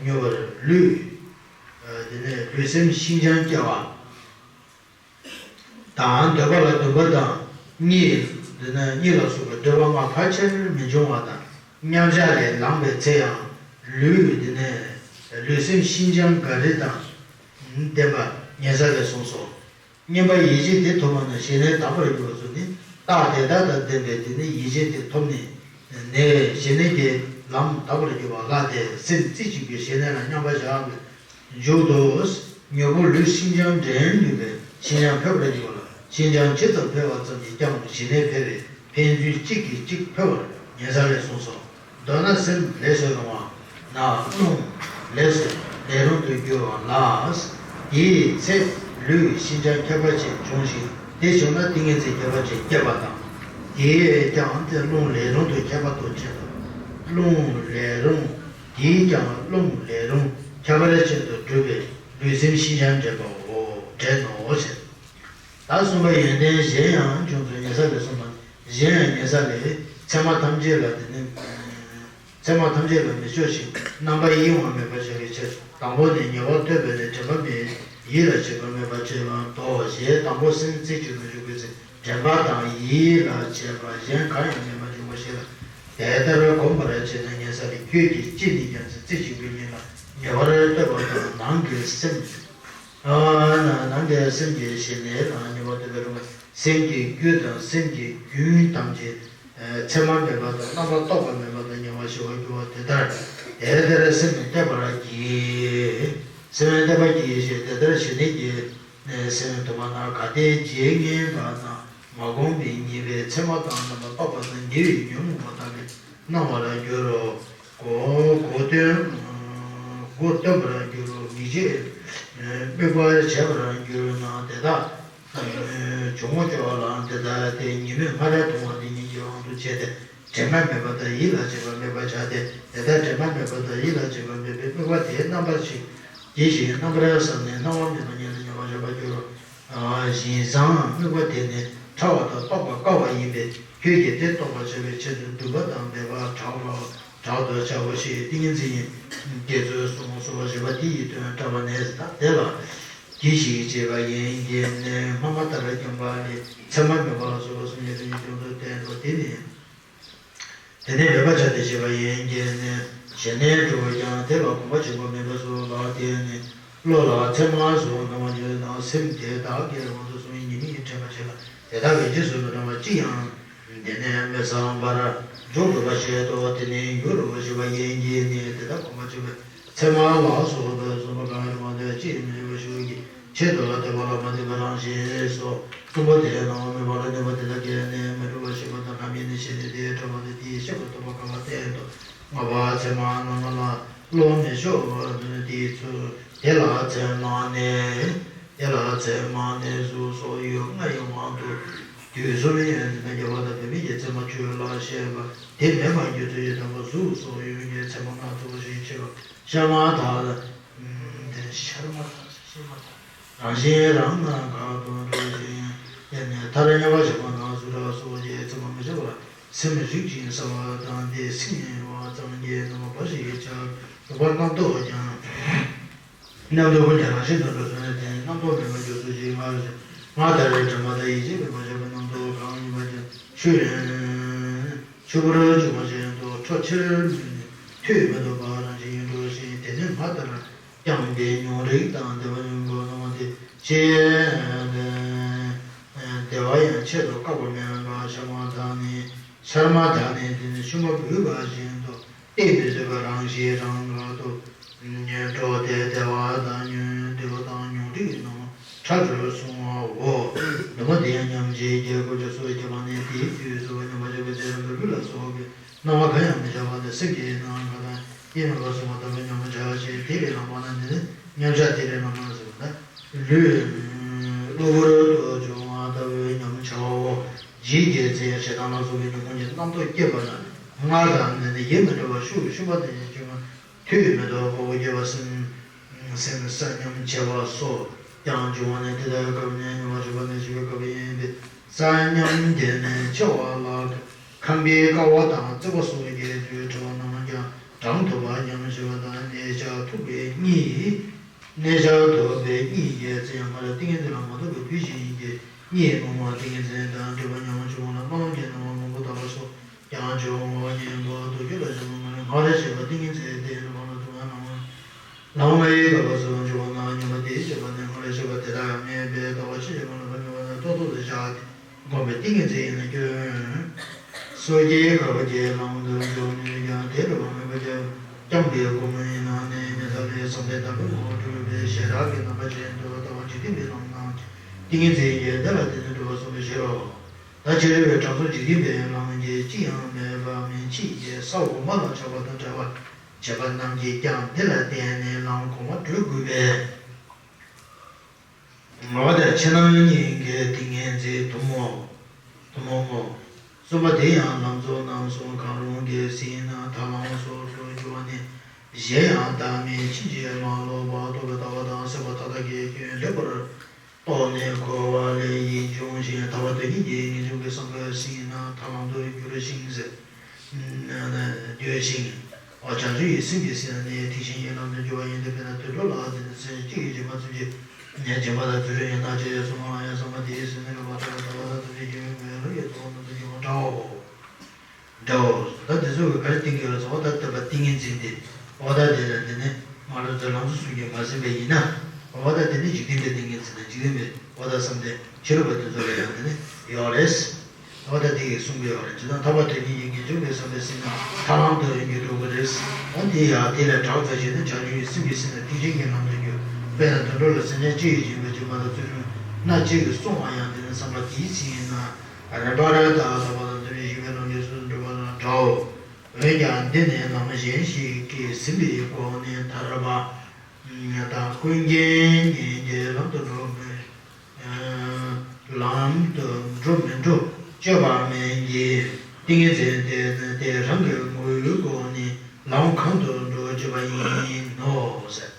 མྱུར་བར་ལུས། དེ་ནས་ལུས་སེམས་ཤིན་སྦྱངས་སྐྱེ་བ། དང་འདོད་པ་ལ་འདུན་པ་དང་གཉིད། འདི་ནས་གཉིད་ལ་སོགས་པའི་འདོད་པ་ལྔ་ཕལ་ཆེར་མི་འབྱུང་བ་དང་མཉམ་བཞག་ལས་ལངས་པའི་ཚེ་ཡང་ལུས། འདི་ནས་ལུས་སེམས་ཤིན་སྦྱངས་དགའ་རིས་དང་ལྡན་པ་ཉེ་ས་ལས་གསུངས་སོ། སྙོམས་པར་ཡིད་བྱེད་དེ་ཐོབ་པ་ན་ཞི་གནས་དག་པར་འགྱུར་བ་ཚུལ་ནི་རྟགས་དེ་དག་དང་ལྡན་པས་དེ་ནི་ཡིད་བྱེད་དེ་ཐོབ་ནས་ནས་ཞི་གནས་ཀྱི་ལམ་དག་པར་འགྱུར་བ་ལ་དེ་སེམས་རྩེ་གཅིག་པའི་ཞི་གནས་ལ་མཉམ་པར་བཞག་པའི་མཇུག་ཏུ། མྱུར་པོ་ལུས་ཤིན་སྦྱངས་འདྲེན་ནུས་པའི་ཤིན་སྦྱངས་འཕེལ་བར་འགྱུར་བ་ལ་ཤིན་སྦྱངས་ཇི་ཙམ་འཕེལ་བ་ཙམ་གྱིས་ཀྱང་ཞི་གནས་འཕེལ་བས་ཕན་ཚུན་གཅིག་གིས་གཅིག་འཕེལ་བར་ཉེ་ས་ལས་གསུངས་སོ། མདོར་ན་སེམས་ལས་སུ་རུང་བ་ན་རླུང་ལས་སུ་ལས་རུང་དུ་འགྱུར་བ་ལ། དེའི་ཚེ་ལུས་ཤིན་སྦྱངས་ཁྱད་པར་ཅན་འབྱུང་ཞིང་དེ་བྱུང་ན་ཏིང་ངེ་འཛིན་ཁྱད་པར་ཅན་སྐྱེ་བ་དང་། དེས་ཀྱང་དེ་རླུང་ལས་རུང་དུ་ཁྱད་པར་དུ་བྱེད་དོ། རླུང་ལས་རུང་། དེས་ཀྱང་རླུང་ལས་རུང་ཁྱད་པར་ཅན་དུ་གྲུབ་པའི་ལུས་སེམས་ཤིན་སྦྱངས་འདྲེན་པའོ། འདྲེན་ནོ་ཞེས། ད་གསུམ་པ་ཡོན་ཏན་གཞན་ཡང་འབྱུང་ཚུལ་ཉེ་ས་ལས་གསུངས་པ། གཞན་ཡང་ཉེ་ས་ལས་ཚད་མ་ཐམས་ཅད་ལ་དེ་ནི། ཚད་མ་ཐམས་ཅད་ལ་མི་སྤྱོད་ཅིང་རྣམ་པར་གཡེང་བ་མེད་པར་བྱ་བའི་ཕྱིར་དང་པོ་ནི་ཉེ་བར་གཏོད་པས་ནི་དྲན་པ་མེད་ཡིད་ལ་བྱེད་པ་མེད་པར་བྱེད་པ་དོ། ཞེས་དང་པོ་སེམས་རྩེ་གཅིག་ཏུ་འཇུག་པའི་ཚེ་དྲན་པ་དང་ཡིད་ལ་བྱེད་པ་གཞན་གང་ཡང་མེད་པར་འཇུག་པ་ཞིག་ལ་དེ་ལྟར་གོམས་པར་བྱས་ན་ཉེ་ས་ལས་ཁྱོད་ཀྱིས་ཅི་ནས་ཀྱང་ཚེ་རྩེ་གཅིག་པའི་ཉིད་ལ་ཉེ་བར་གཏོད་པ་དང་ནང་གི་སེམས། ནང་གི་སེམས་ཀྱི་ཞི་གནས་དང་ཉེ་བར་གཏོད་པའི་རུང་བ་སེམས་ཀྱི་རྒྱུ་དང་སེམས་ཀྱི་རྒྱུན་ཐམས་ཅད་ཚད་མ་མེད་པ་དང་རྣམ་པར་རྟོག་པ་མེད་པ་དང་ཉེ་བར་ཞི་བར་འགྱུར་བ་དེ་ལྟར་དེ་ལྟར་སེམས་ནི་གཏད་པར་བགྱི། སེམས་ནི་གཏད་པར་བགྱི་ཞེས་དེ་ལྟར་ཞི་གནས་ཀྱི་སེམས་ཐོབ་པ་ན་གལ་ཏེ་བརྗེད་ངས་པ་དང་མ་གོམས་པའི་ཉེས་པའི་མཚན་མ་དང་རྣམ་པར་རྟོག་པ་དང་ཉེ་བའི་ཉོན་མོངས་པ་དག་གིས་སྣང་བར་འགྱུར་རོ། གོ་གོ་སྟོན། གོ་སྟོན་པར་འགྱུར་རོ། མིག་ཤེས་དམིགས་པར་བྱེད་པར་འགྱུར་ན་དེ་དག་བྱུང་ངོ་ཅོག་ལ་དེ་དག་དེ་ཉེས་དམིགས་སྔར་མཐོང་བ་དེ་ཉིད་ཀྱི་དབང་དུ་བྱས་ཏེ་དྲན་པ་མེད་པ་དང་ཡིད་ལ་བྱེད་པ་མེད་པར་བྱ་སྟེ་དེ་ལྟར་དྲན་པ་མེད་པ་དང་ཡིད་ལ་བྱེད་པ་མེད་པའི་དམིགས་པ་དེའི་རྣམ་པར་ཞིག་གྱིས་ཤིག་རྣམ་པར་བསམས་ནས་སྣང་བ་མེད་པ་ཉིད་ལ་ཉེ་བར་བཞག་པར་འགྱུར་རོ། བཞིན་བཟང་དམིགས་པ་དེ་ནི་ཕྲ་བ་དང་རྟོགས་པ་དཀའ་བ་ཡིན་པས་ཁྱོད་ཀྱིས་དེ་རྟོགས་པར་བྱ་བའི་ཆེད་དུ་འདུན་པ་དང་འབད་པ་དྲག་པོ་དྲག་ཏུ་བྱའོ་ཞེས་ཏིང་ངེ་འཛིན་གྱི་ཚུལ་གསུངས་སོ། བཞི་པ་དེ་ཡི་དོན་ཕྲ་བ་ནས་དང་དེ་ལ་གྱིས་ཤིག་ཅེས་པ་ཡན་གྱི་ནས་སྔ་མ་ལྟར་སྦྱངས་པ་ལས་ཚད་མ་མེད་པ་ལ་སོགས་པ་གསུམ་ཡོད་དོ་ཉིད་དུ་བསྟན་ཏོ། དེ་ནི། དེ་ནས་འབད་པ་བྱ་སྟེ་ཞེས་པ་ཡན་གྱི་ནས་ཞི་གནས་འགྲུབ་ཀྱང་དེ་ལ་གོམས་པ་བྱེད་པ་མིན་པས་སོ། ལ་དེ་ནི་བློ་ལ་མཚན་མ་སོགས་སྣང་བ་ཉིད་དང་སེམས་དེ་དག་གི་དབང་དུ་སོང་བའི་ཉེས་དམིགས་དྲན་པར་བྱེད་ལ་དེ་དག་གི་རྗེས་སུ་མི་འབྲང་བ་ཅི་ཡང་དེ་ནས་མི་བསམ་པར་མཇུག་སྒྲུབ་པར་བྱེད་དོ། དེ་ནས་འགྱུར་རོ་ཞེས་པ་ཡན་གྱི་ནས་དེ་དག་གོམས་པ་བྱེད་པའི་ཚད་མ་ལ་སོགས་པའི་གསུམ་པོ་གང་ཡང་རུང་བ་དེ་ཅི་ཡང་མི་འབྱུང་བའི་ཕྱིར་གྱི་ཆེད་དུ་ལ་དད་པ་ལ་མ་ལྟོས་པ་རང་བཞིན་སོ། གསུམ་པོ་དེ་ལ་སྣང་བ་མེད་པ་ལ་གནས་པ་དེ་དག་གིས་ནི་མི་འགྲུབ་པར་ཤེས་པ་དང་ལྷ་མིན་ནི་ཞེས་ནས་དེའི་ཕྲ་བ་དང་དེའི་ཤེས་པ་རྟོགས་པ་གང་ལ་བརྟེན་ཏོ། ལྔ་པ་ཚད་མ་སྣང་ལ་བློ་མི་ཤོར་བ་དེའི་ཚུལ། དེ་ལ་ཚད་མ་ནས་དེ་ལ་ཚད་མ་ནས་གཟུགས་སོགས་ཡུལ་ལྔ་ཡི་དབང་དུ་དུས་གསུམ་ཡོན་ཏན་དང་རྒྱལ་བ་དང་བུད་མེད་ཀྱི་ཚད་མ་ཆོས་ལ་བཤད་པ་དེ་མེད་པར་འགྱུར་ཚུལ་གྱི་དོན་པོ་གཟུགས་སོགས་ཡུལ་གྱི་ཚད་མ་སྣ་ཚོགས་ཤིང་ཕྱེ་བ་ཤ་མ་དག་དེ་ཤར་མ་དག་ཤེས་མ་དག་རང་བཞིན་རང་ངམ་འགག་ཏུ་འགྲོ་ཞིང་དེ་ནས་མཐར་དམྱལ་བ་བཞི་པ་ན་གཟུགས་སྒྲ་སོགས་ཀྱི་ཚད་མ་མི་ཆགས་པར་སེམས་རིག་ཅིང་གསལ་བ་དང་དེ་སེམས་ཡིན་པ་ཙམ་གྱིས་རྣམ་པ་འབའ་ཞིག་གི་ཆ་རུག་པ་རྣམ་རྟོག་ཀྱང་རྣམ་རྟོག་ཀུན་ཀྱང་རང་བཞིན་དུ་འགྲོ་ཚུལ་ནི་དེ་ནི་རྣམ་རྟོག་མེད་པར་འགྱུར་ཚུལ་གྱི་སྔར་སྔར་ལྟར་དྲན་པ་དང་ཡིད་ཆེས་མེད་པར་བྱ་བའི་རྣམ་རྟོག་གང་ཡིན་པ་ཀྱང་ཆུ་ཆུ་བུར་འཇུག་པ་བཞིན་དུ་འཕྲོ་ཕྱིར་མི་ནུས་མཐུད་མི་ཐུབ་པ་རང་བཞིན་ཡིན་འགྲོ་ཞིང་དེ་ནི་སྔར་ལྟར། བསྐྱངས་ཏེ་ཉུང་རིགས་དང་བདེ་བ་ཉུང་པོ་སྣང་བ་དེ་ཆེ། བདེ་བ་ཡང་ཆེད་དུ་བཀག་པ་མེད་པར་ཤར་མར་དག་ནས་ཤར་མར་དག་ནས་དེ་ནི་ཤུན་པ་འབུད་པ་བཞིན་དུ་གཏད་མི་བཟོད་པར་རང་བཞིན་རང་དགར་དུ་འགྲོ་སྟེ་བདེ་བ་དང་ཉོན་བདེ་བ་དང་ཉུང་རིགས་སྣང་བ་ཕྲ་རུ་སོང་བའོ། འདུན་པ་དེ་ཡང་ཉམས་བཞེས་བརྒྱད་དགུ་བཅུ་སོགས་བརྒྱབ་པ་ནས་དེའི་དུས་སུ་ཉམས་པ་བྱས་པའི་ཚེ་རབ་ཏུ་ལུས་ལ་སོགས་པའི་སྣང་བ་གང་ཡང་མི་བྱ་བ་དང་སེམས་ཀྱི་སྣང་བ་དང་ཡེ་མེད་པར་སོང་བ་ལྟ་བུའི་ཉམས་བྱ་ཞེས་དེ་ལས་ལངས་པ་ན་འདི་ནི་མཉམ་བཞག་དེ་ལས་ལངས་པ་ཟེར་བ་ན་ལུས་གློ་བུར་དུ་བྱུང་བ་ལྟ་བུའི་ཉམས་བྱའོ། ཇི་སྐད་ཅེ་ཞེ་སྡང་ལ་སོགས་པའི་ཉོན་མོངས་ཀྱི་རྣམ་རྟོག་སྐྱེས་པ་ན་སྔར་དང་འདི་ནི་ཡེ་མི་འདྲ་བར་ཤུགས་ཤུགས་པ་དེ་ཡང་བྱུང་བ། ཐུགས་མི་རྟོག་པ་སྐྱེ་བ་སེམས་སེམས་བསམ་ཉམས་བྱེད་པ་སོགས་ཀྱང་འབྱུང་བ་ནི་དེ་ལྟར་སྐབས་ནས་མྱོང་བ་བྱུང་བ་ནི་ཞི་བའི་སྐབས་ཡིན་ཏེ། བསམ་ཉམས་དེ་ནི་འཆི་བ་ལ་ཁམས་པའི་ཀ་བ་དང་བརྩེགས་པ་སོགས་ཀྱི་དུས་བྲལ་བ་རྣམས་ཀྱང་གྲངས་ཐོབ་པ་ཉམས་ཞི་བ་དང་གནས་ཆགས་ཐུབ་པའི་གཉིད། གནས་ཆགས་ཐོབ་པའི་གཉིད་ཀྱི་ཚེ་ཡང་སྔར་ཏིང་ངེ་འཛིན་ལ་མ་ཐོབ་པའི་དུས་གཅིག་ཡིན་གྱི་གཉིད་སྨོན་མ་ཏིང་ངེ་འཛིན་དང་འདྲེས་པ་ཉམས་འབྱུང་ལ་སྨོན་ལམ་གྱི་སྣང་བ་མང་པོ་དག་པ་སོགས། ཀྱང་འབྱུང་བ་ཉན་པ་དུ་རྒྱུད་ལ་བྱུང་བ་ནི་སྔར་ལས་བྱས་པ་ཏིང་ངེ་འཛིན་དེ་ནི་བ་ལ་དུ་བ་ལམ་ལམ་བའི་སྐབས་སུ་འབྱུང་བ་ན་ཉོན་མོངས་དེ་བྱས་པ་ནི་སྔར་ལས་བྱས་པ་དེ་དག་མེད་པའི་ལྟ་བ་ཕྱིན་ཅི་མ་ལོག་པ་ཉོན་མོངས་ན་ཏོག་ཏོག་ཏུ་བཞག་སྟེ་བསྒོམས་པའི་ཏིང་ངེ་འཛིན་ཡིན་ན་སྐྱོན། སོ་སྐྱེའི་འཁོར་གྱི་ལམ་དུ་འཇུག་ནུས་ཀྱང་དེ་འདྲ་བ་མེད་པ་ཀྱང་སྐྱབས་འགྲོའི་སྒོམ་ཡིན་ན་ནི་མི་ཚ་ལས་བསམ་གཏན་དང་པོའི་ངོ་བོ་གྲུབ་པའི་ཞེ་དྲག་གི་རྣམ་པ་ཅན་དུ་ལྟ་བ་འཇིག་རྟེན་པའི་ལམ་རྣམས་ཀྱི་ཏིང་ངེ་འཛིན་གྱིས་དེ་ལ་བརྟེན་ནས་གྲུབ་པར་གསུངས་པའི་ཕྱིར་རོ། ད་ཕྱི་རོལ་པའི་དྲང་སྲོང་འཇིག་རྟེན་པའི་ལམ་གྱི་ཅི་ཡང་མེད་པ་མིན་ཕྱིན་གྱི་ས་འོག་མ་ལ་ཆགས་པ་དང་བྲལ་བར་བྱེད་པ་རྣམས་ཀྱིས་ཀྱང་འདི་ལ་བརྟེན་ནས་ལམ་གོང་མ་བགྲོད་དགོས་པས། ངོ་བོ་དང་ཕྱི་ནང་གཉིས་ཀའི་ཏིང་ངེ་འཛིན་གཏུམ་མོ། གཏུམ་མོ་སྨོ། གསུམ་པ་དེ་ཡང་ལམ་གཙོ་རྣམ་གསུམ་གང་རུང་གི་ཟིན་ན་ཐར་ལམ་སོགས་སུ་འགྱུར་བ་ནི་གཞན་ཡང་བདག་མེད་ཕྱིན་ཅི་མ་ལོག་པར་རྟོགས་པའི་ལྟ་བ་དང་སེམས་པ་མཐའ་དག་གི་སྐྱོན་ལེགས་པར་རྟོགས་ནས་གོ་བ་ལས་ཡིད་འབྱུང་ཞིང་ཐར་པ་དོན་གཉིས་ཀྱི་ངེས་འབྱུང་གི་བསམ་པ་ཟིན་ན་ཐར་ལམ་དུ་འགྱུར་ཞིང་ཟེར། འདོད་ཅིང་། བྱང་ཆུབ་ཀྱི་སེམས་ཀྱིས་ཟིན་ན་ནི་ཐེག་ཆེན་གྱི་ལམ་དུ་འགྱུར་བ་ཡིན་ཏེ། དཔེར་ན་དུད་འགྲོ་ལ་འཛིན་ཚེ་གཅིག་གིས་སྦྱིན་པ་བརྩོན་ཅིང་། སྦྱིན་པ་དང་བརྩོན་འགྲུས་ཡང་དག་བྱས་ཡོད་ཚོད་མ་ལ་ཡང་བསམ་པ་དེས་ཟིན་ན་ནི་མ་ཐོབ་པར་ཐར་པ་དང་ཐམས་ཅད་མཁྱེན་པའི་ངོ་བོ་ཡི་ཐོག་ཏུ་འགྱུར་བ་འདྲའོ། འདྲའོ། ད་དེ་ཚོ་གི་ག་རེ་བསྟན་གྱི་ཡོད་ཟེར་བ་ད་བསྟན་པ་ཏིང་ངེ་འཛིན་ཏེ། འོ་ད་དེ་ལ་འདི་ནི་མ་རུ་ཚོའི་ལམ་གཙོ་གསུམ་གྱིས་མ་ཟིན་པ་ཡིན་ན། འོ་ད་དེ་ནི་འཇིག་རྟེན་པའི་ཏིང་ངེ་འཛིན་དང་འཇིག་རྟེན་པའི་འོ་ད་བསམ་གཏན་ཕྱི་རོལ་པ་དེ་ཚོ་ལ་ཡང་དེ་ནི་ཡོད་རེད། འོ་ད་དེ་ཡིས་གསུང་གི་ཡོད་རེད། ཇི་ལྟར་ཐར་པ་དོན་གཉིས་ཀྱི་ངེས་འབྱུང་གི་བསམ་པས་ཟིན་ན་ཐར་ལམ་དུ་འགྱུར་འགྲོ་གི་རེད། འོ་དེ་ཡང་དེ་ལས་དྲག་ཙམ་ཞིག་ནི་བྱང་ཆུབ་ཀྱི་སེམས་ཀྱིས་ཟིན་ན་ཐེག་ཆེན་གྱི་ལམ་དུ་འགྱུར། དཔེར་ན་དུད་འགྲོ་ལ་སེམས་ཅན་སྤྱི་ཡི་སྦྱིན་པའི་སྦྱིན་པ་དང་བརྩོན་འགྲུས་སྣ་གཅིག་གིས་བསྲུང་བ་ཡང་དེ་ནི་བསམ་པ་དེའི་ཚིག་ཡིན་ན་རིམ་པར་དག་ཐོབ་པ་དང་ཐམས་ཅད་མཁྱེན་པའི་ལམ་གྱི་སྲོལ་དུ་འགྲོ་བ་དང་འདྲའོ། འོན་ཀྱང་འདི་ནི་ལམ་གཞན་ཞིག་གིས་ཟིན་པའི་སྒོ་ནས་ཐར་པ་དང་ཀུན་མཁྱེན་ཉིད་ཀྱི་ལམ་དུ་འགྲོ་མི་ལམ་དུ་འགྲོ་མི་འགྲོ་དཔྱོད་པ་མིན་གྱི་ཏིང་ངེ་འཛིན་དེ་དེ་རང་གི་ངོ་བོའི་སྒོ་ནས་ལམ་གང་དུ་འགྲོ་བྱེད་པ་ཡིན་ནོ་ཟེར།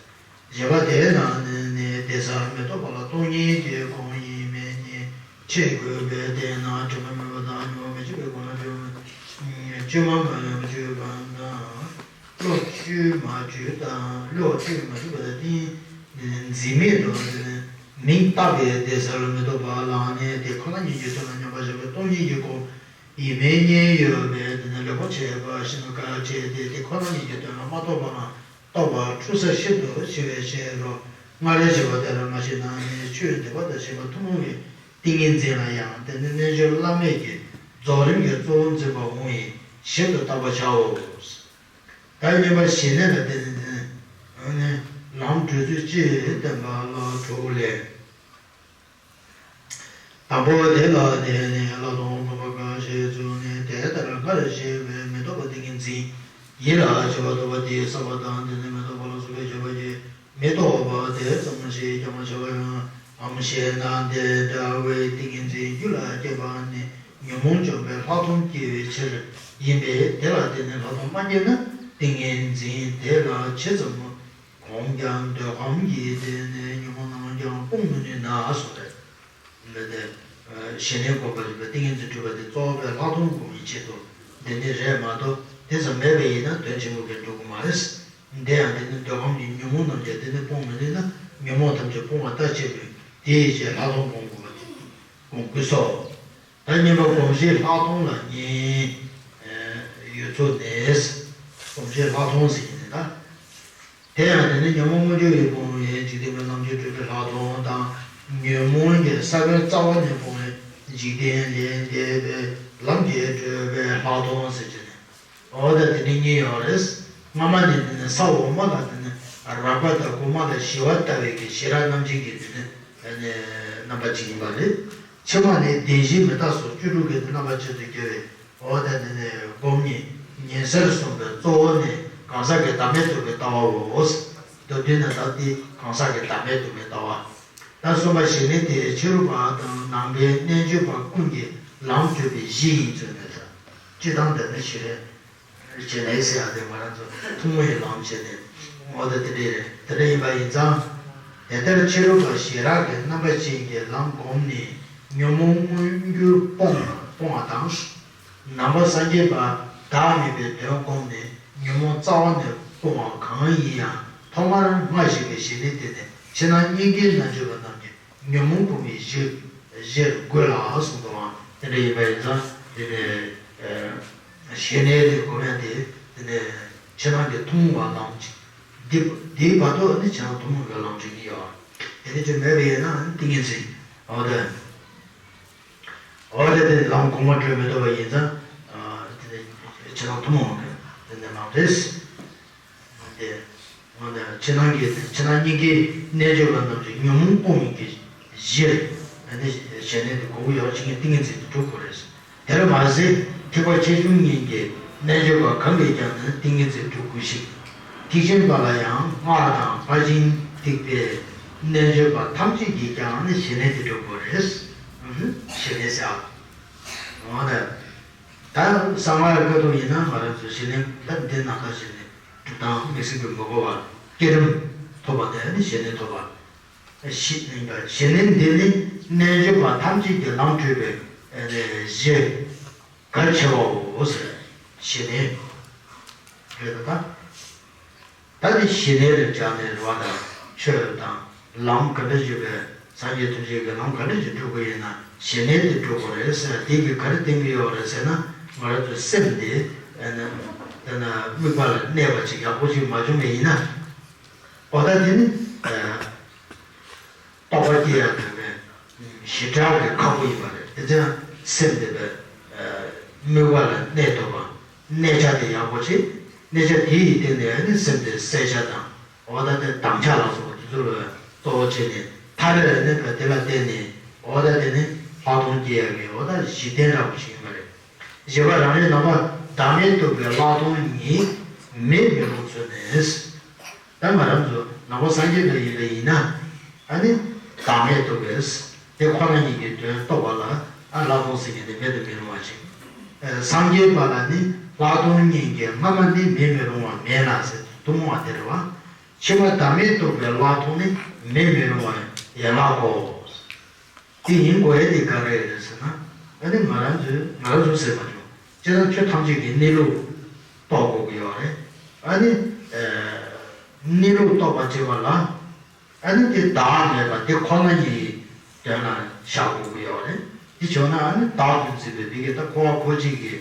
བཞི་པ་དེ་རྣམས་ནི་བདེ་གསལ་མི་རྟོག་པ་ལ་སྟོང་ཉིད་ཀྱི་སྒོམ་ཡིན་མིན་གཉིས་ཕྱེ་དགོས་པས། དེས་ན་དྲི་མ་མེད་པ་དང་མྱོང་བ་མི་འཆུགས་པའི་སྒོ་ནས་བཅོས་མ་མ་བཅོས་པ་དང་། བློ་བཅོས་མ་བཅོས་དང་བློ་བཅོས་མ་བཅོས་པ་དང་། ཏིང་འཛིན་མེད་དུ་མིང་བཏགས་པའི་བདེ་གསལ་མི་རྟོག་པ་ལ་ནི་དེ་ཁོ་ན་ཉིད་ཀྱི་དོན་ལ་སྙོམས་པར་འཇུག་པའི་སྟོང་ཉིད་ཀྱི་སྒོམ་ཡིན་མིན་གཉིས་ཡོད་པས། དེ་ནི་ལེགས་པར་བྱས་པ་བཞིན་དུ་དགག་བྱས་ཏེ། དེ་ཁོ་ན་ཉིད་ཀྱི་དོན་ལ་མ་རྟོགས་པ་ན། རྟོགས་པ་འཁྲུལ་ས་ཤིན་ཏུ་ཆེ་བའི་ཕྱིར་རོ། སྔར་ལས་བྱས་པ་དེ་ལ་མ་ཞེན་ན་ནི་ཆོས་འདུལ་བ་དང་བྱེད་པ་ཐུན་མོང་གི་ཏིང་ངེ་འཛིན་ལ་ཡང་དེ་ནི་རྣལ་འབྱོར་བླ་མེད་ཀྱི་རྫོགས་རིམ་གྱི་གཙོ་བོར་འཛིན་པ་འོང་བས་ཞིབ་ཏུ་བརྟག་པར་བྱའོ། ད་གཉིས་པ་ཞི་གནས་ལ་བརྟེན་ནས་ནི་ལམ་བགྲོད་ཚུལ་སྤྱི་བསྟན་པ་ལ་དྲུག་ལས། དང་པོ་དེ་ལ་བརྟེན་ནས་ལྷག་མཐོང་སྒོམ་པ་འགའ་ཞིག་བཙུགས་ནས། དེ་ལྟར་སྔར་བཤད་པའི་མི་རྟོག་པ་ཏིང་ངེ་འཛིན་ཡིད་ལ་བྱེད་པ་རྟོག་པ་དེའི་བསམ་པ་དང་། དེ་ནི་མི་རྟོག་པ་ལ་སོགས་པའི་བྱེད་པ་ཡིས་མི་རྟོག་པ་དེ་ཙམ་ཞིག་ཀྱང་བྱ་བའམ་ཞེ་ན། དེ་འདྲ་བའི་ཏིང་ངེ་འཛིན་རྒྱུད་ལ་སྐྱེས་པ་ནི་ཉོན་མོངས་བཅོམ་པའི་ལྷག་མཐོང་སྐྱེ་བའི་ཕྱིར་ཡིན་པས། དེ་ལ་བརྟེན་ནས་ལྷག་མཐོང་མ་སྐྱེས་ན་ཏིང་ངེ་འཛིན་དེ་ལ་ཇི་ཙམ་གོམས་ཀྱང་འདོད་ཁམས་ཀྱི་སྟེང་ནས་ཉོན་མོངས་རྣམས་ཀྱང་སྤོང་མི་ནུས་ན་གསུངས་པས། མེད་དེ། ཞི་གནས་སྒོམ་པ་རིག་པའི་ཏིང་ངེ་འཛིན་སྒྲུབ་པ་དེ་གཙོ་བོ་བའི་ལྷག་མཐོང་སྒོམ་པའི་ཆེད་དུ་འདི་ནི་རེད་མ་གཏོགས། དེ་ཙམ་མེད་པ་ཡིན་ན་དོན་ཆེན་པོ་གལ་འགྲོ་གི་མ་རེད། དེ་ཡང་འདི་ནི་འདོད་ཁམས་ཀྱི་ཉོན་མོངས་རྣམས་ཀྱང་དེ་ནི་སྤོང་མི་ནུས་ན། ཉོན་མོངས་ཐམས་ཅད་སྤོང་བ་ལྟ་ཅི་སྨོས། དེ་ཡི་ཕྱིར་ལྷག་མཐོང་སྒོམ་དགོས་པ་དེ་སྒོམ་དགོས་སོ། ད་གཉིས་པ་སྒོམ་བྱེད་ལྷག་མཐོང་ལ་གཉིས་ཡོད་ཚུལ་ནི། སྒོམ་བྱེད་ལྷག་མཐོང་ཟེར་གྱི་ནི་ད། དེ་ཡང་དེ་ནི་ཉོན་མོངས་མངོན་གྱུར་ཡིས་སྤོང་བའི་འཇིག་རྟེན་པའི་ལམ་གྱིས་སྤྲུལ་པའི་ལྷག་མཐོང་དང་། ཉོན་མོངས་ཀྱི་ས་བོན་རྩ་བ་ནས་སྤོང་བའི་འཇིག་རྟེན་ལས་འདས་པའི་ལམ་གྱིས་སྤྲུལ་པའི་ལྷག་མཐོང་ཟེར་གྱི་ནི། འོ་ད་དེ་ནི་གཉིས་ཡོད་རེད། སྔ་མ་ནི་དེ་ནི་ས་འོག་མ་ལ་དེ་ནི་རགས་པ་དང་གོང་མ་ལ་ཞི་བ་ལྟ་བའི་གི་ཞི་རགས་རྣམ་འབྱེད་ཀྱི་དེ་ནི་རྣམ་པ་གཅིག་ཡིན་པ་རེད། ཕྱི་མ་ནི་བདེན་བཞི་མི་རྟག་སོགས་བཅུ་དྲུག་གི་རྣམ་པ་གཅིག་ཏུ་སྐྱེ་བའི། འོ་ད་དེ་ནི་སྒོམ་ཉིད་ཉན་སར་གསུངས་པའི་གཙོ་བོ་ནི་གང་ཟག་གི་བདག་མེད་རྟོགས་པའི་ལྟ་བའོ། མདོར་བསྡུས་ན་ད་དེ་གང་ཟག་གི་བདག་མེད་རྟོགས་པའི་ལྟ་བ། ད་གསུམ་པ་ཞི་གནས་དེ་ཕྱི་རོལ་པ་དང་ནང་པའི་རྣལ་འབྱོར་པ་ཀུན་གྱི་ལམ་བགྲོད་པའི་གཞི་ཡིན་ཚུལ་ནི་ད། སྤྱིར་བཏང་དེ་ནི་ཞི་གནས། ཞི་གནས་ཟེར་ཡ་དེ་ང་རང་ཚོ་ཐུན་མོང་བའི་ལམ་བྱས་ནས་འོ་ད་དེ་འདྲ་རེད། དེ་འདྲ་ཡིན་པ་ཡིན་ཙང་། དེ་ལྟར་ཕྱི་རོལ་པ་ཞི་རགས་ཀྱི་རྣམ་པ་ཅན་གྱི་ལམ་བསྒོམས་ནས་ཉོན་མོངས་མངོན་གྱུར་སྤོང་བ་སྤོང་བ་དང་། ནང་པ་སངས་རྒྱས་པ་བདག་མེད་པའི་དོན་བསྒོམས་ནས་ཉོན་མོངས་རྩ་བ་ནས་སྤོང་བ་གང་ཡིན་ཡང་ཐོག་མར་སྔར་བཤད་པའི་ཞི་གནས་དེ་ནི་ཕྱི་ནང་གཉིས་ཀའི་རྣལ་འབྱོར་པ་རྣམས་ཀྱིས་ཉོན་མོངས་སྤོང་བའི་གཞི་གཞིར་དགོས་ལ་གསུངས་པའང་དེ་འདྲ་ཡིན་པ་ཡིན་ཙང་། དེ་ནས་ཞི་གནས་དེ་སྒོམ་ཡ་དེ་དེ་ནས་ཕྱི་ནང་གི་ཐུན་མོང་བ་ལམ་གཅིག་འདི་འདིའི་བར་དུ་ནི་ཕྱི་ནང་ཐུན་མོང་གི་ལམ་གཅིག་གི་ཡོད། དེ་ནི་ཅིག་མེད་པ་ཡིན་ན་ཏིང་ངེ་འཛིན་འོ་དེ། འོ་དེ་དེ་ལམ་གོང་མ་བགྲོད་མི་ཐུབ་པ་ཡིན་ཙང་། ཨ་དེ་ནི་ཕྱི་ནང་ཐུན་མོང་གི་དེ་ནི་ལམ་རེད། དེ་འོ་ན་ཕྱི་ནང་གི་ཕྱི་ནང་གཉིས་ཀའི་རྣལ་འབྱོར་པ་རྣམས་ཀྱིས་ཉོན་མོངས་སྤོང་བའི་གི་གཞིར་ཨ་ནི་ཞི་གནས་དེ་དགོས་ཀྱི་ཡོད་ཅིག་ཏིང་ངེ་འཛིན་དུ་གྲུབ་དགོས་རེད། དེར་མ་ཟད་ཐེག་པ་ཆེ་ཆུང་གཉིས་ཀྱི་རྣལ་འབྱོར་པ་གང་གིས་ཀྱང་ནི་ཏིང་ངེ་འཛིན་གྲུབ་དགོས་ཤིང་། ཐེག་ཆེན་པ་ལ་ཡང་སྔགས་དང་དཔའ་ཞུམ་ཐེག་པའི་རྣལ་འབྱོར་པ་ཐམས་ཅད་ཀྱིས་ཀྱང་ནི་ཞི་གནས་དེ་གྲུབ་དགོས་རེད། ཞི་གནས་ཟེར་བ། འོ་ན། ད་གསང་སྔགས་ཀྱི་ཁ་ཐུག་ཡིན་ན་ང་རང་ཚོ་ཞི་གནས་ད་འདི་ནང་ལྟར་ཞི་གནས་སྒྲུབ་སྟངས་དམིགས་བསལ་གྱི་མི་དགོས་པར་བསྐྱེད་རིམ་ཐོབ་པ་དེ་ནི་ཞི་གནས་ཐོབ་པ། ཞི་ཞི་གནས་འདི་ནི་རྣལ་འབྱོར་པ་ཐམས་ཅད་ཀྱི་ལམ་བགྲོད་པའི་གཞི་གལ་ཆེ་བའོ་ཟེར། ཞི་གནས་རེད་ད། ད་དེ་ཞི་གནས་ལ་སྦྱར་ནས་རེད་བ་དང་ཆོས་དང་ལམ་ག་འདྲ་ཞིག་པའི་སངས་རྒྱས་ཐམས་ཅད་ཀྱི་ལམ་ག་འདྲ་ཞིག་སྒྲུབ་དགོས་ཡིན་ན་ཞི་གནས་དེ་སྒྲུབ་དགོས་རེད་ཟེར་དེ་གིས་ག་རེ་བསྟན་གྱི་ཡོད་རེད་ཟེར་ན། ང་རང་ཚོའི་སེམས་དེ་ཨ་ནི་དེ་ན་དམིགས་པ་ལ་གནས་པ་ཅིག་ཡག་པོ་ཅིག་མ་བྱུང་བ་ཡིན་ན། འོ་ད་དེ་ནི་རྟོགས་པ་སྐྱེ་ཡག་དེ་ནི་ཞེ་དྲག་གི་ཁག་པོ་ཡིན་པ་རེད། དེ་ཚེ་སེམས་དེ་བས་དམིགས་པ་ལ་གནས་ཐུབ་པ། གནས་ཆ་དེ་ཡག་པོ་བྱེད། གནས་ཆ་དེ་ཡི་སྟེང་ནས་ནི་སེམས་དེ་གསལ་ཆ་དང་། འོ་ད་དེ་དམ་ཆ་ལ་སོགས་པ་དེ་ཚོ་ལ་གཙོ་བོ་བྱས་ནས་མཐར་ནི་དེ་ལ་བརྟེན་ནས་འོ་ད་དེ་ནི་ལྷག་མཐོང་སྐྱེ་ཡག་གི་འོ་ད་གཞི་རྟེན་འདྲ་པོ་ཞིག་ཡིན་པ་རེད། བཞི་པ་རང་རིག་ནམ་མཁའ་བདག་མེད་རྟོགས་པའི་ལྷག་མཐོང་ཉིད་མེད་མི་རུང་ཚུལ་ནི། ད་ང་རང་ཚོ་ནང་པ་སངས་རྒྱས་པ་ཡིན་པ་ཡིན་ན། ཨ་ནི་བདག་མེད་རྟོགས་པས་དེ་ཁོ་ན་ཉིད་ཀྱི་དོན་རྟོགས་པ་ལ་ཨ་ལྷག་མཐོང་ཟེར་མཁན་དེ་མེད་དུ་མི་རུང་བ་ཞིག་སངས་རྒྱས་པ་ལ་ནི་ལྷག་མཐོང་གཉིས་ཀྱི་སྔ་མ་ནི་མེད་མི་རུང་བ་མེད་ལ་ཟེར་ཐུན་མོང་བ་དེ་རེད་བ། ཕྱི་མ་བདག་མེད་རྟོགས་པའི་ལྷག་མཐོང་ནི་མེད་མི་རུང་བ་ཡན་ལག་གོ། དེ་ཡིན་དགོས་ཡས་དེ་ག་རེ་རེད་ཟེར་ན། ཨ་ནི་ང་རང་ཚོས་ང་རང་ཚོས་ཟེར་མ་བྱུང་། སྤྱིར་ན་ཆོས་ཐམས་ཅད་ཀྱི་གནས་ལུགས་རྟོགས་དགོས་ཀྱི་ཡོད་རེད། ཨ་ནི་གནས་ལུགས་རྟོགས་པ་བྱེད་པ་ལ་ཨ་ནི་དེ་བདག་མེད་པ་དེ་ཁོ་ན་ཉིད་དོན་ལ་བཞག་དགོས་ཀྱི་ཡོད་རེད། དེ་བྱུང་ན་ཨ་ནི་བདག་ཏུ་འཛིན་པའི་དེ་གའི་ད་འཁོར་བ་འཁོར་བྱེད་ཀྱི་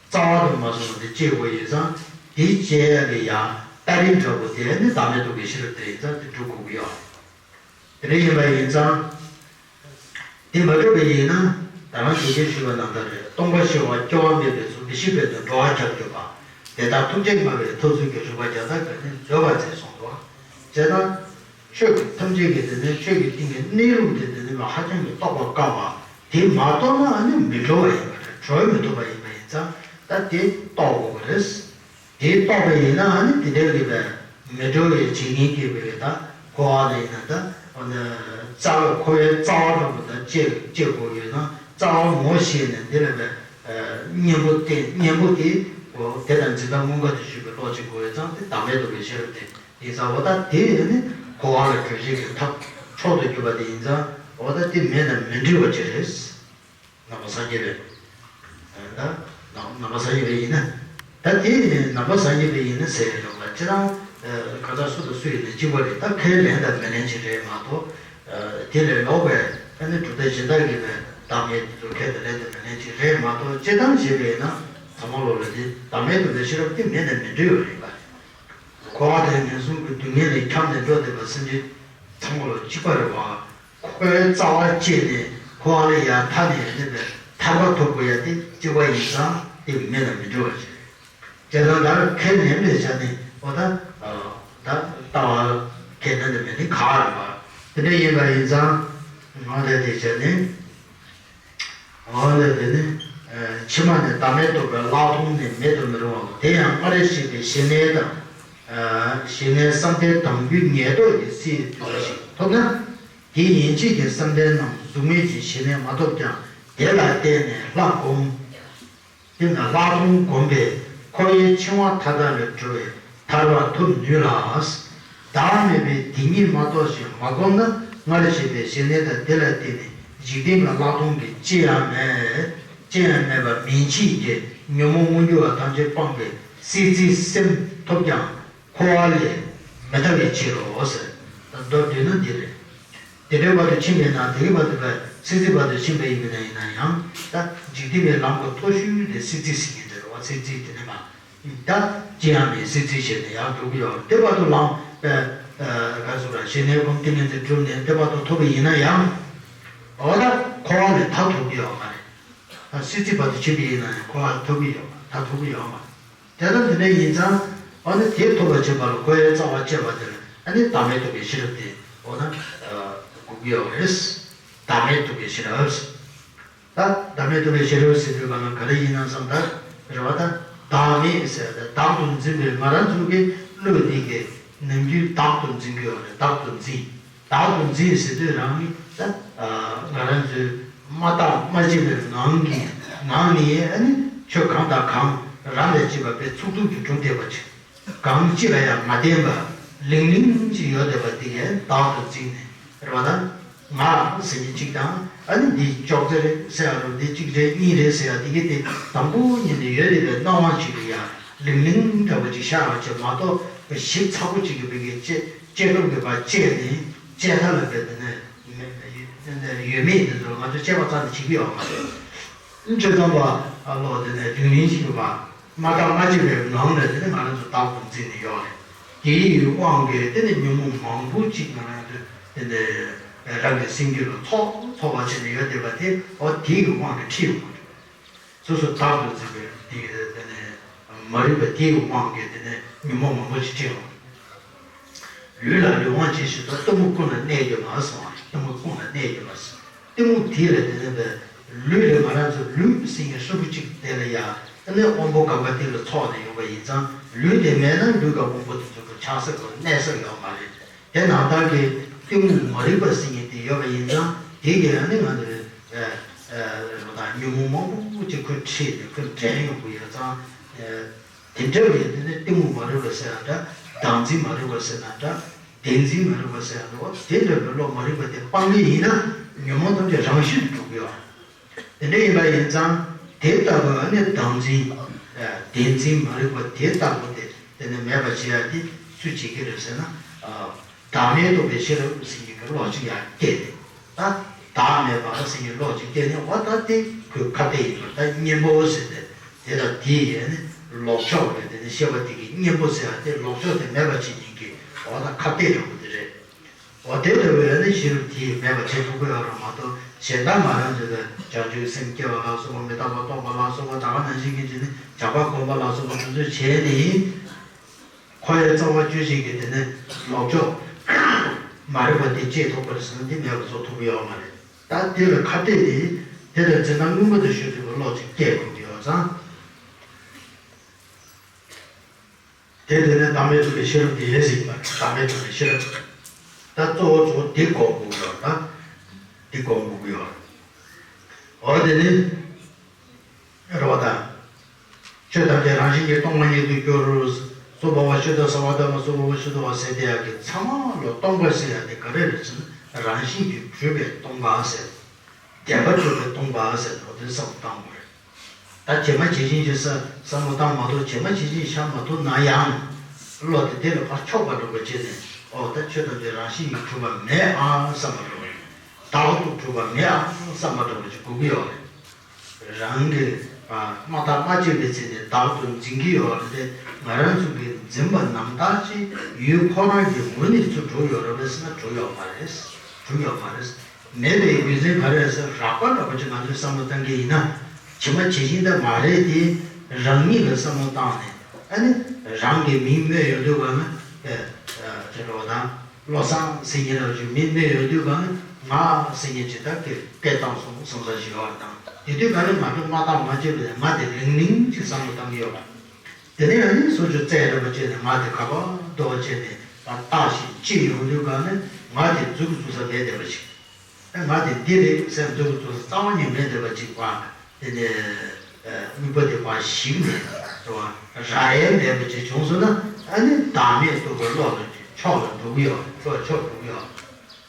རྩ་བ་དུ་མ་སོང་བ་དེ་བཅད་དགོས་ཡིན་ཙང་། དེ་བཅད་ཡ་ལ་ཡ་ལྟ་རིམ་འདྲ་པོ་དེ་ཨ་ནི་བདག་མེད་རྟོགས་པའི་ཤེས་རབ་དེ་ཡིན་ཙང་དེ་སྒྲུབ་དགོས་ཀྱི་ཡོད་རེད། དེ་འདྲ་ཡིན་པ་ཡིན་ཙང་། དེ་མ་གྲུབ་པ་ཡིན་ན་ད་རང་དེ་སྐད་ཞུས་པ་ནང་ལྟར་རེད། སྟོང་པ་ཤེས་པ་སྐྱོ་བ་མེད་པའི་ཚུལ། མི་ཤེས་པའི་དོན་འགྲོ་བ་རྒྱབ་གྱུར་པ། དེ་ལྟར་ཐུགས་རྗེ་མངའ་བའི་ཐུགས་བརྩེ་གིས། རིག་པ་བརྒྱ་རྩ་བརྒྱ་ནི་མཛོད་པར་མཛད་གསུངས་འདུག་བྱས་ན། ཆོས་ཀྱི་ཐམས་ཅད་ཀྱི་དེ་ནི་ཆོས་ཀྱི་སྟེང་གི་གནས་ལུགས་དེ་དེ་ནི་ཧ་ཅང་གི་རྟོགས་པ་དཀའ་བ། དེ་མ་རྟོགས་ན་ཨ་ནི་མི་འགྲོ་བ་ཡིན་པ་རེད། གྲོལ་མི་ཐུབ་པ་ཡིན་པ་ཡིན་ཙང་ད་དེ་རྟོགས་དགོས་པ་རེད། དེ་རྟོགས་པ་ཡིན་ན་ཨ་ནི་དེ་འདྲའི་གི་བས་མི་འགྲོ་བའི་བྱེད་ཉེན་སྐྱེས་པའི་ད་འཁོར་བ་ལ་ཡིན་ན་ད་འོ་ན་རྩ་བའི་འཁོར་བའི་རྩ་བ་འདྲ་པོ་ད་བཅད་བཅད་དགོས་ཡོད་ན་རྩ་བ་ངོ་ཤེས་ནས་འདི་ལ་བས་གཉེན་པོ་བསྟེན། གཉེན་པོ་དེ་འོ་དེ་དང་འཛིན་པ་མངོན་དགའ་དུ་ཞུགས་པའི་བློ་གཅིག་དགོས་ཡོད་ཙང་དེ་བདག་མེད་རྟོགས་པའི་ཤེས་རབ་དེ་ཡིན་ཙང་འོ་ད་དེ་ནི་འཁོར་བ་ལ་གྲོལ་བྱེད་ཀྱི་ཐབས་མཆོག་ཏུ་གྱུར་པ་དེ་ཡིན་ཙང་འོ་ད་དེ་མེད་ན་མི་འགྲིག་པ་ཅིག་རེད། ནང་པ་སངས་རྒྱས་པའི། ད་ནང་ནང་པ་སངས་རྒྱས་པའི་ཡིན་ན། ད་དེ་ནང་པ་སངས་རྒྱས་པའི་ཡིན་ན་ཟེར་ཡོང་ལ་ཁྱེད་རང་ག་ད་སུ་དང་སུ་ཡིན་ན་གཅིག་པ་རེད། ད་ཁས་ལེན་དང་མི་ལེན་ཅིག་རེད་མ་གཏོགས། དེ་ལས་ལོག་པའི་ཨ་ནི་གྲུབ་མཐའ་གཞན་དག་གི་བའི་བདག་མེད་དེ་ཚོ་ཁས་དང་ལེན་དང་མི་ལེན་ཅིག་རེད་མ་གཏོགས། སྤྱིར་བཏང་བྱས་པས་ན་ཚང་མ་ལོག་ལ་དེ་བདག་མེད་རྟོགས་པའི་ཤེས་རབ་དེ་མེད་ན་མི་འགྲིག་པ་རེད་པ། འཁོར་བ་དང་ངན་སོང་གི་སྡུག་བསྔལ་ལས་འཁྱམས་ནས་འགྲོ་བསྡད་པ་སེམས་ཅན་ཚང་མ་ལ་གཅིག་པ་རེད་བ། འཁོར་བའི་རྩ་བ་བཅད་ནས་འཁོར་བ་ལས་ཡར་ཐར་ནས་ཡར་འདེབས་པའི་ཐར་པ་ཐོབ་དགོས་ཡ་དེ་གཅིག་པ་ཡིན་ཙང་དེ་མེད་ལ་མི་འགྲོ་བ་ཞིག་རེད། དེ་དང་ལྟར་ཁས་ལེན་པའི་ཆ་ནས་འོ་ད་ད་ལྟ་བ་ཁས་ལེན་དེ་མེད་ནི་ག་རེད་བ། དེ་འདྲ་ཡིན་པ་ཡིན་ཙང་ང་ལས་དེ་བྱས་ནས། འོ་ན་དེ་ནི། ཕྱི་མ་ནི་བདག་མེད་རྟོགས་པའི་ཀླག་མཐོང་ནི་མེད་དུ་མི་རུང་བ། དེ་ཡང་སྔར་བཤད་པའི་ཞི་གནས་དང་། ཞི་གནས་བསམ་གཏན་དང་པོའི་ངེས་རྟོགས་ཀྱི་སྲིད་དུ་ཞིག་ཐོབ་ན། དེ་ཡན་ཆད་ཀྱི་བསམ་གཏན་ནམ་གཟུགས་མེད་ཀྱི་ཞི་གནས་མ་ཐོབ་ཀྱང་དེ་ལ་བརྟེན་ནས་ལྷ་བསྒོམ། དེ་ན་ལྷག་མཐོང་བསྒོམས་པས་འཁོར་བའི་འཆིང་བ་མཐའ་དག་ལས་གྲོལ་བའི་ཐར་པ་ཐོབ་ནུས་ལ། བདག་མེད་པའི་དེ་ཉིད་མ་རྟོགས་ཤིང་མ་བསྒོམས་ན་སྔར་བཤད་པའི་ཞི་གནས་དང་དེ་ལ་བརྟེན་ནས་འཇིག་རྟེན་པའི་ལྷག་མཐོང་གི་ཅི་ཡང་མེད། ཅི་ཡང་མེད་པ་མིན་ཕྱིན་གྱི་ཉོན་མོངས་མངོན་གྱུར་བ་ཐམས་ཅད་སྤངས་པའི་སྲིད་རྩེའི་སེམས་ཐོབ་ཀྱང་འཁོར་བ་ལས་མི་ཐར་བའི་ཕྱིར་རོ་ཟེར། མདོར་བསྡུས་ན་འདི་རེད། དེ་འདྲའི་བར་དུ་ཕྱིན་པས་ན་དེའི་བར་དུ་བས་སྲིད་རྩེའི་བར་དུ་ཕྱིན་པ་ཡིན་པས་ན་ཡིན་ན་ཡང་ད་འཇིག་རྟེན་པའི་ལམ་གྱི་མཐོ་ཤོས་དེ་སྲིད་རྩེ་ཟེར་གྱི་འདི་རེད་བ། སྲིད་རྩེ་དེ་ནས་མ་ད་ཅི་ཡང་མེད་སྲིད་རྩེ་བྱས་ནས་ཡར་འགྲོ་གི་ཡོད་རེད། དེ་བར་དུ་ལམ་པས་ག་ཟེར་ར་ཞི་གནས་སྒོམ་ཏིང་ངེ་འཛིན་གྲུབ་ནས་དེ་བར་དུ་ཐོབ་པ་ཡིན་ན་ཡང་འོ་ད་འཁོར་བ་ལས་ཐར་ཐུབ་ཀྱི་ཡོད་མ་རེད། ད་སྲིད་རྩེའི་བར་དུ་ཕྱིན་པ་ཡིན་ན་ཡང་འཁོར་བ་ཐོབ་ཀྱི་ཡོད་མ་ཐར་ཐུབ་ཀྱི་ཡོད་མ་རེད། དེ་ལྟར་དེ་འདྲ་ཡིན་ཙང་ཨ་ནི་དེ་ཐོབ་པར་བྱེད་པ་ལ་འཁོར་བའི་རྩ་བ་བཅད་པ་དེ་ལ་ཨ་ནི་བདག་མེད་རྟོགས་པའི་ཤེས་རབ་དེ་འོ་ན་དགོས་ཀྱི་ཡོད་རེད། བདག་མེད་རྟོགས་པའི་ཤེས་རབ། ད་བདག་མེད་རྟོགས་པའི་ཤེས་རབ་ཟེར་དུས་ག་ལ་ག་རེ་ཡིན་ན་བསམ་ད་རེ་བ་ད་བདག་མེད་ཟེར་ཏེ་བདག་ཏུ་འཛིན་པའི་ང་རང་ཚོ་གི་བློ་འདི་གི་ནམ་རྒྱུན་བདག་ཏུ་འཛིན་གྱི་ཡོད་རེད། བདག་ཏུ་འཛིན། བདག་ཏུ་འཛིན་ཟེར་དུས་རང་ཉིད་ད་ང་རང་ཚོའི་མ་བརྟགས་མ་དཔྱད་པའི་ངང་གིས་ངང་ནས་ཨ་ནི་ཆོས་གང་དང་གང་རང་ལས་གཅེས་པ་པའི་ཚུགས་ཐུབ་ཀྱི་གྲུབ་བསྡད་པ་ཅིག་གང་ཅི་ལ་ཡང་མ་བརྟེན་པ་ལིང་ལིང་ཅིག་ཡོད་བསྡད་པ་དེ་ཡང་བདག་ཏུ་འཛིན་ནས་རེད་བ། ད་ང་ཟེར་མཁན་གཅིག་དང་ཨ་ནི་འདི་ཅོག་ཙེ་རེད་ཟེར་ཡ་རོ་འདི་གཅིག་རེད་གཉིས་རེད་ཟེར་ཡ་དེ་གི་དེ་དང་པོ་ཉིད་ནས་ཡོད་བསྡད་པའི་སྣང་བ་ཅིག་ལ་ཡང་ལིང་ལིང་འདྲ་བོ་ཅིག་ཤར་བ་ཅིག་མ་གཏོགས་ཞིབ་ཚགས་པོ་ཅིག་གི་བེད་ཀྱི་བཅད་བཅད་སྒྲོམ་གྱི་བར་བཅད་ནས་བཅད་ཐབས་ལ་བས་དེ་ནས་ཡོད་མེད་དེ་ཚོ་ང་ཚོ་དཔྱད་པ་རྩ་ནས་བྱེད་ཀྱི་ཡོད་མ་རེད། བཅད་ཐབས་པ་ལོག་དེ་ནས་རྒྱུན་རིང་ཞིག་གི་བར། མ་བརྟགས་མ་དཔྱད་པའི་ངང་ལས་དེ་ནི་ང་རང་ཚོ་བདག་ཏུ་འཛིན་ནས་ཡོད་རེད། དེའི་དབང་གིས་དེ་ནི་ཉོན་མོངས་མང་པོ་ཅིག་ང་རང་ཚོ་དེ་འདྲ་རང་གི་སེམས་རྒྱུད་ལ་ཚོགས་ཚོགས་པ་བྱས་ནས་ཡོད་བསྡད་པ་དེ་འོ་དེའི་དབང་གིས་ཁྲིད་ཡོང་གི་རེད། སོ་སོ་བདག་ཏུ་འཛིན་པའི་དེ་དེ་ནི་མ་རིག་པ་དེའི་དབང་གིས་དེ་ནི་ཉོན་མོངས་མང་པོ་ཅིག་ཁྲིད་ཡོང་གི་རེད། ལུས་ལ་ལུས་དབང་བྱས་ཞེས་སོགས་གཏི་མུག་ཀུན་ལ་གནས་གྱུར་ལ་གསུངས་པ་རེད། གཏི་མུག་ཀུན་ལ་གནས་གྱུར་ལ་གསུངས། གཏི་མུག་དེ་ལ་དེ་ནས་པའི་ལུས་ལས་ང་རང་ཚོ་ལུས་སེམས་ཀྱི་ཧྲིལ་པོ་གཅིག་དེ་ལ་ཡ་ཨ་ནི་དབང་པོ་གང་ག་དེ་ལ་ཚོགས་ནས་ཡོང་བ་ཡིན་ཙང་ལུས་དེ་མེད་ན་ལུས་ཀྱི་དབང་པོ་དེ་ཚོ་གི་ཆགས་ས་གི་གནས་ས་ཡོད་མ་རེད། དེ་ནང་ལྟར་གྱི་གཏི་མུག་མ་རིག་པ་ཟེར་མཁན་དེ་ཡོད་པ་ཡིན་ཙང་དེ་གི་ཨ་ནི་ང་ཚོའི་ཨ་ཨ་རོ་དང་ཉོན་མོངས་མང་པོ་ཅིག་ཁོས་ཁྲིད་ནས་ཁོས་འདྲེན་ཡོང་གི་ཡོད་ཙང་། དེ་འདྲ་བའི་དེ་ནི་གཏི་མུག་མ་རིག་པ་ཟེར་ཡང་འདྲ། བདག་འཛིན་མ་རིག་པ་ཟེར་ན་འདྲ། བདེན་འཛིན་མ་རིག་པ་ཟེར་ཡང་འདྲ། དེ་འདྲ་བའི་བློ་མ་རིག་པ་དེ་སྤངས་པ་ཡིན་ན་ཉོན་མོངས་ཐམས་ཅད་རང་བཞིན་དུ་འགྲོ་གི་ཡོད། དེ་འདྲ་ཡིན་པ་ཡིན་ཙང་དེ་ལྟ་བུ་ཨ་ནི་བདག་འཛིན། བདེན་འཛིན་མ་རིག་པ་དེ་ལྟ་བུ་དེ་དེ་ནི་མེད་པ་བྱེད་ཡ་དེ་སུས་བྱེད་ཀྱི་རེད་ཟེར་ན། བདག་མེད་རྟོགས་པའི་ཤེས་རབ་ཟེར་མཁན་གྱི་བློ་གཅིག་ཡར་སྐྱེས་ནས། ད་བདག་མེད་པ་ཟེར་མཁན་བློ་གཅིག་སྐྱེས་ནས་འོ་ད་དེ་ཁོའི་ཁ་གཏད་ཡིན་པ། ད་གཉེན་པོ་ཟེར་ཏེ་དེ་ལ་དེ་ཡས་ནས་ལོག་ཕྱོགས་རེད། དེ་ནས་བཤད་པ་དེ་གི་གཉེན་པོ་ཟེར་ཡ་དེ་ལོག་ཕྱོགས་དེ་མེད་པ་བྱེད་མཁན་གྱི་འོ་ད་ཁ་གཏད་འདྲ་པོ་དེ་རེད། འོ་དེ་ལྟ་བུའི་ནི་ཤེས་རབ་དེ་མེད་པ་བྱེད་ཐུབ་ཀྱི་ཡོད་རེད་མ་གཏོགས་གཞན་དག་ང་རང་ཚོའི་བྱང་ཆུབ་སེམས་བསྐྱེད་པ་ལ་སོགས་པ་མི་རྟག་པ་རྟོགས་པ་ལ་སོགས་པ་ད་ག་ནང་བཞིན་གྱི་བྱས་ནས་བྱམས་པ་སྒོམ་པ་ལ་སོགས་པ་དེ་ཚོ་བྱས་ནས། འཁོར་བའི་རྩ་བ་གཅོད་བྱེད་ཀྱི་དེ་ནས་ལོག་ཕྱོགས་མ་རིག་པ་དེ་བཅད་ཐུབ་པ་རེད་ཟེར་ན་འདི་མེད་པ་བཟོ་ཐུབ་ཀྱི་ཡོད་མ་རེད། ད་དེ་ལ་ཁ་གཏད་དེ་དེ་ལ་འཛིན་སྟངས་མངོན་པ་དང་ཞུ་ཐུབ་པའི་བློ་ཅིག་སྐྱེ་དགོས་ཀྱི་ཡོད་ཙང་། དེ་དེ་ནས་བདག་མེད་རྟོགས་པའི་ཤེས་རབ་དེ་ཡིན་ཟིན་པ་རེད། བདག་མེད་རྟོགས་པའི་ཤེས་རབ། ད་གཙོ་བོ་གཙོ་བོ་དེ་སྒོམ་དགོས་ཀྱི་ཡོད་ད། དེ་སྒོམ་དགོས་ཀྱི་ཡོད། འོ་དེ་ནི། རེད་བ་དང་། ཆོས་ཐམས་ཅད་རང་བཞིན་གྱིས་སྟོང་པ་ཉིད་དུ་འགྱུར། གཟུགས་འཕོ་བ་ཤེས་བྱ་ཟ་བ་དང་མ་གཟུགས་འཕོ་བ་ཤེས་བྱ་ཟེར་དེ་ཡག་གི་ཚང་མ་ལོ་སྟོང་པ་ཟེར་ཡག་དེ་ག་རེ་རེད་ཟེར་ན་རང་བཞིན་གྱིས་གྲུབ་པའི་སྟོང་པ་ཟེར། བདེན་པར་གྲུབ་པའི་སྟོང་པ་ཟེར་ནོ་དེ་བསམ་བློ་བཏང་དགོས་རེད། ད་བྱེ་མ་བྱེད་ཅན་གྱི་ས་བསམ་བློ་བཏང་མ་ཐུབ་བྱེ་མ་བྱེད་ཅན་ཤར་མ་ཐུབ་ན་ཡང་། བློ་དེ་དེ་ལ་ཕར་ཕྱོགས་པ་འགྲོ་བ་བྱས་ནས་ཨོ་ད་ཆོས་ཐམས་ཅད་རང་བཞིན་གྱིས་གྲུབ་པ་མེད་ཨང་བསམ་པ་འགྲོ་བ་ཡིན། བདག་ཏུ་གྲུབ་པ་མེད་ཨང་བསམ་པ་འགྲོ་བ་ཅིག་དགོས་ཀྱི་ཡོད་རེད། རང་གི་མ་བརྟགས་མ་དཔྱད་པའི་ཚེ་ནས་བདག་ཏུ་འཛིན་གྱི་ཡོད་རེད་དེ་ང་རང་ཚོ་གི་ འཛིན་པ་རྣམ་དག་ཅིག་ཡུལ་ཁོ་རང་གི་ངོས་ནས་ཚུར་གྲུབ་ཡོད་རེད་པས་ཟེར་ན་གྲུབ་ཡོད་མ་རེད། གྲུབ་ཡོད་མ་རེད། མེད་པའི་རྒྱུ་མཚན་ག་རེ་རེད་ཟེར་རགས་པ་འདྲ་པོ་ཅིག་ང་ཚོས་བསམ་བློ་བཏང་གི་ཡིན་ན། ཇི་མ་ཇི་བཞིན་དེ་མ་རེད་དེ། རང་ཉིད་ལ་བསམ་བློ་བཏང་ནས་ཨ་ནི་རང་གི་མིང་སྨོས་ཡོང་དུས་ག་ན་ཨེ་ཨེ་ཅེས་འགྲོ་བ་དང་། བློ་བཟང་ཟེར་མཁན་ལ་ཅིག་མིང་སྨོས་ཡོང་དུས་ག་ན་ང་ཟེར་མཁན་ཅིག་ད་སྐད་སྐད་བཏང་སོང་བསམ་ས་ཞིག་ཡོད་པ་དང་། དེ་དུས་ག་ན་ང་ཚོ་མ་བཏང་མ་བྱས་པའི་ང་དེ་ལིང་ལིང་ཅིག་བསམ་བློ་བཏང་གི་ཡོད་པ། དེ་ནས་ཨ་ནི་སོ་ཅོག་རྩལ་འདྲ་པོ་བྱས་ནས་ང་དེ་ག་པར་འདུག་བྱས་ནས་ང་བརྟག་ཞིབ་བྱེད་ཡོང་དུས་ག་ནས་ང་དེ་མཛུབ་གུ་བཙུགས་ས་མེད་བསྡད་པ་ཞིག་ཨ་ང་དེ་འདི་རེད་ཟེར་མཛུབ་གུ་བཙུགས་ས་རྩ་བ་ཉིད་མེད་བསྡད་པ་ཅིག་བ། དེ་ནས་ཨ་དམིགས་པ་དེ་ཕར་ཞིག་ནས་རེད་བ། རག་ཡས་མེད་པ་ཅིག་བྱུང་སོང་ན་ཨ་ནི་བདག་མེད་རྟོགས་པའི་བློ་ལ་ཕྱོགས་ལ་འགྲོ་གི་ཡོད། བློ་ཕྱོགས་འགྲོ་གི་ཡོད།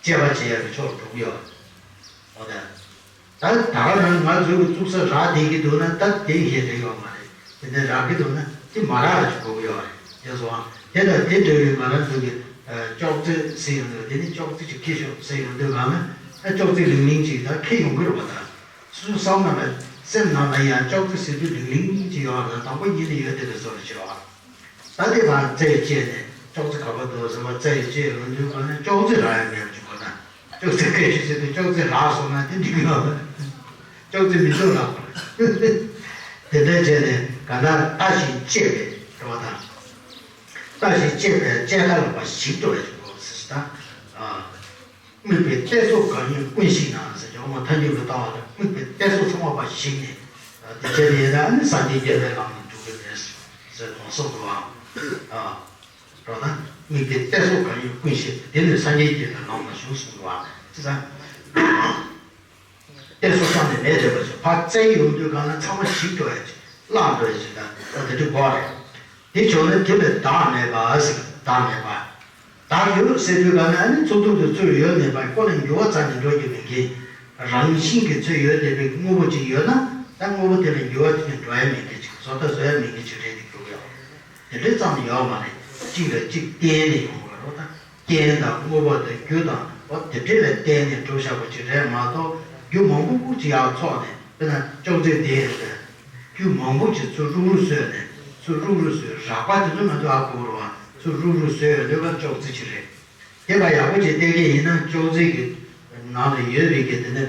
དཔྱད་པ་བྱེད་ཡག་གི་ཕྱོགས་འགྲོ་གི་ཡོད། འོ་ད། ད་ད་ག་རང་ང་མཛུབ་གུ་བཙུགས་ས་རག་བསྡད་ཀྱི་འདུག་ན་ད་དེ་ཡིན་རེད་ཡོད་མ་རེད། དེ་འདྲ་རག་གི་འདུག་ན་དེ་མ་རག་ཅིག་དགོས་ཀྱི་ཡོད་རེད། དེ་སོང་དེ་དང་དེ་འདྲ་བའི་ང་རང་ཚོ་གི་ཨ་ཅོག་ཙེ་ཟེར་ཡོང་དུས་དེ་ནི་ཅོག་ཙེ་ཅིག་ཁྱེར་ཤོག་ཟེར་ཡོང་དུས་གང་ན་ཨ་ཅོག་ཙེ་ལིང་ལིང་ཅིག་ད་ཁྱེར་ཡོང་གི་རེད་པ། ད་སོ་སོ་བསམ་ན་ལ་སེམས་ནང་ལ་ཡང་ཅོག་ཙེ་ཟེར་དུས་ལིང་ལིང་ཅིག་ཡོད་རེད། དང་པོ་ཉིད་ནས་ཡོད་བསྡད་པའི་བཟོ་འདྲ་ཅིག་ཡོད་རེད། ད་དེ་བར་རྩད་བཅད་ནས་ཅོག་ཙེ་ག་པར་འདུག་ཟེར་བ་རྩད་བཅད་ཡོང་དུས་གང་ན་ཅོག་ཙེ་རག་ཡ་མེད་པ་ཅིག་གོ་ན། ཅོག་ཙེ་སྐད་ཆ་བཤད་དུས་ཅོག་ཙེ་རག་སོང་ན་དེ་འགྲིག་གི་ཡོད་མ་རེད། ཅོག་ཙེ་མི་འདུག་ལ། དེ་འདྲ་བྱས་ནས་གང་ལྟར་ལྟ་ཞིང་དཔྱད་པའི་འགྲོ་བ་དང་། ལྟ་ཞིང་དཔྱད་པའི་དཔྱད་ལྟ་ལ་ཕར་ཞིག་འགྲོ་བའི་ཅིག་གོ་ཟེར་ད། དམིགས་པའི་གཏད་སོ་གང་ཡིན་ཀུན་ཞིག་ན་ཟེར་ཀྱང་འོ་མ་ཐལ་འགྱུར་གྱི་ལྟ་བ་ལ་དམིགས་པའི་གཏད་སོ་ཚང་མ་ཕར་ཞིག་ནས། དེ་བྱས་ནས་ཡིན་ན་ནི་སངས་རྒྱས་རྒྱལ་བའི་ལམ་ལ་འགྲོ་གི་རེད་ཟེར་གོང་གསུངས་འདུག་ཨ། རོ་ན། དམིགས་པའི་གཏད་སོ་གང་ཡིན་ཀུན་ཤེས་ཏེ། དེ་ནི་སངས་རྒྱས་རྒྱལ་བའི་ལམ་ལ་ཞུགས་གསུངས་འདུག་ཨ། ཅི་ཙང་། གཏད་སོ་བསམ་ནས་མེད་བསྡད་པ་ཞིག་ཕར་བཙལ་ཡོང་དུས་གང་ན་ཚང་མ་ཞིག་འགྲོ་ཡ་ཅིག་བརླག་འགྲོ་ཡ་ཅིག་དང་ཨ་དེ་འདྲ་དགོས་རེད། དེ་བྱུང་ན་དེ་ལ་བདག་མེད་པ་ཟེར། བདག་མེད་པ། བདག་ཡོད་ཟེར་དུས་གང་ན་ཨ་ནི་ཚུར་ཐུག་ཏུ་ཚུར་ཡོད་མེད་པ་ཁོ་ལ་འགྱུར་བ་རྩ་ནས་འགྲོ་རྒྱུ་མེད་མཁན། རང་བཞིན་གྱིས་ཚུར་ཡོད་བསྡད་པའི་དངོས་པོ་ཅིག་ཡོད་ན་ད་དངོས་པོ་དེ་ལ་འགྱུར་བ་དེ་ནི་འགྲོ་ཡ་མེད་མཁན་ཅིག་བཟོ་ལྟ་བཟོ་ཡ་མེད་མཁན་ཅིག་རེད་དེ་འགྱུར་ཡོད། དེ་འདྲའི་ཙམ་ཡོད་མ་རེད། གཅིག་ལ་གཅིག་བརྟེན་ནས་ཡོང་བ་རོ། ད་རྐྱེན་དང་དངོས་པོ་དང་རྒྱུ་དང་འོ་དེ་འདྲ་ལ་བརྟེན་ནས་གྲུབ་བཞག་པ་ཅིག་རེད་མ་གཏོགས་རྒྱུ་མང་པོ་ཅིག་ཡར་ཚོགས་ནས་དཔེར་ན་ཅོག་ཙེ་དེ་རེད། རྒྱུ་མང་པོ་ཅིག་ཚུར་རུག་རུག་བཟོས་ནས་ཚུར་རུག་རུག་བཟོས་རགས་པ་དེ་ཚོ་ང་ཚོ་ཨ་ཁུ་རུ་བ་ཚུར་རུག་རུག་བཟོས་ཡོད་ལོས་པ་ཅོག་ཙེ་ཅིག་རེད། དེ་ལ་ཡག་པོ་ཅིག་བལྟས་ཀྱི་ཡིན་ན་ཅོག་ཙེ་གི་ནང་ལ་ཡོད་པའི་གི་དེ་ནས་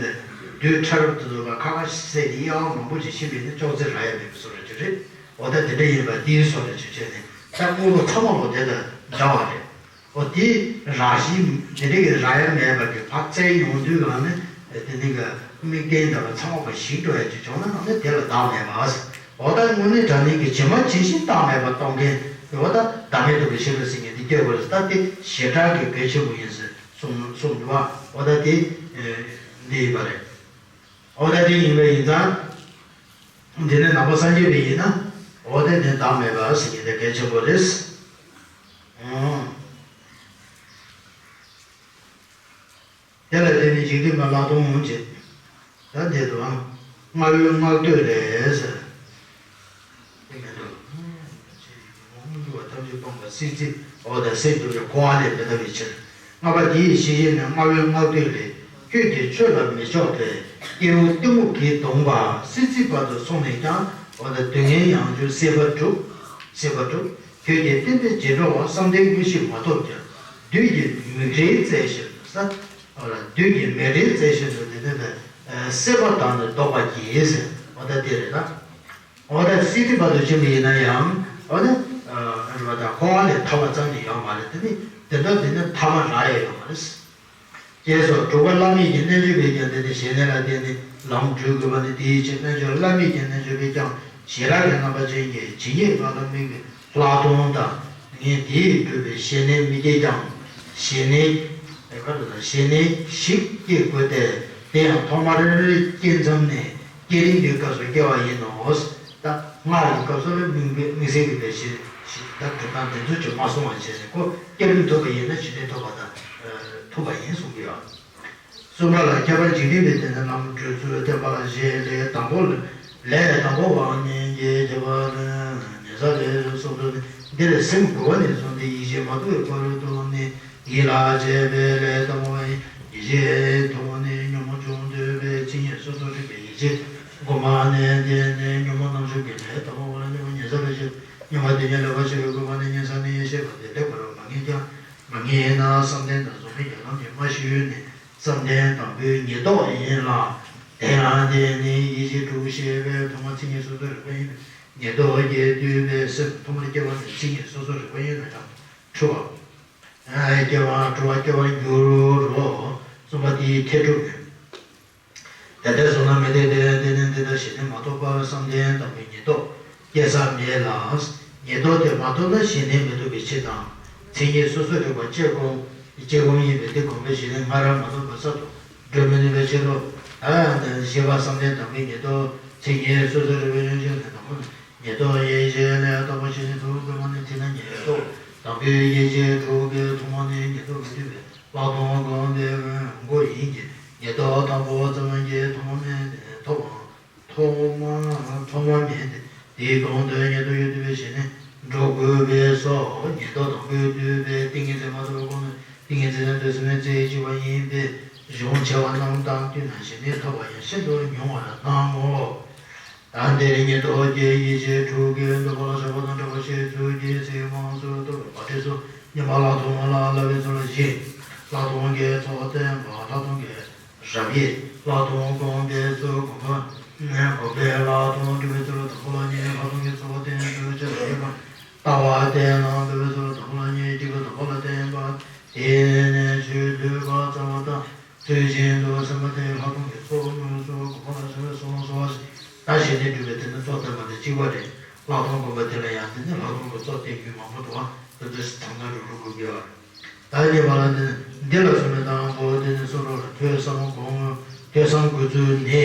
པའི་རྡུལ་ཕྲ་རབ་དེ་ཚོ་ལ་ཁ་ཁ་བསྲེས་ཏེ་དབྱེ་བ་མང་པོ་ཅིག་ཕྱེ་བས་ན་ཅོག་ཙེ་རག་ཡ་མེད་པའི་བཟོ་འདྲ་ཅིག་རེད། འོ་ད་དེ་འདྲ་ཡིན་པ་དེའི་བཟོ་འདྲ་ཅིག་བྱས་ནས་ད་དངོས་པོ་ཚང་མ་ལོ་དེ་དང་འདྲ་བ་རེད། འོ་དེ་རག་བཞིན་དེ་འདྲ་གི་རག་ཡ་མེད་པ་གི་ཕར་བཙལ་ཡོང་དུས་གང་ནས་དེ་ནི་གི་དམིགས་རྟེན་དང་ཚང་མ་པ་ཞིག་འགྲོ་ཡ་ཅིག་བྱུང་ན་ཨ་ནི་དེ་ལ་བདག་མེད་པ། འོ་ད་དངོས་གནས་དྲང་གནས་ཀྱི་ཇི་མ་ཇི་བཞིན་བདག་མེད་པ་སྟོན་མཁན་འོ་ད་བདག་མེད་རྟོགས་པའི་ཤེས་རབ་ཟེར་མཁན་འདི་སྐྱེ་དགོས་རེད། ད་དེ་ཞེ་དྲག་གི་གལ་ཆེན་པོ་ཡིན་ཟེར་གསུངས་གསུངས་འདུག་བ། འོ་ད་དེ་འདི་ཡིན་པ་རེད། འོ་ད་དེ་ཡིན་པ་ཡིན་ཙང་། འདི་ནས་ནང་པ་སངས་རྒྱས་པ་ཡིན་ན་འོ་ད་དེ་བདག་མེད་པ་ཟེར་མཁན་དེ་གལ་ཆེན་པོ་རེད། ཨང་། དེ་ལ་བརྟེན་ནས་འཇིག་རྟེན་པ་ལྷག་མཐོང་འོང་བྱེད། ད་འདི་དུའང་སྔགས་ཡོད་སྔགས་ཟློས་ལས་ཟེར། དེ་མེད་འགྲོ། དངོས་གྲུབ་པ་ཐམས་ཅད་སྤངས་པ་སྲིད་རྩེ་འོ་ད་སྲིད་རྩེ་འཁོར་བ་ལས་མི་འདའ་བའི་ཕྱིར། ལྔ་པ་དེ་ཡི་ཤེས་བྱེད་ནི་སྔགས་ཡོད་སྔགས་ཟློས་ལས། ཁྱོད་ཀྱིས་ཆོས་ལ་མི་ཕྱོགས་པས་སྐྱེ་བོ་གཏི་མུག་གིས་གདུངས་པ་སྲིད་རྩེའི་བར་དུ་སོང་ནས་ཀྱང་འོ་ད་སྡུག་བསྔལ་ཡང་བྱུང་སྲེད་པ་གྲུབ། སྲེད་པ་གྲུབ། ཁྱོད་ཀྱིས་བསྟན་པའི་རྗེས་འགྲོ་བ་བསམ་གཏན་དངོས་གཞི་མ་ཐོབ་ཀྱང་བདུད་ཀྱི་མིག་རིལ་བཙལ་ཕྱིར་དུ་ས། བདུད་ཀྱི་མིག་རིལ་བཙལ་ཕྱིར་དུ་དེ་ནི་སྲེད་པ་དང་ནི་བཟློག་པར་བགྱི་ཟེར་འོ་ད་དེ་རེད་ད། འོ་ད་སྲིད་རྩེའི་བར་དུ་ཕྱིན་པ་ཡིན་ན་ཡང་འོ་ན་རེད་པ་ད་འཁོར་བ་ལས་ཐར་བ་ཙམ་གྱིས་ཡོད་མ་རེད། དེ་ནི་དེ་འདྲ་དེ་ནི་ཐར་པ་རག་ཡས་ཡོད་མ་རེད། ཞེས་སོགས་དྲུག་པ་བླ་མེད་ཀྱི་རྣལ་འབྱོར་པས་ཀྱང་དེ་ནི་ཞི་གནས་ལ་བརྟེན་ནས་ལམ་བགྲོད་དགོས་པ་ནི་དེའི་ཕྱིར་རྣལ་འབྱོར་བླ་མེད་ཀྱི་རྣལ་འབྱོར་པས་ཀྱང་ཞི་རགས་ཀྱི་རྣམ་པ་ཅན་གྱི་ཇི་སྙེད་པ་ལ་དམིགས་པའི་ལྷག་མཐོང་དང་ངས་དེས་སྤྲུལ་པའི་ཞི་གནས་མི་བསྐྱེད་ཀྱང་ཞི་གནས་ཨེ་ཁ་ལ་ཞི་གནས་ཤིག་བསྐྱེད་དགོས་ཏེ། དེ་ཡང་ཐོག་མར་བསྐྱེད་མཚམས་ནས་བསྐྱེད་རིམ་གྱི་སྐབས་སུ་སྐྱེ་བ་ཡིན་ནོ། ད་སྔགས་ཀྱི་སྐབས་སུ་ལ་དམིགས་པའི་དམིགས་བསལ་གྱི་པའི་ཞི་ཞི་ད་གྲུབ་སྟངས་དེ་ཚོ་ཅིག་མ་གསུང་བ་བྱས་ནས་ཁོ་བསྐྱེད་རིམ་ཐུབ་པ་ཡིན་ན་ཞི་གནས་ཐོབ་པ་དང་ཐུབ་པ་ཡིན་གསུང་གི་ཡོད། གསུམ་པ་ལ་ཁྱད་པར་འཇིག་རྟེན་པའི་དེ་ནི་ལམ་བགྲོད་ཚུལ་བསྟན་པ་ལ་བཞེད་ལས་དང་པོ་ལ་ལས་དང་པོ་བ་ཉིད་ཀྱི་ཁྱད་པར་ཉེ་ས་ལས་སོགས་སུ་འདིར་སེམས་འགུལ་བ་ནས་བཟུང་སྟེ་ཡིད་ཆེས་མ་དགོས་པར་དུ་ནི་ཡིད་ལ་བྱེད་པའི་ལས་དང་པོ་ཡིད་ཆེས་ཐོག་ནས་ཉོན་མོངས་བྱུང་འདོད་པའི་མཚན་ཉིད་སོ་སོར་རིག་པའི་ཡིད་ཆེས་དགུ་མ་ནས་དེ་ནས་ཉོན་མོངས་རྣམ་གཞག་གི་ལས་དང་པོ་ལ་ནི་ཉེ་ས་ལས་བྱེད། མཉམ་པ་དེ་ཉིད་ལེགས་པར་ཤེས་པའི་སྒོ་ནས་ཉན་ས་ནི་ཤེས་པ་དེ་ལེགས་པར་མ་ངེས་ཀྱང་མ་ངེས་ན་བསམ་གཏན་དང་གཟུགས་མེད་ཀྱི་ལམ་གྱིས་མ་ཞི་བའི་ནི་བསམ་གཏན་དང་པོའི་ཉེར་བསྡོགས་ཡིན་ལ། དེ་ཡང་དེ་ནི་ཡིད་ཀྱི་དྲུག་ཞེས་པའི་ཐོག་མ་མཚན་ཉིད་སོ་སོར་རིག་པ་ཡིན་པས་ཉེར་བསྡོགས་ཀྱིས་བསྡུས་པའི་སེམས་ཐོག་མར་སྐྱེ་བ་ནས་མཚན་ཉིད་སོ་སོར་རིག་པ་ཡིན་ན་ཡང་འཁྲུལ་བ། སྐྱེ་བ་འཁྲུལ་བ་སྐྱེ་བར་འགྱུར་རོ། གསུམ་པ་དེའི་མཐས་གྲུབ་ནི། དེ་ལྟར་སོང་ན་མི་འཐད་དེ། དེ་ནི་འདི་ལྟར་ཞི་གནས་མ་གཏོགས་པར་བསམ་གཏན་དང་པོའི་ཉེར་བསྡོགས་སྐྱེ་ས་མེད་ལ། ཉེར་བསྡོགས་དེ་མ་གཏོགས་ན་ཞི་གནས་མི་ཐོབ་པའི་ཕྱིར་དང་། མཚན་ཉིད་སོ་སོར་རིག་པ་དཔྱད་སྒོམ་དཔྱད་སྒོམ་ཡིན་པས་དེ་སྒོམ་པས་ཞི་གནས་སྔ་རབས་མ་ཐོབ་པ་གསར་དུ་སྒྲུབ་མི་ནུས་པའི་ཕྱིར་རོ། ཨ་ཞེས་པ་བསམ་གཏན་དང་པོའི་ཉེར་བསྡོགས་མཚན་ཉིད་སོ་སོར་རིག་པའི་ཡུལ་ཅན་ནི་དང་པོ་ནི། ཉེར་བསྡོགས་ཡེ་ཤེས་ལས་རྟོགས་པ་ཞི་གནས་ཐོབ་དགོས་པ་ནི། དེས་ན་ཉེར་བསྡོགས་དང་པོའི་ཡེ་ཤེས་དྲུག་གི་ཐོག་མ་ནི་ཉེར་བསྡོགས་མི་འདུས་པས་ལྷག་མཐོང་སྒོམ་པའི་སྒོ་ཡིན་གྱི། ཉེར་བསྡོགས་དང་པོ་ཙམ་གྱི་ཐོག་མ་མེད་ཐོག་མ་ཐོག་མ་ཐོག་མ་མེད་དེ། དེའི་གོང་དུ་ཉེར་བསྡོགས་ཡོད་དུ་བའི་ཞི་གནས་འགྲོ་དགོས་པས་སོ། ཉེར་བསྡོགས་དང་པོའི་བསྡུས་པའི་ཏིང་ངེ་འཛིན་མ་ཐོབ་གོང་ནས་ཏིང་ངེ་འཛིན་ལ་འདོད་སེམས་རྩེ་གཅིག་པ་ཡིན་པས་གཞུང་ཆེ་བ་རྣམས་དང་བསྟུན་ན་ཞི་གནས་ཐོབ་པ་ཡང་ཤིན་ཏུ་ཉུང་བར་སྣང་ངོ་། ད་འདིར་ཉེར་བསྡོགས་ཀྱི་ཡེ་ཤེས་དྲུག་གི་འདུས་པ་ལ་ཞོགས་པ་དང་བྲལ་བ་ཞེས་ཚུལ་གྱིས་གཟིགས་མང་སུ་རྟོགས་པའི་བར་དུས་སུ་བསྙེན་པ་ལྷག་མཐོང་ལ་བསླབ་པའི་ཚུལ་ལ་བཞི། ལྷག་མཐོང་གི་ཚོགས་བསྟན་པ། ལྷག་མཐོང་གི་རབ་དབྱེ། ལྷག་མཐོང་སྒོམ་པའི་ཚུལ། སྒོམ་པ་སྒོམ་པས་ལྷག་མཐོང་སྒྲུབ་པའི་ཚུལ་ལ་དང་པོ་ལ་གཉིས། ལྷག་མཐོང་གི་ཚོགས་བསྟན་ཚུལ་བྱེ་བྲག་བརྒྱད་པ། ལྟ་བ་བསྟན་ལ་འབད་པའི་ཚུལ་ལ་དང་པོ་ལ་གཉིས། གཅིག་པུ་དང་པོ་ལ་བསྟན་པ། དེ་ནས་ཆོས་བསྡུས་པ་རྩ་བ་དང་། ཚུལ་བཞིན་དུ་སེམས་པ་སྟེ་ལྷག་མཐོང་གི་ཚོགས་དངོས་སུ་སྒོམ་པ་ལ་སོགས་པས་གསུངས་སོ། ད་ཞི་གནས་སྒྲུབ་པའི་དེ་ནི་ཚོགས་བསྟན་པ་དང་གཅིག་པ་རེད། ལྷག་མཐོང་སྒོམ་པ་དེ་ལ་ཡང་དེ་ནི་ལྷག་མཐོང་གི་ཚོགས་བསྟན་རྒྱུ་མང་པོ་འདུག་པ། དེ་ཚོ་ཚང་ཚང་རུ་རུ་དགོས་ཀྱི་ཡོད་རེད། ད་གཉིས་པ་ལ་ནི་འདི་ལ་གསུངས་པའི་དང་པོ་དེ་ནི་གསུང་རབ་ལ་ཐོས་བསམ་སྒོམ་ཐོས་བསམ་དགོས་ཚུལ་ནི།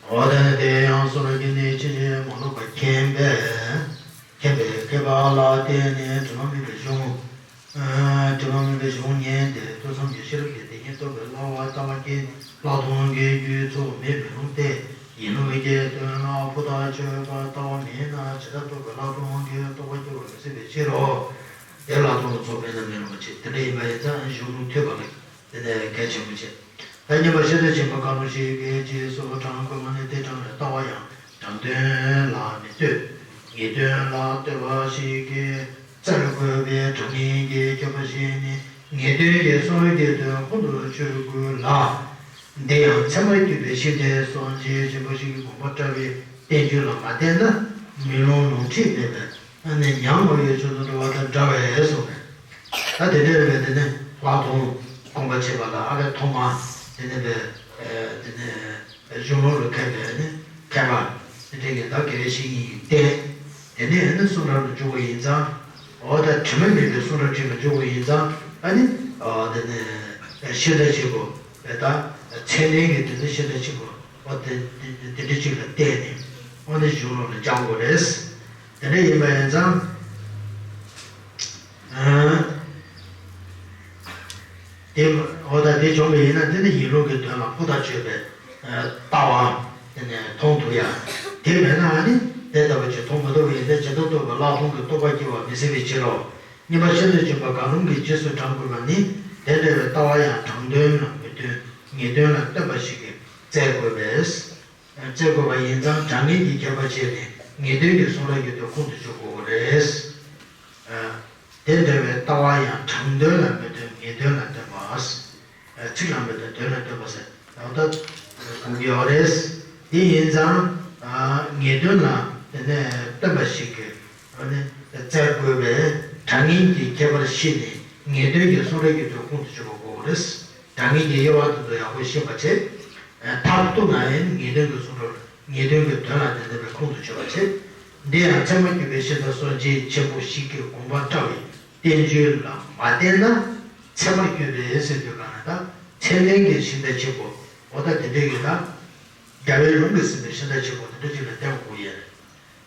འོ་ད་ནི་དེ་ཡང་གསུང་རབ་ཀྱི་གནད་ཕྱིན་ཅི་མ་ལོག་པ་མཁྱེན་པས། མཁྱེན་པས་མཁས་པ་ལ་བརྟེན་ནས་དྲི་མ་མེད་པའི་གཞུང་། ཨ་དྲི་མ་མེད་པའི་གཞུང་ཉན་ཏེ་ཐོས་བསམ་གྱི་ཤེས་རབ་ཀྱིས་དེ་ཉིད་རྟོགས་པའི་སླ་བ་ལྟ་བ་སྐྱེས་ནས་ལྷག་མཐོང་གི་རྒྱུའི་ཚོགས་མེད་མི་རུང་སྟེ། ཡིན་ལུགས་ཀྱི་དོན་ལ་ཕུ་ཐག་ཆོད་པར་ལྟ་བ་མེད་ན་ཇི་ལྟར་རྟོགས་པའི་ལྷག་མཐོང་གི་རྟོགས་པ་སྐྱེ་བ་མི་སྲིད་པའི་ཕྱིར་རོ། དེ་ལྷག་མཐོང་གི་ཚོགས་མེད་ན་མི་རུང་བ་ཅིག་དེ་འདྲ་ཡིན་པ་ཡིན་ཙང་གཞུང་ལུགས་ཐོས་པ་ལ། དེ་ནས་གལ་ཆེན་པོ་བྱེད། ད་གཉིས་པ་ཤིན་ཏུ་ཕྱིན་པ་གང་རུང་ཞིག་གིས་རྗེས་སུ་འབྲང་དགོས་པ་ནི་དེ་འབྲང་བའི་ལྟ་བ་ཡང་དྲང་དོན་ལ་མི་ལྟོས། ངེས་དོན་ལ་ལྟོས་པ་ཞིག་གིས་བཙལ་དགོས་པའི་དྲང་ངེས་ཀྱི་ཁྱད་པར་ཞིག་ནི་ངེས་དོན་གྱི་གསུང་རབ་ཀྱི་དོན་ཁོང་དུ་ཆུད་དགོས་ལ། འདི་ཡང་ཚད་མར་གྱུར་པའི་ཤིང་རྟའི་སྲོག་འཛིན་ཆེན་པོ་ཞིག་གི་དགོངས་པ་བཀྲལ་བའི་བསྟན་བཅོས་ལ་མ་བརྟེན་ན་མེ་ལོང་ལོང་ཁྲིད་མེད་པས། ཨ་ནི་ཉམས་དགོས་ཡོད་ཆོས་སུ་འགྲོ་བ་དང་འདྲ་བས་གསུངས་པས། ད་དེ་འདྲ་རེད་པས། དེ་ནས་ལྷག་མཐོང་སྒོམ་པ་བྱེད་པ་ལ་ཨ་ལས་ཐོག་མ་དེ་ནས་པས་དེ་ནས་གཞུང་ལུགས་ལ་མཁས་པའི་ནི་མཁས་པ་དེ་འདྲ་གི་ད་དགེ་བའི་བཤེས་གཉེན་ཡིན་ཏེ། དེ་ནས་ནི་གསུང་རབ་ལ་འཇུག་པ་ཡིན་ཙང་། འོ་ད་དྲི་མ་མེད་པའི་གསུང་རབ་ཅིག་ལ་འཇུག་པ་ཡིན་ཙང་ཨ་ནི་དེ་ནས་ཤིན་ཏུ་ཆེན་པོ་ད་མཚན་ལྡན་གྱི་དེ་ནི་ཤིན་ཏུ་ཆེན་པོ་འོ་དེ་དེ་འདྲ་ཅིག་ལ་བལྟས་ནས་འོ་ནི་གཞུང་ལུགས་ལ་སྦྱང་དགོས་རེད། དེ་འདྲ་ཡིན་པ་ཡིན་ཙང་། ཨ་དེ་འོ་ད་དེ་བྱུང་བ་ཡིན་ན་དེ་ནི་ཡིན་ལུགས་ཀྱི་དོན་ལ་ཕུ་ཐག་ཆོད་པའི་ལྟ་བ་དེ་ནས་མཐོང་ཐུབ་ཡ། དེ་མེད་ན་ཨ་ནི་དེ་ལྟ་བུ་ཅིག་མཐོང་མ་ཐུབ་པ་ཡིན་ཏེ་ཇི་ལྟར་རྟོགས་པའི་ལྷག་མཐོང་གི་རྟོགས་པ་སྐྱེ་བ་མི་སྲིད་པའི་ཕྱིར་རོ། གཉིས་པ་ཤིན་ཏུ་ཕྱིན་པ་གང་རུང་གིས་རྗེས་སུ་འབྲང་དགོས་པ་ནི་དེ་འདྲ་བའི་ལྟ་བ་ཡང་དྲང་དོན་ལ་མི་ལྟོས། ངེས་དོན་ལ་ལྟོས་པ་ཞིག་གིས་བཙལ་དགོས་པས། བཙལ་དགོས་པ་ཡིན་ཙང་དྲང་ངེས་ཀྱི་ཁྱད་པར་ཕྱེ་ནས་ངེས་དོན་གྱི་གསུང་རབ་ཀྱི་དོན་ཁུངས་སུ་ཆུད་དགོས་པ་རེད། དེ་འདྲ་བའི་ལྟ་བ་ཡང་དྲང་དོན་ལ་མི་ལྟོས། ངེས་དོན་ལ་ལྟོས་པ། ཚིག་ལ་མི་ལྟོས་དོན་ལ་ལྟོས་པ་ཟེར་ད་ལྟ་གོ་གི་ཡོད་རེད། དེ་ཡིན་ཙང་ངེས་དོན་ལ་དེ་ནས་ལྟོས་པ་ཞིག་གིས་བཙལ་དགོས་པས་དྲང་ངེས་ཀྱི་ཁྱད་པར་ཕྱེ་ནས་ངེས་དོན་གྱི་གསུང་རབ་ཀྱི་དོན་ཁུངས་སུ་ཆུད་པ་དགོས་པ་རེད། དྲང་ངེས་ཀྱི་དབྱེ་བ་དེ་ཚོ་ཡག་པོ་ཤེས་པ་བྱེད། མཐར་གཏུགས་ན་ཡང་ངེས་དོན་གྱི་གསུང་རབ་ངེས་དོན་གྱི་དོན་ལ་དེ་ལྟ་བུའི་ཁུངས་སུ་ཆུད་པ་བྱེད། འདི་ཡང་ཚད་མར་གྱུར་པའི་ཤིང་རྟ་སྲོག་འཛིན་ཆེན་པོ་ཞིག་གི་དགོངས་པ་བཀྲལ་བའི་བསྟན་བཅོས་ལ་མ་བརྟེན་ན་ཚད་མར་གྱུར་པའི་ཟེར་དུས་གང་ལ་ད་མཚན་ལྡན་གྱི་ཤིང་རྟ་ཆེན་པོ་འོ་ད་དེ་འདྲ་ཡོད་ན། རྒྱལ་བའི་ལུང་གིས་ཟིན་པའི་ཤིང་རྟ་ཆེན་པོ་དེ་འདྲ་ཅིག་ལ་བརྟེན་དགོས་ཡོད་རེད།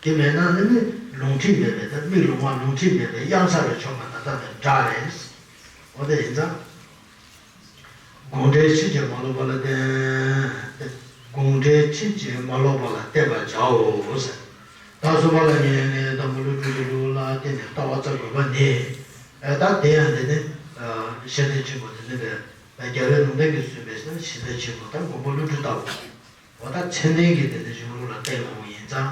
དེ་མེད་ན་ནི་མི་ལོང་ཁྲིད་མེད་པའི་ད་མིག་ལོང་བ་ལོང་ཁྲིད་མེད་པའི་གཡང་ས་རུ་མཆོངས་པ་ད་ལྟ་དང་འདྲ་རེད། འོ་དེ་ཡིན་ཙང་། དགོངས་འགྲེལ་ཕྱིན་ཅི་མ་ལོག་པ་ལ་བརྟེན། དགོངས་འགྲེལ་ཕྱིན་ཅི་མ་ལོག་པ་ལ་བརྟེན་པར་བྱའོ་ཟེར། ད་གསུམ་པ་ལ་ཉན་ནས་དང་པོ་ཀླུ་སྒྲུབ་ཀྱི་ལུགས་ལ་བརྟེན་ནས་ལྟ་བ་བཙལ་དགོས་པ་ནི། ད་དེ་ཡང་དེ་ནི་ཤེས་ལྡན་ཆེན་པོ་དེ་ནི་རྒྱལ་བའི་ལུང་བསྟན་གྱིས་གསུངས་པའི་ཤེས་ལྡན་ཆེན་པོ་དང་མགོན་པོ་ཀླུ་སྒྲུབ་ལྟ་བུ། འོ་ད་མཚན་ལྡན་གྱི་དེ་ནི་གཞུང་ལུགས་ལ་བརྟེན་དགོས་པ་ཡིན་ཙང་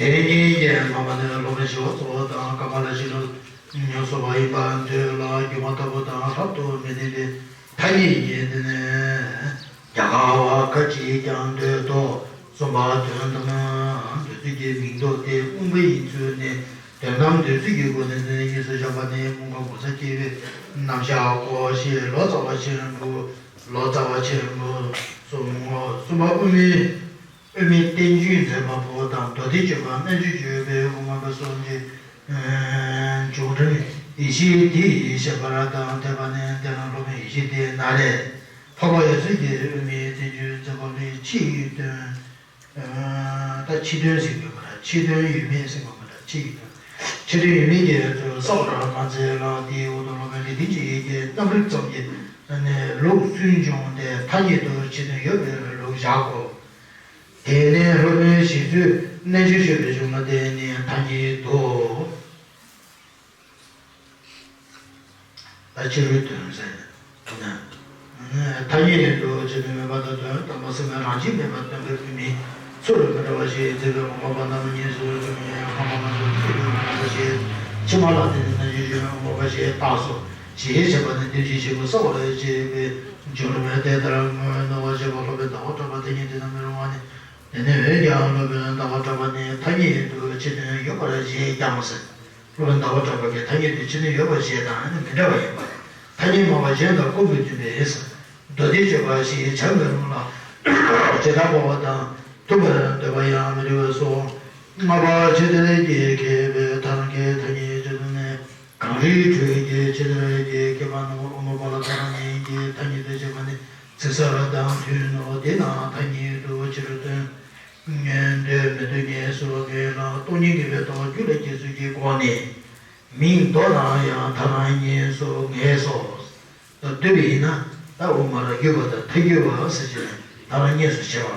དེ་ཉིད་ཀྱི་མ་པ་ནི་སློབ་དཔོན་ཞི་བ་འཚོ་དང་ཀ་མ་ལ་ཤཱི་ལ་མྱུར་སོང་བ་ཡིན་པར་འདོད་ལ། སྒྱུ་མ་ལྟ་བུ་དང་རབ་ཏུ་མི་གནས་པའི་ཐ་སྙད་ཀྱི་དེ་ནི་རྒྱ་གར་བ་ཁ་ཅིག་ཀྱང་འདོད་དོ། གསུམ་པ་དོན་དམ་འདོད་ཚུལ་གྱི་མིང་འདོགས་ཏེ་དབུ་མ་ཡིན་ཚུལ་ནི། དོན་དམ་འདོད་ཚུལ་གྱི་སྒོ་ནས་དེ་ནི་གཉིས་སུ་བཞག་པ་ནི་མངོན་པ་གོ་ས་སྐྱེ་བོའི་རྣམ་གཞག་གོ་ཞེས་ལོ་ཙཱ་བ་ཆེན་པོ། ལོ་ཙཱ་བ་ཆེན་པོ་གསུམ་ངོ་། གསུམ་པ་དབུ་མའི། དབུ་མའི་བསྟན་བཅོས་མཛད་པ་པོ་དང་མདོ་སྡེ་སྤྱོད་པ་རྣལ་འབྱོར་སྤྱོད་པའི་དབུ་མ་པ་སོགས་ཀྱི་འབྱུང་ཁུངས་ཡེ་ཤེས་དེ་ཡི་ཤེས་པར་དང་འཐད་པ་ནི། དེ་ལ་སློབ་དཔོན་ཡེ་ཤེས་དེ་ན་རེ་འཕགས་པ་ཡབ་སྲས་ཀྱིས་དབུ་མའི་བསྟན་བཅོས་མཛད་པ་ལས་ཕྱི་ཡི་དོན། ད་ཕྱི་དོན་ཟེར་དགོས་པ་འདྲ། ཕྱི་དོན་ཡོད་མེད་ཟེར་དགོས་པ་འདྲ། ཕྱི་ཡི་དོན། ཕྱི་དོན་ཡོད་མེད་ཀྱི་ཚུལ་གསལ་བར་མ་མཛད་ལ། དེའི་འོག་ཏུ་སློབ་དཔོན་ལེགས་ལྡན་འབྱེད་ཀྱིས་རྣམ་རིག་ཙམ་གྱི་ནས་ལུགས་སུན་བྱུང་སྟེ་ཐ་སྙད་དུ་ཕྱི་དོན་ཡོད་པའི་ལུགས་བཞག་གོ། དེ་ནས་སློབ་དཔོན་ཞི་བསྡུས་རྣལ་འབྱོར་སྤྱོད་པའི་གཞུང་ལ་བརྟེན་ནས་ཐ་སྙད་དུ། ད་ཕྱི་རོལ་དོན་ཟེར་ན། ཐ་སྙད་དུ་ཕྱི་དོན་མེད་པ་དང་། དོན་དམ་པར་སེམས་ལ་རང་བཞིན་མེད་པར་སྟོན་པའི་དབུ་མའི་ཚུལ་ལ་མི་འདྲ་བ་ཞེས་བརྩི་བའི་དབུ་མ་པ་རྣམས་གཉིས་སུ་འབྱུང་ཡང་། འཕགས་པ་རྣམས་ཀྱིས་ཕྱི་དོན་མེད་པ་ཞེས། ཕྱི་མ་ལ་བརྟེན་ནས་རྣལ་འབྱོར་སྤྱོད་པའི་དབུ་མ་པ་ཞེས་བཏགས་སོ། ཞེས་བྱ་བ་ནི་དོན་གྱི་བྱེད་པོ་གསལ་བར་བྱེད་པའི་སྦྱོར་མོད་དེ། ལྟར་ངོ་བོ་རྣོ་བ་ཞེས་པ་སློབ་དཔོན་ཟླ་བ་གྲགས་པ་ཐ་སྙད་དེ་ན་མི་རུང་བ་ནི། དེ་ནས་འོན་ཀྱང་སློབ་དཔོན་ཟླ་བ་གྲགས་པ་ནི་ཐ་སྙད་དུ་ཕྱི་དོན་ཡོད་པར་བཞེད་ཀྱང་ཟེར། སློབ་དཔོན་ཟླ་བ་གྲགས་པ་གིས་ཐ་སྙད་དུ་ཕྱི་དོན་ཡོད་པར་བཞེད་དང་ནི་མི་འདྲ་བ་ཡིན་པ། ཐ་སྙད་སྨྲ་བ་གཞན་དང་ཀུན་ཏུ་མཐུན་པས་ཟེར། མདོ་སྡེ་སྤྱོད་པ་ཞེས་བྱ་མི་རུང་ལ། ཇི་ལྟར་འཕགས་པ་དང་མཐུན་པར་འདོད་པ་ཡང་མི་འདུག་པས་སོ། ལྔ་པ་ཕྱི་དོན་གྱི་ཁྱད་པར་ཐ་སྙད་ཀྱི་ཐ་སྙད་ཕྱི་དོན་ནི། གངས་རིའི་ཁྲོད་ཀྱི་ཕྱི་དོན་གྱི་ཁྱད་པར་རྣམས་དབུ་མ་པ་ལ་ཐ་སྙད་ཀྱི་ཐ་སྙད་དུ་བྱེད་པ་ནི་ཚིག་གསལ་དང་མཐུན་ནོ། དེས་ན་ཐ་སྙད་དུ་ཕྱི་རོལ་དོན་འདོད་མི་འདོད་གཉིས་སུ་ངེས་ལ། སྟོང་ཉིད་ངེས་པའི་ལྟ་བ་རྒྱུད་ལ་སྐྱེ་ཚུལ་གྱི་སྒོ་ནས་མིང་འདོགས་ན་ཡང་ཐ་སྙད་གཉིས་སུ་ངེས་སོ། ད་འདོད་པ་ཡིན་ན་ད་དབུ་མ་ར་བརྒྱུད་པ་དང་ཐལ་འགྱུར་བ་ཟེར་བྱས་ནས་ཐ་སྙད་གཉིས་སུ་ཕྱེ་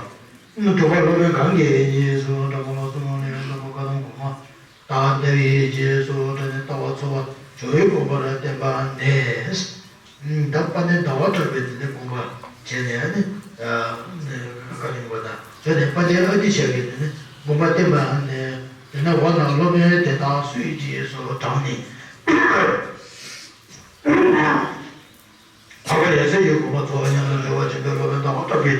བ། དྲུག་པ་སློབ་དཔོན་གང་གིས་གཉིས་སུ་འདྲ་མ་ལ་གསུམ་ལས་རྣམ་པ་བཀའ་གདམས་དགོངས་པ། ད་ལྟ་བའི་རྗེས་སུ་འབྲངས་ནས་ལྟ་བ་འཚོལ་བ་སྦྱོར་བའི་དགོངས་པར་བསྟན་པ་ནས། ད་དཔལ་ལྡན་ཟླ་བ་གྲགས་པས་དེ་ནས་དགོངས་པ་བྱས་ནས་ནི། བཀའ་གདམས་པ་དང་བྱས་ནས་དཔལ་ལྡན་ཨ་ཏི་ཤ་གིས་དེ་ནས་དགོངས་པ་བསྟན་པ་ནས། དེ་ནས་འོ་ན་སློབ་དཔོན་དེ་དག་སུའི་རྗེས་སུ་འབྲངས་ནས། འཕགས་པ་ཡབ་སྲས་ཀྱི་དགོངས་པ་འཚོལ་བ་སྙམ་དུ་རེ་བ་བྱེད་པའི་སློབ་དཔོན་ཟླ་བ་གྲགས་པའི་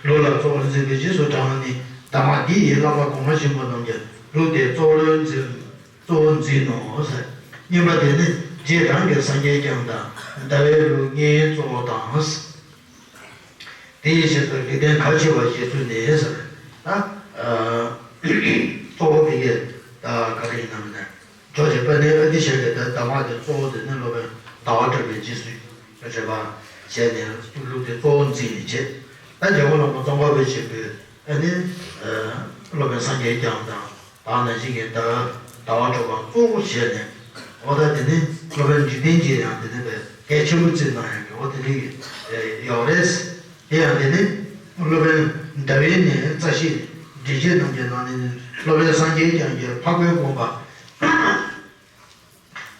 ལུགས་ལ་གཙོ་བོར་འཛིན་པའི་རྗེས་སུ་འབྲངས་ནས། གདམས་ངག་འདི་ཡི་བསླབ་པ་གོང་མ་ཆེན་པོ་རྣམས་ཀྱི་ལུགས་དེ་གཙོ་བོར་འཛིན་གཙོ་བོར་འཛིན་ནོ་ཟེར། གཉིས་པ་དེ་ནི་རྗེ་རང་གི་སངས་རྒྱས་བསྐྱངས་དང་ཟླ་བའི་ལུགས་གཉིས་གཙོ་བོ་དང་། དེའི་ཕྱིར་དུ་ལེགས་ལྡན་གལ་ཆེ་བ་ཞེས་ཚུལ་ནི་ཟེར། ད་གཙོ་བོ་དེ་གའི་ད་ག་རེ་ཡིན་ནམ་ན། ཇོ་རྗེ་དཔལ་ལྡན་ཨ་ཏི་ཤ་གི་ད་གདམས་ངག་དེ་གཙོ་བོ་དེ་ནི་སློབ་དཔོན་ཟླ་བ་གྲགས་པའི་རྗེས་སུ་བྱེད་པ་བྱས་ནས་ལུགས་དེ་གཙོ་བོ་འཛིན་ནས་བྱེད། ད་འཇམ་མགོན་བླ་མ་ཙོང་ཁ་པ་ཆེན་པོས་ཨ་ནི་སློབ་དཔོན་སངས་རྒྱས་བསྐྱངས་དང་ད་ནང་བཞིན་གྱི་ཟླ་ཟླ་བ་གྲགས་པ་གཙོ་བོ་བྱས་ནས། འོ་ད་དེ་ནི་སློབ་དཔོན་འཇིག་རྟེན་གྱི་ཡང་དེ་ནི་བས་གལ་ཆེན་པོ་བརྩིས་གནང་ཡང་གི་འོ་དེ་འདྲའི་ཡོད་རེད། དེ་ཡང་དེ་ནི་སློབ་དཔོན་ཟླ་བའི་ནས་རྩ་ཤེ་འགྲེལ་བྱེད་རྣམས་ཀྱི་ནང་ནས་སློབ་དཔོན་སངས་རྒྱས་བསྐྱངས་ཀྱི་འཕགས་པའི་དགོངས་པ།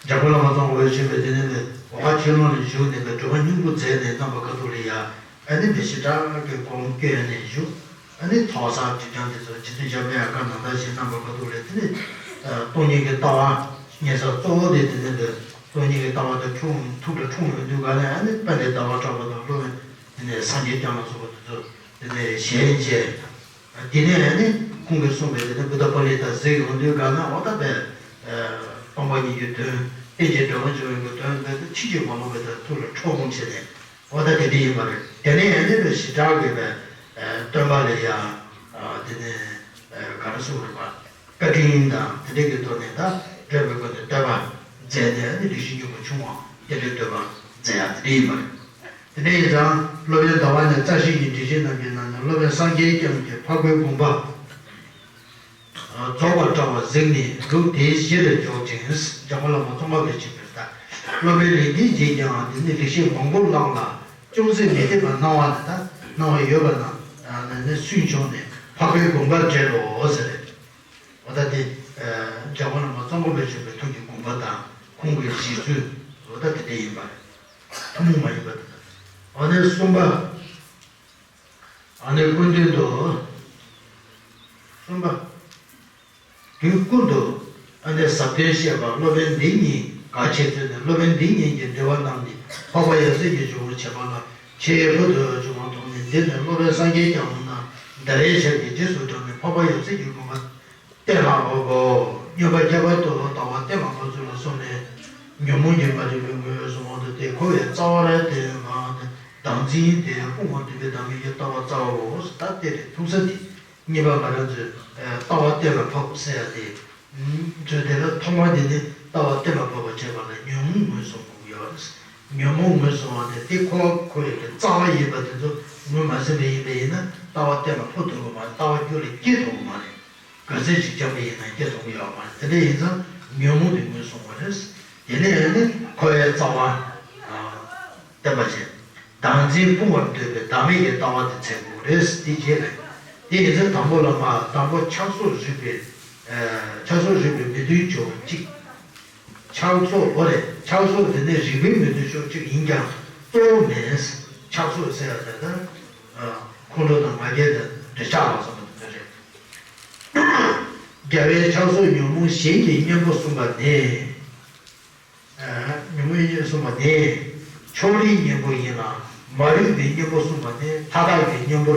འཇམ་མགོན་བླ་མ་ཙོང་ཁ་པ་ཆེན་པོས་དེ་ནས་འོ་ཁ་ཆོས་ལུང་ལ་བཞུགས་ནས་པའི་སྒྲུབ་པ་སྙིང་པོ་མཛད་ནས་གནང་བ་ཁ་ཐུག་ལ་ཡ། ཨ་ནི་མི་ཞེ་དྲག་གི་སྒོམ་སྐྱོན་ནས་བཞུགས། ཨ་ནི་ཚོགས་བསགས་སྒྲིབ་སྦྱང་དེ་ཚོ་རྗེ་བཙུན་འཇམ་པའི་དབྱངས་བཀའ་གནང་སྟངས་ཤིག་གནང་བ་ཁ་ཐུག་ལས་དེ་ནི་སྟོང་ཉིད་ཀྱི་ལྟ་བ་ཉན་ས་གཙོ་བོ་དེ་དེ་ནི་འདི་སྟོང་ཉིད་ཀྱི་ལྟ་བ་དེ་འཁྲུངས་ཐུགས་ལ་འཁྲུངས་ཡོང་དུས་ག་ལ་ཨ་ནི་དཔལ་ལྡན་ཟླ་བ་གྲགས་པ་དང་སློབ་དཔོན་དེ་ནས་སངས་རྒྱས་བསྐྱངས་ལ་སོགས་པ་དེ་ཚོ་དེ་ནས་ཞལ་མཇལ། དེ་ནས་ཨ་ནི་ཁོང་གིས་གསུངས་པའི་དེ་ནི་བུདྡྷ་པཱ་ལི་ཏ་གཟིགས་ཡོང་དུས་ག་ལ་འོ་ད་པའི་སྟོང་པ་ཉིད་ཀྱི་དོན་རྟེན་ཅིང་འབྲེལ་བར་འབྱུང་བའི་དོན་དེ་ཕྱིན་ཅི་མ་ལོག་པའི་དོན་ཐུགས་ལ་འཁྲུངས་བྱས་ནས། འོ་ད་དེ་འདྲ་ཡིན་པ་རེད། དེ་ནས་ཡང་ནི་ཞེ་དྲག་གི་བའི་སྟོན་པ་ལ་ཡང་དེ་ནས་ག་རེ་ཟེར་དགོས་རེད་པ། བཀའ་དྲིན་དང་དེ་འདྲ་གི་ཐོག་ནས་ད་འགྲོ་བའི་སྒོ་ནས་བསྟོད་པ་མཛད་ནས་ནི་རིགས་ཤིང་སྙིང་པོ་ཆུང་བ་དེ་འདྲའི་བསྟོད་པ་མཛད་ཡ་དེ་འདྲ་ཡིན་པ་རེད། དེ་འདྲ་ཡིན་ཙང་སློབ་དཔོན་ཟླ་བ་ནས་རྩ་ཤེ་ཡི་འགྲེལ་བཤད་རྣམས་ཀྱི་ནང་ནས་སློབ་དཔོན་སངས་རྒྱས་བསྐྱངས་ཀྱི་འཕགས་པའི་དགོངས་པ། རྫོགས་པར་བཀྲལ་བ་གཟིགས་ནས་ལུགས་དེའི་གཞི་ལ་འཇོག་ཅིང་། འཇམ་མགོན་བླ་མ་ཙོང་ཁ་པའི་ཆེན་པོས་ད་སློབ་དཔོན་ལེགས་ལྡན་འབྱེད་ཀྱིས་ཡང་དེ་ནི་ལེགས་བཤད་མང་པོ་བླངས་ལ་ཅུང་ཟད་མི་འཐད་པ་སྣང་བ་ལ་ད་སྣང་བ་ཡོད་པ་རྣམས་ནི་སུན་བྱུང་ནས་འཕགས་པའི་དགོངས་པར་འགྲེལ་ལོ་ཟེར། འོ་ད་དེ་འཇམ་མགོན་བླ་མ་ཙོང་ཁ་པའི་ཆེན་པོའི་ཐུགས་ཀྱི་དགོངས་པ་དང་ཁོང་གི་བཞེད་ཚུལ་འོ་ད་དེ་འདྲ་ཡིན་པ་རེད། ཐུན་མོང་མ་ཡིན་པ་དེ་དང་། འོ་ནས་གསུམ་པ། ཨ་ནི་ཀུན་བཏུས་དུ། གསུམ་པ། དུས་ཀུན་ཏུ་ཨ་ནི་ཟབ་དོན་བཤད་པ་སློབ་དཔོན་འདི་ཉིད་ག་ཆེ་ཚུལ་ནས། སློབ་དཔོན་འདི་ཉིད་ཀྱི་འགྲེལ་པ་རྣམས་ནི་འཕགས་པ་ཡབ་སྲས་ཀྱི་འབྱུང་པོ་བྱེད་པ་ལ་ཆེས་ཕུལ་དུ་བྱུང་བ་མཐོང་ནས། འདི་ནི་སློབ་དཔོན་སངས་རྒྱས་ཀྱང་འོངས་ན་ད་རེས་ཆར་གྱི་རྗེས་སུ་འབྲངས་ནས་འཕགས་པ་ཡབ་སྲས་ཀྱི་དགོངས་པ་གཏན་ལ་དབབ་བོ། སྙོམས་པར་ཁྱད་པར་དུ་ལྟ་བ་གཏན་ལ་དབབ་ཚུལ་ལ་སོགས་ནས། ཉོན་མོངས་ཀྱི་མ་རིག་པའི་ངོས་བཟུང་བ་དང་། དེ་འཁོར་བའི་རྩ་བ་ར་དེ་མ་བདག་འཛིན་དེ་སྤོང་བར་འདོད་པའི་བདག་མེད་ཀྱི་ལྟ་བ་རྩ་བའོ། ད་དེ་རེད། ཐུག་ས་དེ་གཉིས་པ་ང་རང་ཚོས་ལྟ་བ་གཏན་ལ་ཕབ་ཟེར་ཡ་དེ། ཚོས་དེ་ལ་ཐོག་མར་དེ་ནི་ལྟ་བ་གཏན་ལ་ཕབ་པར་བྱེད་པ་ལ་ཉོན་མོངས་ངོས་བཟུང་དགོས་ཡོད་རེད། ཉོན་མོངས་ངོས་བཟུང་བ་དེ་དེ་འཁོར་བ་འཁོར་བའི་རྩ་བ་ཡིན་པ་དེ་ཚོ་ངོས་མ་ཟིན་པ་ཡིན་པ་ཡིན་ན་ལྟ་བ་གཏན་ལ་ཕབ་ཐུབ་ཀྱི་མ་རེད། ལྟ་བ་རྒྱུད་ལ་སྐྱེ་ཐུབ་ཀྱི་མ་རེད། ག་ཚོད་ཅིག་བྱས་པ་ཡིན་ན་སྐྱེ་ཐུབ་ཀྱི་ཡོད་མ་རེད། དེ་འདྲ་ཡིན་ཙང་ཉོན་མོངས་དེ་ངོས་བཟུང་བ་རེད། དེ་ནས་ཨ་ནི་འཁོར་བའི་རྩ་བ་བསྟན་པ་བྱས། བདག་འཛིན་སྤོང་བར་འདོད་པའི་བདག་མེད་ཀྱི་ལྟ་བ་དེ་འཚོལ་དགོས་རེད། དེ་རྗེས་ལ། དེ་ཡིན་ཙང་དང་པོ་ལ་མ་དང་པོ་ཕྱག་སོར་རིག་པའི། ཕྱག་སོར་རིག་པའི་མི་མཐུན་ཕྱོགས་གཅིག་ཕྱག་སོར་ཨོ་རེད། ཕྱག་སོར་དེ་ནི་རིག་པའི་མི་མཐུན་ཕྱོགས་གཅིག་ཡིན་ཀྱང་གཙོ་བོ་མིན། ཕྱག་སོར་ཟེར་ཡ་དེ་ད་ཁོང་ཁྲོ་དང་ང་རྒྱལ་དང་འདོད་ཆགས་ལ་སོགས་པ་དེ་ཚོ་རེད། རྒྱལ་བའི་ཕྱག་སོར་ཉོན་མོངས་གཞན་གྱི་གཉེན་པོ་གསུངས་པ་ནི། ཉོན་མོངས་གཉེན་གསུངས་པ་ནི་ཕྱོགས་རིས་གཉེན་པོ་ཡིན་ལ། མ་རིག་པའི་གཉེན་པོ་གསུངས་པ་ནི་མཐའ་དག་གི་གཉེན་པོ།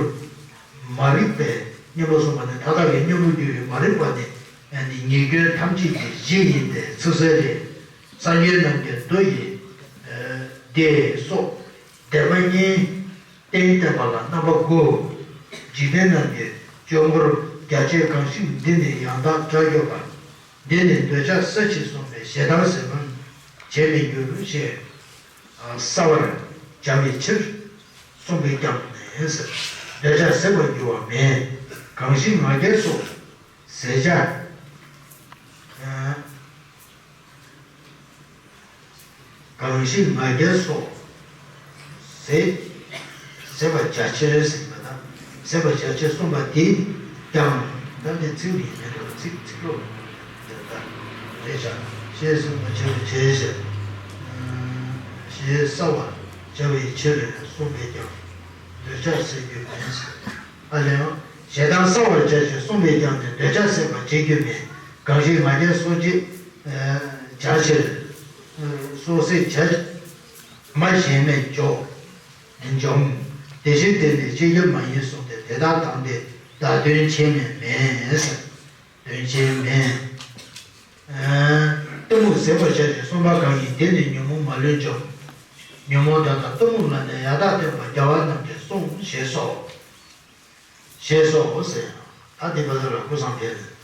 མ་རིག་པའི་གཉེན་པོ་གསུངས་པ་ནི་མཐའ་དག་གི་གཉེན་པོར་གྱུར་པའི་མ་རིག་པ་ནི་ཉེས་སྐྱོན་ཐམས་ཅད་ཀྱི་གཞི་ཡིན་ཏེ། ཚིག་གསལ་རེད། སངས་རྒྱས་རྣམས་ཀྱི་མདོ་ཡི་སྡེ་སོགས་བདེན་པ་གཉིས་བསྟན་བསྟན་པ་ལ་རྣམ་པ་དགུ། འཇིག་རྟེན་རྣམས་ཀྱི་སྤྱོད་སྒོར་རྒྱ་ཆེར་གང་ཞིག་འདི་ནི་ཡང་དག་དགྲ་སྐྱོབ་པ། འདི་ནི་འདོད་ཆགས་ཟད་ཕྱིར་གསུངས་པས་ཞེ་སྡང་ཟད་པར་བྱེད་མི་འགྱུར་ཞེས་གསལ་བར་བྱ་བའི་ཕྱིར་གསུངས་པས་ཀྱང་ནི་ཟེར། འདོད་ཆགས་ཟད་པར་འགྱུར་བ་མེད། གང་ཞིག་ང་རྒྱལ་སོགས་ཟད་བྱ། གང་ཞིག་ང་རྒྱལ་སོགས་ཟད། ཟད་པར་བྱ་ཕྱིར་ཟེར་བ་དང་། ཟད་པར་བྱ་ཕྱིར་གསུངས་པ་དེ་ཀྱང་ད་འདི་ཚིག་ནི་མེད་དོ། ཚིག་ཚིག་ལོག་འདི་ལྟར་རེད་བྱ། ཞེས་གསུངས་པ་བྱ་བའི་ཕྱིར་ཟེར། ཞེས་གསལ་བར་བྱ་བའི་ཕྱིར་གསུངས་པས་ཀྱང་འདོད་ཆགས་ཟད་རྒྱུ་མེད་ཟེར། ཨ་ལས་ཡང་ཞེ་སྡང་གསལ་བར་བྱ་ཞེས་གསུངས་པས་ཀྱང་ནི་འདོད་ཆགས་ཟད་པར་བྱེད་རྒྱུ་མེད། གང་ཞིག་ང་རྒྱལ་སོགས་ཅི་བྱ་ཕྱིར། སོགས་ཟད་བྱ་མ་གཞན་མེད་འཇོག་འཇོམས། དེ་ཕྱིར་དེ་ནི་ཤེས་རྒྱུ་མ་ཡིན་གསུངས་ཏེ། དེ་དག་དང་དེ་དག་དོན་ཆེན་མིན་མེད། དོན་ཆེན་མིན། གཏི་མུག་ཟད་པར་བྱ་ཞེས་གསུངས་པ་གང་ཡིན་དེ་ནི་ཉོན་མོངས་མ་ལུས་འཇོམས། ཉོན་མོངས་དག་དང་གཏི་མུག་ལ་ནི་ཡང་དག་སྟོན་པ་རྒྱལ་བ་རྣམས་ཀྱིས་གསུངས་ཞེས་སོ། ཞེས་སོ་ཟེར། ད་འདི་བ་ལ་ལ་ཀུན་བཟང་ཕེབས།